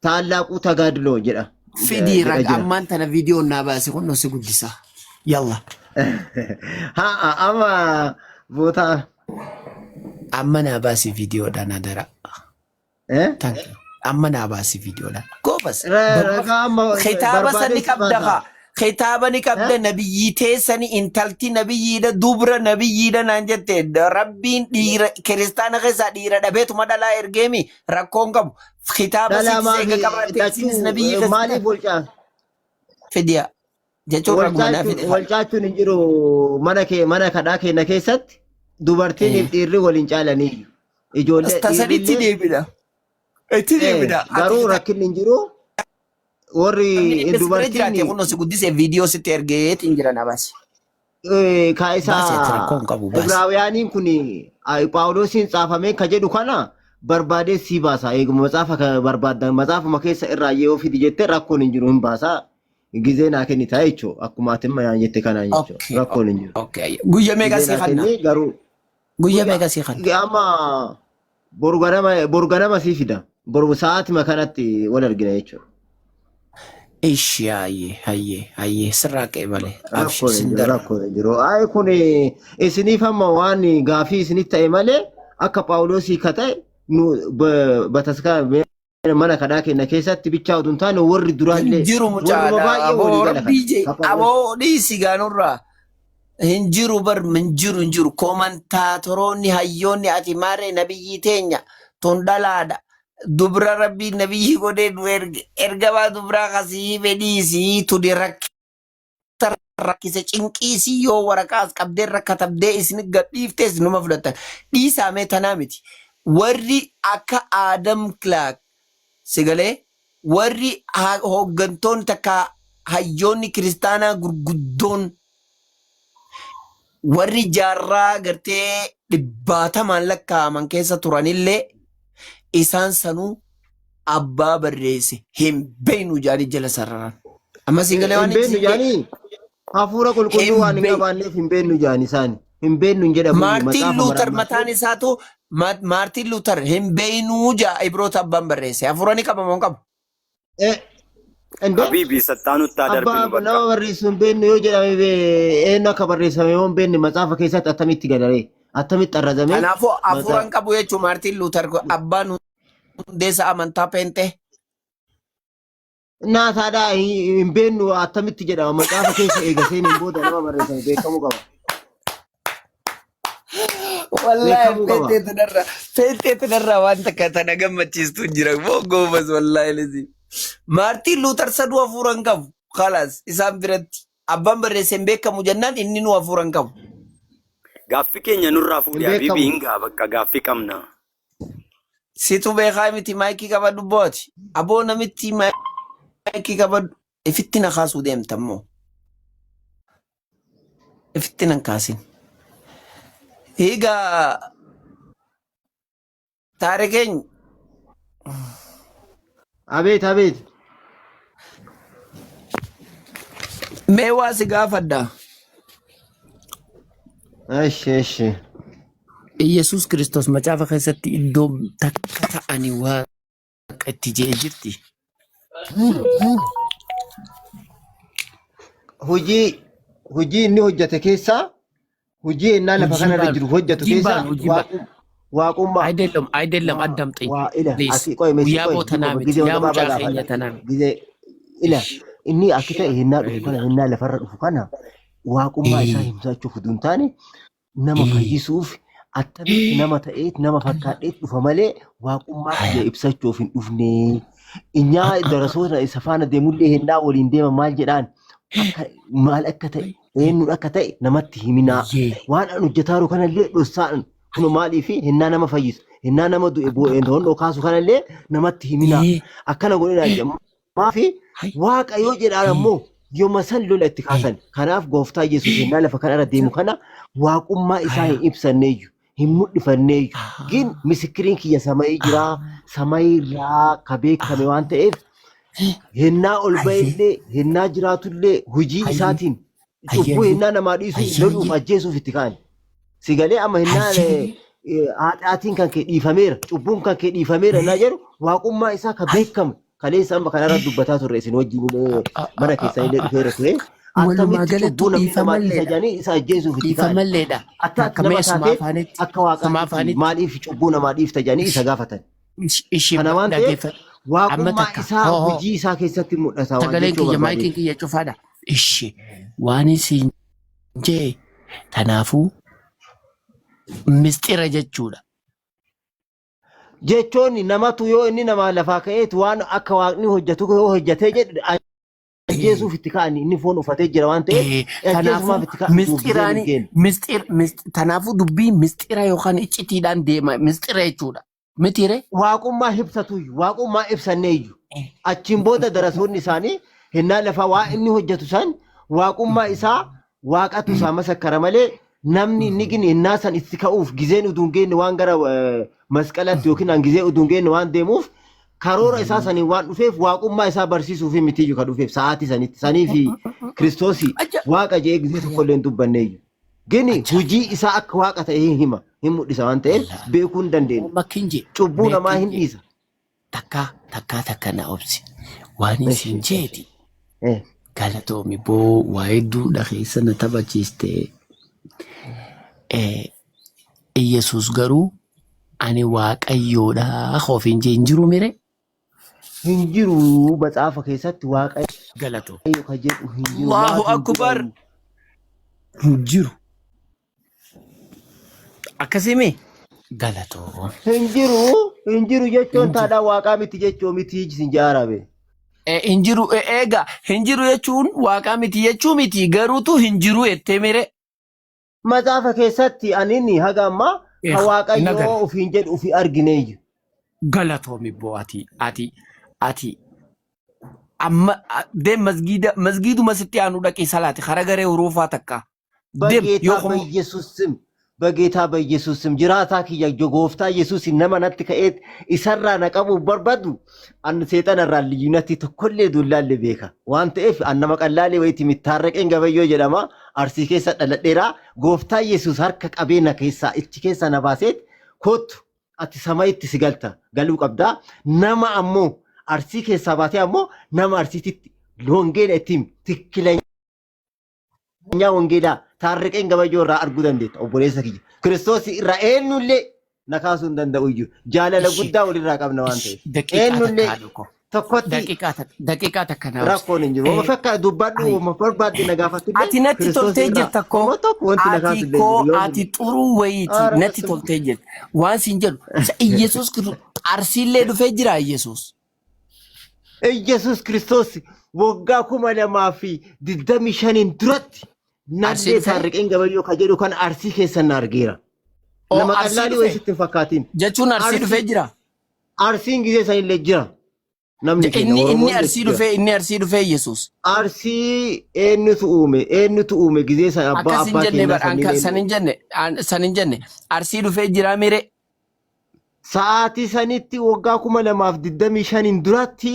[SPEAKER 1] Taallaaquu Tagaadloo jedha.
[SPEAKER 2] Fidii
[SPEAKER 1] Jedha
[SPEAKER 2] raga
[SPEAKER 1] jira.
[SPEAKER 2] ammaan tana viidiyoon naa baase kun si guddisa. Yalla.
[SPEAKER 1] Haa amma boota.
[SPEAKER 2] Amma naa baasi viidiyoodhaan adara.
[SPEAKER 1] Eh?
[SPEAKER 2] Thank you. Amma naa baasi viidiyoodhaan. Goobas.
[SPEAKER 1] Ragaa amma
[SPEAKER 2] Kitaaba san
[SPEAKER 1] barbaadee
[SPEAKER 2] ni
[SPEAKER 1] si
[SPEAKER 2] qabda
[SPEAKER 1] baasa.
[SPEAKER 2] kaa. Kitaaba ni qabda
[SPEAKER 1] Eh?
[SPEAKER 2] nabiyyii teessani intalti nabiyyiidha dubra nabiyyiidha naan jette rabbiin dhiira kiristaana keessaa dhiira dhabeetuma dhalaa ergeemi rakkoon qabu. Kitaaba
[SPEAKER 1] Dhalaa
[SPEAKER 2] siitis eega
[SPEAKER 1] maafi
[SPEAKER 2] qabaatte isinis
[SPEAKER 1] lachuu
[SPEAKER 2] nabiyyii keessa
[SPEAKER 1] maaliif wal caa?
[SPEAKER 2] fidiya jechuun raguma naa fide.
[SPEAKER 1] Wal caachuun hin jiru mana kee mana kadhaa keenya keessatti dubartiin fi dhiirri wal hin caalanii. Ijoollee
[SPEAKER 2] Tasanitti
[SPEAKER 1] dhiirrillee
[SPEAKER 2] deebina. Itti deebina. Ati
[SPEAKER 1] garuu rakkinni hin jiru. Warri
[SPEAKER 2] Namni dhibbe si bira
[SPEAKER 1] dubartiin
[SPEAKER 2] jiraate kun si guddise viidiyoo sitti ergeetiin jira na baasi.
[SPEAKER 1] ka isa
[SPEAKER 2] Baasi ati rakkoo hin qabu baasi.
[SPEAKER 1] Ibraawiyaaniin kun Phaawulosiin caafamee ka jedhu kana barbaadee sii baasa. Eeguma matsaafa ka barbaaddan matsaafuma keessa irraa yoo fidi jette rakkoon hin jiru hin baasa. Gizee naa kennita jechuudha. Akkuma ati amma naan jette kanaan jechuudha.
[SPEAKER 2] Okay.
[SPEAKER 1] Rakkoon hin jiru.
[SPEAKER 2] Okay. Guyya meeqa
[SPEAKER 1] Gizee
[SPEAKER 2] sii
[SPEAKER 1] naa
[SPEAKER 2] kanna?
[SPEAKER 1] kenni garuu
[SPEAKER 2] Guyya meeqa sii kanna?
[SPEAKER 1] amma boru ganama sii fida. Boru sa'aatima kanatti wal argina jechuudha.
[SPEAKER 2] Ishi hayyee hayyee hayyee sirraa qe'e malee. Abshir
[SPEAKER 1] Rakkoon hin
[SPEAKER 2] sin
[SPEAKER 1] jiru
[SPEAKER 2] darra.
[SPEAKER 1] rakkoon hin jiru. Ayi kun isiniif amma waan gaafii isinitti ta'e malee akka Phaawulosii ka ta'e nu bataskaa mana kadhaa keenya keessatti bichaa utuu hin taane warri
[SPEAKER 2] Hin
[SPEAKER 1] duraallee
[SPEAKER 2] jiru
[SPEAKER 1] warruma
[SPEAKER 2] mucaadha.
[SPEAKER 1] baay'ee
[SPEAKER 2] Aboo
[SPEAKER 1] walii gala
[SPEAKER 2] rabbii
[SPEAKER 1] kana.
[SPEAKER 2] jee
[SPEAKER 1] Ka Phaawulos.
[SPEAKER 2] aboo dhiisi gaanurraa. Hin jiru bar hin jiru hin jiru. Komantaatoroonni hayyoonni ati maarree nabiyyii teenya tun dhalaadha. Dubra rabbii nabiyyii godhee nu erge. Ergamaa dubraa kasii fedhiisii tuni rakkisa rakkise cinqiisii yoo waraqaas qabdee rakkatabdee isin gadhiiftees numa fudhattan. Dhiisaa mee tanaa miti. Warri akka Aadam Kilaak sigalee warri hooggantoonni takka hayyoonni kiristaanaa gurguddoon warri jaarraa gartee dhibbaatamaan lakkaa'aman keessa turanillee isaan sanuu abbaa barreesse hin beeynu jaanii jala sararan. Amma siin galee
[SPEAKER 1] Hin
[SPEAKER 2] waan
[SPEAKER 1] beennu
[SPEAKER 2] itti siin
[SPEAKER 1] jaanii hafuura qulqulluu
[SPEAKER 2] hin
[SPEAKER 1] waan hin
[SPEAKER 2] beeynu.
[SPEAKER 1] qabaanneef hin beennu jaani isaan. Hin beennu hin jedhamu
[SPEAKER 2] Maartiin
[SPEAKER 1] macaafa
[SPEAKER 2] Luuter
[SPEAKER 1] marammaa.
[SPEAKER 2] mataan isaatu Maartiin Luuter hin beeynuu jaa Ibroota abbaan barreesse. Hafuura ni qaba moo hin qabu?
[SPEAKER 1] Inde
[SPEAKER 8] Habiibi sattaanutti haa darbinu
[SPEAKER 1] abbaa
[SPEAKER 8] bakka.
[SPEAKER 1] nama barreessu hin beeknu yoo jedhame eenyu akka barreessame yoo hin beekne macaafa keessatti attamitti galaree attamitti arrazame
[SPEAKER 2] Kanaafuu hafuura
[SPEAKER 1] maca
[SPEAKER 2] hin qabu jechuun Maartiin Luuter abbaan hundeessa amantaa peenxee.
[SPEAKER 1] Naataadhaa hin beeknu attamitti jedhama macaafa keessa eega seeneen booda nama barreessame beekamuu qaba.
[SPEAKER 2] Wallahi
[SPEAKER 1] Beekamuu qaba.
[SPEAKER 2] feetee tanarra feetee tanarra waan takka tana gammachiistu hin jira. Moo goobas wallahi lezi. Maartiin Luuter saduu hafuura hin qabu. Kalaas isaan biratti abbaan barreesse hin beekamu jennaan inni nu hafuura hin qabu.
[SPEAKER 8] Gaaffii keenya nurraa
[SPEAKER 1] Hin
[SPEAKER 8] fuudhi Habiibi
[SPEAKER 1] beekamu.
[SPEAKER 8] hin gaa bakka gaaffii qabna.
[SPEAKER 2] Situ beekaa miti maayikii qabadhu booti. Aboo namitti maayikii qabadhu. Ifitti na kaasuu deemta immoo. Ifitti nan kaasin. Egaa taarikeeny
[SPEAKER 1] Abeet abeet.
[SPEAKER 2] mee waa si gaafadha.
[SPEAKER 1] Eshi eshi.
[SPEAKER 2] Iyyasuus Kiristoos macaafa keessatti iddoo takka ta'anii waaqa itti je'e jirti.
[SPEAKER 1] Hojii hojii inni hojjete keessaa hojii ennaa lafa
[SPEAKER 2] Hojiin
[SPEAKER 1] kanarra
[SPEAKER 2] baanu
[SPEAKER 1] jiru hojjetu
[SPEAKER 2] hojiin
[SPEAKER 1] keessaa
[SPEAKER 2] baanu hojiin baanu.
[SPEAKER 1] waaqummaa
[SPEAKER 2] አይደለም አይደለም
[SPEAKER 1] waa
[SPEAKER 2] አዳምጠኝ
[SPEAKER 1] waa ila
[SPEAKER 2] ፕሊዝ
[SPEAKER 1] ati qoy meessi
[SPEAKER 2] guyyaa
[SPEAKER 1] qoy
[SPEAKER 2] bootanaa
[SPEAKER 1] duuba
[SPEAKER 2] miti
[SPEAKER 1] gizee
[SPEAKER 2] yaa
[SPEAKER 1] gabaabaa
[SPEAKER 2] mucaa
[SPEAKER 1] gaafadha
[SPEAKER 2] keenya tanaa miti
[SPEAKER 1] gizee ila inni akki ta'e hennaa dhufu kana hennaa lafarra dhufu kana waaqummaa isaa himsachuuf utuu hin taane nama fayyisuuf attamitti nama ta'eet nama fakkaadheet dhufa malee waaqummaa kiyya ibsachuuf hin dhufne. Inyaa darasoota isa faana deemullee hennaa waliin deema maal jedhaan akka maal akka ta'e eenyuun akka ta'e namatti himinaa. Waan an hojjetaa jiru kanallee dhossaan kun maalii fi hennaa nama fayyisu hennaa nama du'e boo'een hondoo kaasu kanallee namatti himinaa. Akkana godhinaa jedha. Maafi waaqa yoo jedhaan ammoo yooma san lola itti kaasan. Kanaaf gooftaa Yesuus hennaa lafa kanarra deemu kana waaqummaa isaa hin ibsanneeyyu hin mul'ifanneeyyu. Gin misikiriin kiyya samayii jiraa samayiirraa ka beekame waan ta'eef Hennaa ol
[SPEAKER 2] Hayyee
[SPEAKER 1] ba'ellee hennaa jiraatullee hojii
[SPEAKER 2] hayyee
[SPEAKER 1] isaatiin
[SPEAKER 2] hayyee
[SPEAKER 1] cubbuu hennaa namaa dhiisuu
[SPEAKER 2] hayyee
[SPEAKER 1] loluuf ajjeesuuf itti ka'an. Si galee amma hennaa
[SPEAKER 2] hayyee
[SPEAKER 1] haadhaatiin kan kee dhiifameera cubbuun kan kee dhiifameera hennaa jedhu waaqummaa isaa kan beekamu kaleessa amma kanarra dubbataa turre isin wajjin illee mana keessan illee dhufeera ture.
[SPEAKER 2] Walumaa
[SPEAKER 1] Attamitti
[SPEAKER 2] galattuu
[SPEAKER 1] cubbuu namni namaa dhiisa
[SPEAKER 2] dhiifamalleedha.
[SPEAKER 1] jedhanii isa ajjeesuuf itti ka'an.
[SPEAKER 2] Dhiifamalleedha.
[SPEAKER 1] Akka ati
[SPEAKER 2] Takka
[SPEAKER 1] nama
[SPEAKER 2] mee suma
[SPEAKER 1] taateef
[SPEAKER 2] afaanitti
[SPEAKER 1] akka
[SPEAKER 2] suma
[SPEAKER 1] waaqaatitti
[SPEAKER 2] afaanitti
[SPEAKER 1] maaliif cubbuu namaa dhiifta jedhanii isa gaafatan.
[SPEAKER 2] ishii
[SPEAKER 1] Kana waan ta'eef
[SPEAKER 2] dhaggeeffadhu. Amma
[SPEAKER 1] waaqummaa
[SPEAKER 2] takka
[SPEAKER 1] isaa
[SPEAKER 2] hoo hoo
[SPEAKER 1] hojii isaa keessatti mul'ata waan
[SPEAKER 2] sagaleen
[SPEAKER 1] jechuu
[SPEAKER 2] kiyya maayikiin
[SPEAKER 1] barbaadeeti.
[SPEAKER 2] kiyya cufaadha. Ishi waan isin jee tanaafuu mistira jechuudha.
[SPEAKER 1] Jechoonni namatu yoo inni namaa lafaa ka'eetu waan akka waaqni hojjetu yoo hojjetee jedhu ajjeesuuf itti ka'an inni foon uffatee jira waan ta'eef
[SPEAKER 2] Kanaafuu
[SPEAKER 1] ajjeesumaaf itti ka'an gizeen hin
[SPEAKER 2] mistiraani
[SPEAKER 1] geenne.
[SPEAKER 2] mistir tanaafuu dubbii mistira yookaan iccitiidhaan deema mistira jechuudha. Mitiire?
[SPEAKER 1] Waaqummaa ibsatuyyuu waaqummaa ibsanneeyyu achiin booda darasoonni isaanii hennaa lafaa waa inni hojjetu san waaqummaa isaa waaqatu isaa masakkara malee namni inni gini hennaa san itti ka'uuf gizeen utuu hin geenne waan gara masqalatti yookiin an gizee utuu hin geenne waan deemuuf karoora isaa saniin waan dhufeef waaqummaa isaa barsiisuuf mitiyyuu kan dhufeef sa'aatii sanitti sanii fi kiristoosii
[SPEAKER 2] Aja
[SPEAKER 1] waaqa jedhee gizee tokko illee hin dubbanneeyyu. Gini hojii isaa akka waaqa ta'e hin hima hin mul'isa waan ta'eef beekuu hin dandeenye.
[SPEAKER 2] Makkinje
[SPEAKER 1] Cubbuu namaa hin
[SPEAKER 2] meekinje
[SPEAKER 1] dhiisa.
[SPEAKER 2] takka takka takka na obsi. Waan isin
[SPEAKER 1] Eshi,
[SPEAKER 2] jeeti
[SPEAKER 1] eh.
[SPEAKER 2] galatoomi boo waa hedduudha keessa na taphachiiste. Iyyasuus garuu ani waaqayyoodha ofiin jee hin jiru mire.
[SPEAKER 1] Hin jiru matsaafa keessatti waaqayyo
[SPEAKER 2] Galatoo.
[SPEAKER 1] ka jedhu hin jiru
[SPEAKER 2] Allahu
[SPEAKER 1] maaf hin
[SPEAKER 2] akbar.
[SPEAKER 1] jedhamu.
[SPEAKER 2] Hin jiru. Akkasimi galatoo.
[SPEAKER 1] Hin jiru hin jiru jechuun
[SPEAKER 2] Hin jiru.
[SPEAKER 1] taadhaa waaqaa miti jechuu miti isin jaarabe.
[SPEAKER 2] Hin jiru eega hin jiru jechuun waaqaa miti jechuu miti garuutu hin jiru jettee mire.
[SPEAKER 1] Macaafa keessatti aninni haga ammaa ka
[SPEAKER 2] Nagar.
[SPEAKER 1] waaqayyoo ofiin jedhu ofii argineeyyu.
[SPEAKER 2] Galatoomi boo ati ati ati amma deem masgiida masgiiduma sitti aanu dhaqii salaati kara garee huruufaa takka deem
[SPEAKER 1] በጌታ
[SPEAKER 2] yoo kun
[SPEAKER 1] በኢየሱስ ስም በጌታ በኢየሱስ ስም jiraataa kiyya gooftaa Yesuus nama natti ka'eet isarraa na qabuuf barbaadu an seexana irraa liyyunatti tokkollee dullaalle beeka waan ta'eef an nama qallaalee wayiiti mittaarraqeen gabayyoo jedhama arsii keessa dhaladheera gooftaa Yesuus harka qabee na keessaa ichi keessa na baaseet kottu ati samayitti si galta galuu qabdaa nama ammoo arsii keessaa baatee ammoo nama arsiititti wangeela ittiin tikkilanya wangeelaa taarriqeen gabayyoo irraa arguu dandeetta obboleessa kiyya. Kiristoos irraa eenyullee na kaasuu hin danda'u iyyuu jaalala
[SPEAKER 2] Ishi
[SPEAKER 1] guddaa walirraa qabna waan
[SPEAKER 2] ishi
[SPEAKER 1] ta'eef
[SPEAKER 2] daqiiqaa takka
[SPEAKER 1] eenyullee
[SPEAKER 2] haadha koo
[SPEAKER 1] tokkotti
[SPEAKER 2] daqiiqaa takka daqiiqaa takka na obsi.
[SPEAKER 1] rakkoon hin jiru. Wama fakkaa dubbadhu
[SPEAKER 2] Ai
[SPEAKER 1] wama barbaadde na gaafattullee
[SPEAKER 2] ati natti
[SPEAKER 1] Kiristoos
[SPEAKER 2] toltee
[SPEAKER 1] irraa
[SPEAKER 2] jirta koo
[SPEAKER 1] wama tokko wanti na
[SPEAKER 2] ati
[SPEAKER 1] kaasullee hin
[SPEAKER 2] koo
[SPEAKER 1] jiru yoo
[SPEAKER 2] ati xuruu wayiiti
[SPEAKER 1] Aara
[SPEAKER 2] natti toltee jirta waan siin jedhu isa Iyesuus Arsiillee dhufee jira Iyesuus.
[SPEAKER 1] Iyyasuus Kiristoos waggaa 2025n duratti
[SPEAKER 2] Arsii
[SPEAKER 1] nallee
[SPEAKER 2] dhufee?
[SPEAKER 1] taarriqeen gabayyoo ka jedhu kan arsii keessan na argeera.
[SPEAKER 2] Oo
[SPEAKER 1] Nama
[SPEAKER 2] arsii
[SPEAKER 1] qallaalii wayii
[SPEAKER 2] dhufe
[SPEAKER 1] sitti hin fakkaatin.
[SPEAKER 2] jechuun arsii dhufee
[SPEAKER 1] Arsii
[SPEAKER 2] jira.
[SPEAKER 1] arsiin gizee sanillee jira. Namni keenya
[SPEAKER 2] Inni inni
[SPEAKER 1] Oromoon
[SPEAKER 2] arsii
[SPEAKER 1] jira.
[SPEAKER 2] dhufee inni arsii dhufee Yesuus.
[SPEAKER 1] Arsii eenyutu uume eenyutu uume gizee san abbaa
[SPEAKER 2] Akkas hin
[SPEAKER 1] abbaa
[SPEAKER 2] jenne
[SPEAKER 1] keenyaa
[SPEAKER 2] bar
[SPEAKER 1] sanniin
[SPEAKER 2] an
[SPEAKER 1] eenyu
[SPEAKER 2] san hin jenne san hin jenne arsii dhufee jira mire.
[SPEAKER 1] Sa'aatii sanitti waggaa 2025n duratti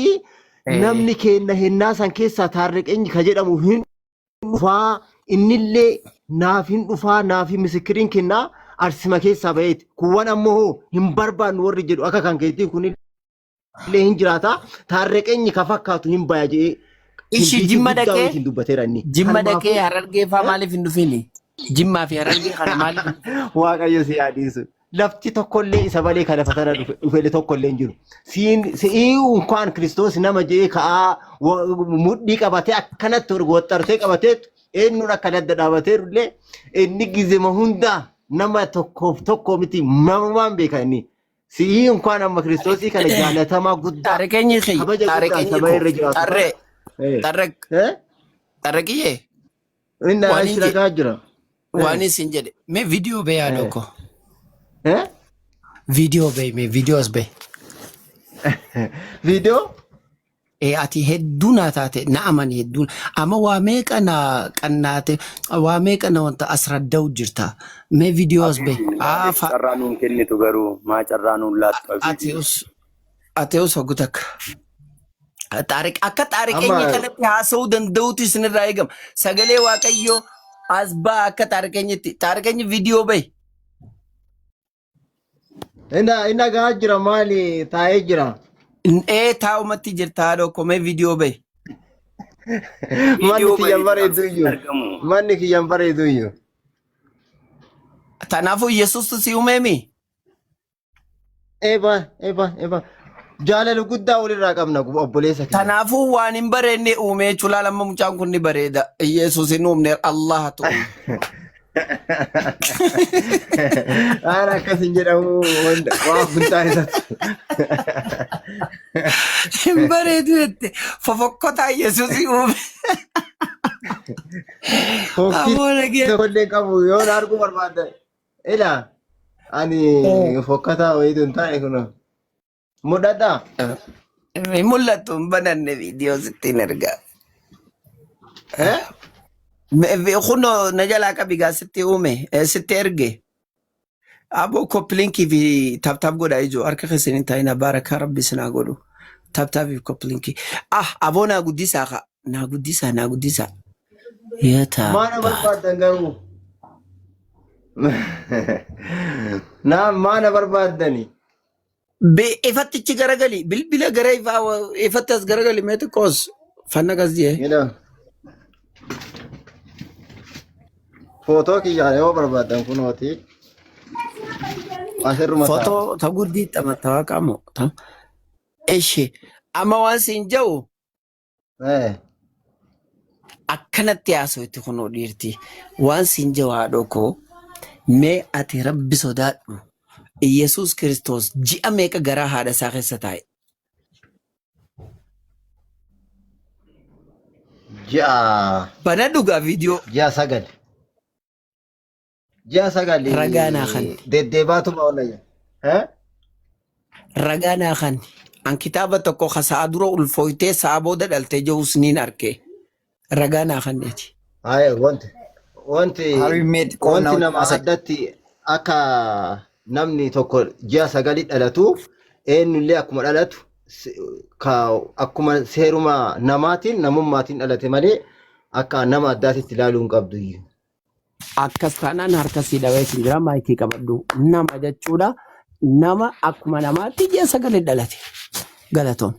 [SPEAKER 1] namni keenya hennaa san keessaa taarriqeenyi ka jedhamu hin dhufaa innillee naaf hin dhufaa naaf misikiriin kennaa arsima keessaa baheeti. Kuwwan ammoo hoo hin barbaannu warri jedhu akka kan keetii kunillee hin jiraata. Taarriqeenyi ka fakkaatu hin baya jedhee
[SPEAKER 2] Ishi
[SPEAKER 1] tinbiitii
[SPEAKER 2] jimma
[SPEAKER 1] guddaa
[SPEAKER 2] dhaqee
[SPEAKER 1] wayiitiin dubbateera inni.
[SPEAKER 2] jimma dhaqee
[SPEAKER 1] Kanumaafuu
[SPEAKER 2] harargee faa maaliif hin dhufini? Jimmaa fi harargee kana maaliif hin dhufin?
[SPEAKER 1] Waaqayyo si yaadisu. Lafti tokkollee isa malee kan lafa tana dhufele tokkollee hin jiru. Siin si'ii unkaan Kiristoos nama jedhee ka'aa mudhii qabatee akkanatti waxxartee qabatee eenyuun akka ladda dhaabateerullee inni gizema hundaa nama tokkoof tokko miti namumaan beeka inni. Si'ii unkaan amma Kiristoosii kana jaalatamaa guddaa
[SPEAKER 2] Taarikeenyi kiyya
[SPEAKER 1] kabaja guddaan
[SPEAKER 2] taarikeenyi
[SPEAKER 1] saba
[SPEAKER 2] koo
[SPEAKER 1] irra jiraatu kana.
[SPEAKER 2] tarree
[SPEAKER 1] Eh,
[SPEAKER 2] tarree
[SPEAKER 1] eh,
[SPEAKER 2] tarree kiyyee
[SPEAKER 1] Inni
[SPEAKER 2] waan hin
[SPEAKER 1] achi
[SPEAKER 2] jedhe
[SPEAKER 1] ragaa jira.
[SPEAKER 2] waan
[SPEAKER 1] Eh,
[SPEAKER 2] isin jedhe mee viidiyoo bee haadha
[SPEAKER 1] eh,
[SPEAKER 2] koo
[SPEAKER 1] eh.
[SPEAKER 2] viidiyoo bee mee viidiyoo as bee.
[SPEAKER 1] Viidiyoo?
[SPEAKER 2] Ati hedduu naa taate na amani hedduu amma waa meeqa na qannaate waa meeqa na wanta as radda'u jirta mee viidiyoo as bee
[SPEAKER 8] Habibi maaliif
[SPEAKER 2] aafa
[SPEAKER 8] carraa nuun kennitu garuu maa carraa nuun laattu
[SPEAKER 2] ati
[SPEAKER 8] habibi?
[SPEAKER 2] us ati us hoggu takka Xaariq akka xaariqeenyi
[SPEAKER 1] Amma
[SPEAKER 2] kanatti haasa'uu danda'utu isinirraa eegama. Sagalee Waaqayyoo as ba'a akka xaariqeenyitti. Xaariqeenyi viidiyoo bahi.
[SPEAKER 1] Inna inna gaa jira maali taa'ee jira.
[SPEAKER 2] Ee taa'umatti jirta haadhoo komee viidiyoo bahi.
[SPEAKER 1] Manni
[SPEAKER 8] Viidiyoo
[SPEAKER 1] kiyyan
[SPEAKER 8] bahi
[SPEAKER 1] bareedu iyyuu.
[SPEAKER 8] argamu.
[SPEAKER 1] Manni kiyyan bareedu iyyuu.
[SPEAKER 2] Kanaafuu Yesuustu si uumeemi.
[SPEAKER 1] Eba eba eba. Jaalala guddaa walirraa qabna obboleessa kiyya.
[SPEAKER 2] Kanaafuu waan hin bareedne uume jechuudha. Laala amma mucaan kun ni bareeda. Yesuus hin uumne Allahatu uume.
[SPEAKER 1] Waan akkas hin jedhamu waan kun isatti.
[SPEAKER 2] Hin bareedu jette. Fofokkotaa Yesuus uume.
[SPEAKER 1] Fokkii
[SPEAKER 2] Aboo nagee.
[SPEAKER 1] tokkollee qabu yoo na arguu barbaadda. Ila ani fokkataa wayiitu hin taane kun mudhadhaa.
[SPEAKER 2] Hin mul'atu hin bananne viidiyoo sitti hin ergaa.
[SPEAKER 1] Eh?
[SPEAKER 2] Kunoo na jalaa qabi gaa sitti uume sitti erge. Aboo koppilinkii fi taaptaap godhaa ijoo harka keessan hin taa'ina baarakaa rabbi isin haa godhu. Taaptaap fi koppilinkii. Ah aboo naa guddisaa kaa naa guddisaa naa guddisaa. Yaa
[SPEAKER 1] Maana
[SPEAKER 2] taaptaap.
[SPEAKER 1] barbaaddan garuu? Naa maana barbaaddani?
[SPEAKER 2] Ifattichi garagali bilbila gara ifaa ifatti as garagali mee xiqqoos fanna kas jee.
[SPEAKER 1] Ila footoo kiyyaa yoo barbaaddan kunooti asirruma taa'a.
[SPEAKER 2] Footoo ta guddii xamattawaa qamu. Eshi amma waan siin jedhu
[SPEAKER 1] Eh.
[SPEAKER 2] Akkanatti haasofti kunoo dhiirti. Waan siin jedhu haadhoo koo mee ati rabbi sodaadhu. Iyyasuus Kiristoos ji'a meeqa garaa haadha isaa keessa taa'e?
[SPEAKER 1] Ji'a
[SPEAKER 2] Bana dhugaa viidiyoo
[SPEAKER 1] ji'a 9. Ji'a 9
[SPEAKER 2] ragaa naa kanni.
[SPEAKER 1] deddeebaatuma oola. Eh?
[SPEAKER 2] Ragaa naa kanni. An kitaaba tokko ka sa'a dura ulfooytee sa'a booda dhaltee jehus niin arke. Ragaa naa kanni ati.
[SPEAKER 1] Haaya wanti wanti
[SPEAKER 5] Harmee xiqqoo
[SPEAKER 1] wanti
[SPEAKER 5] na
[SPEAKER 1] nama
[SPEAKER 5] haasa'e.
[SPEAKER 1] addatti akka namni tokko ji'a sagali dhalatu eenyullee akkuma dhalatu ka akkuma seeruma namaatiin namummaatiin dhalate malee akka nama addaatitti ilaaluu hin qabdu iyyuu.
[SPEAKER 2] Akkas taanaan harka sii dhawee siin jira maayikii qabadhu. Nama jechuudha. Nama akkuma namaatti ji'a sagali dhalate. Galatoom.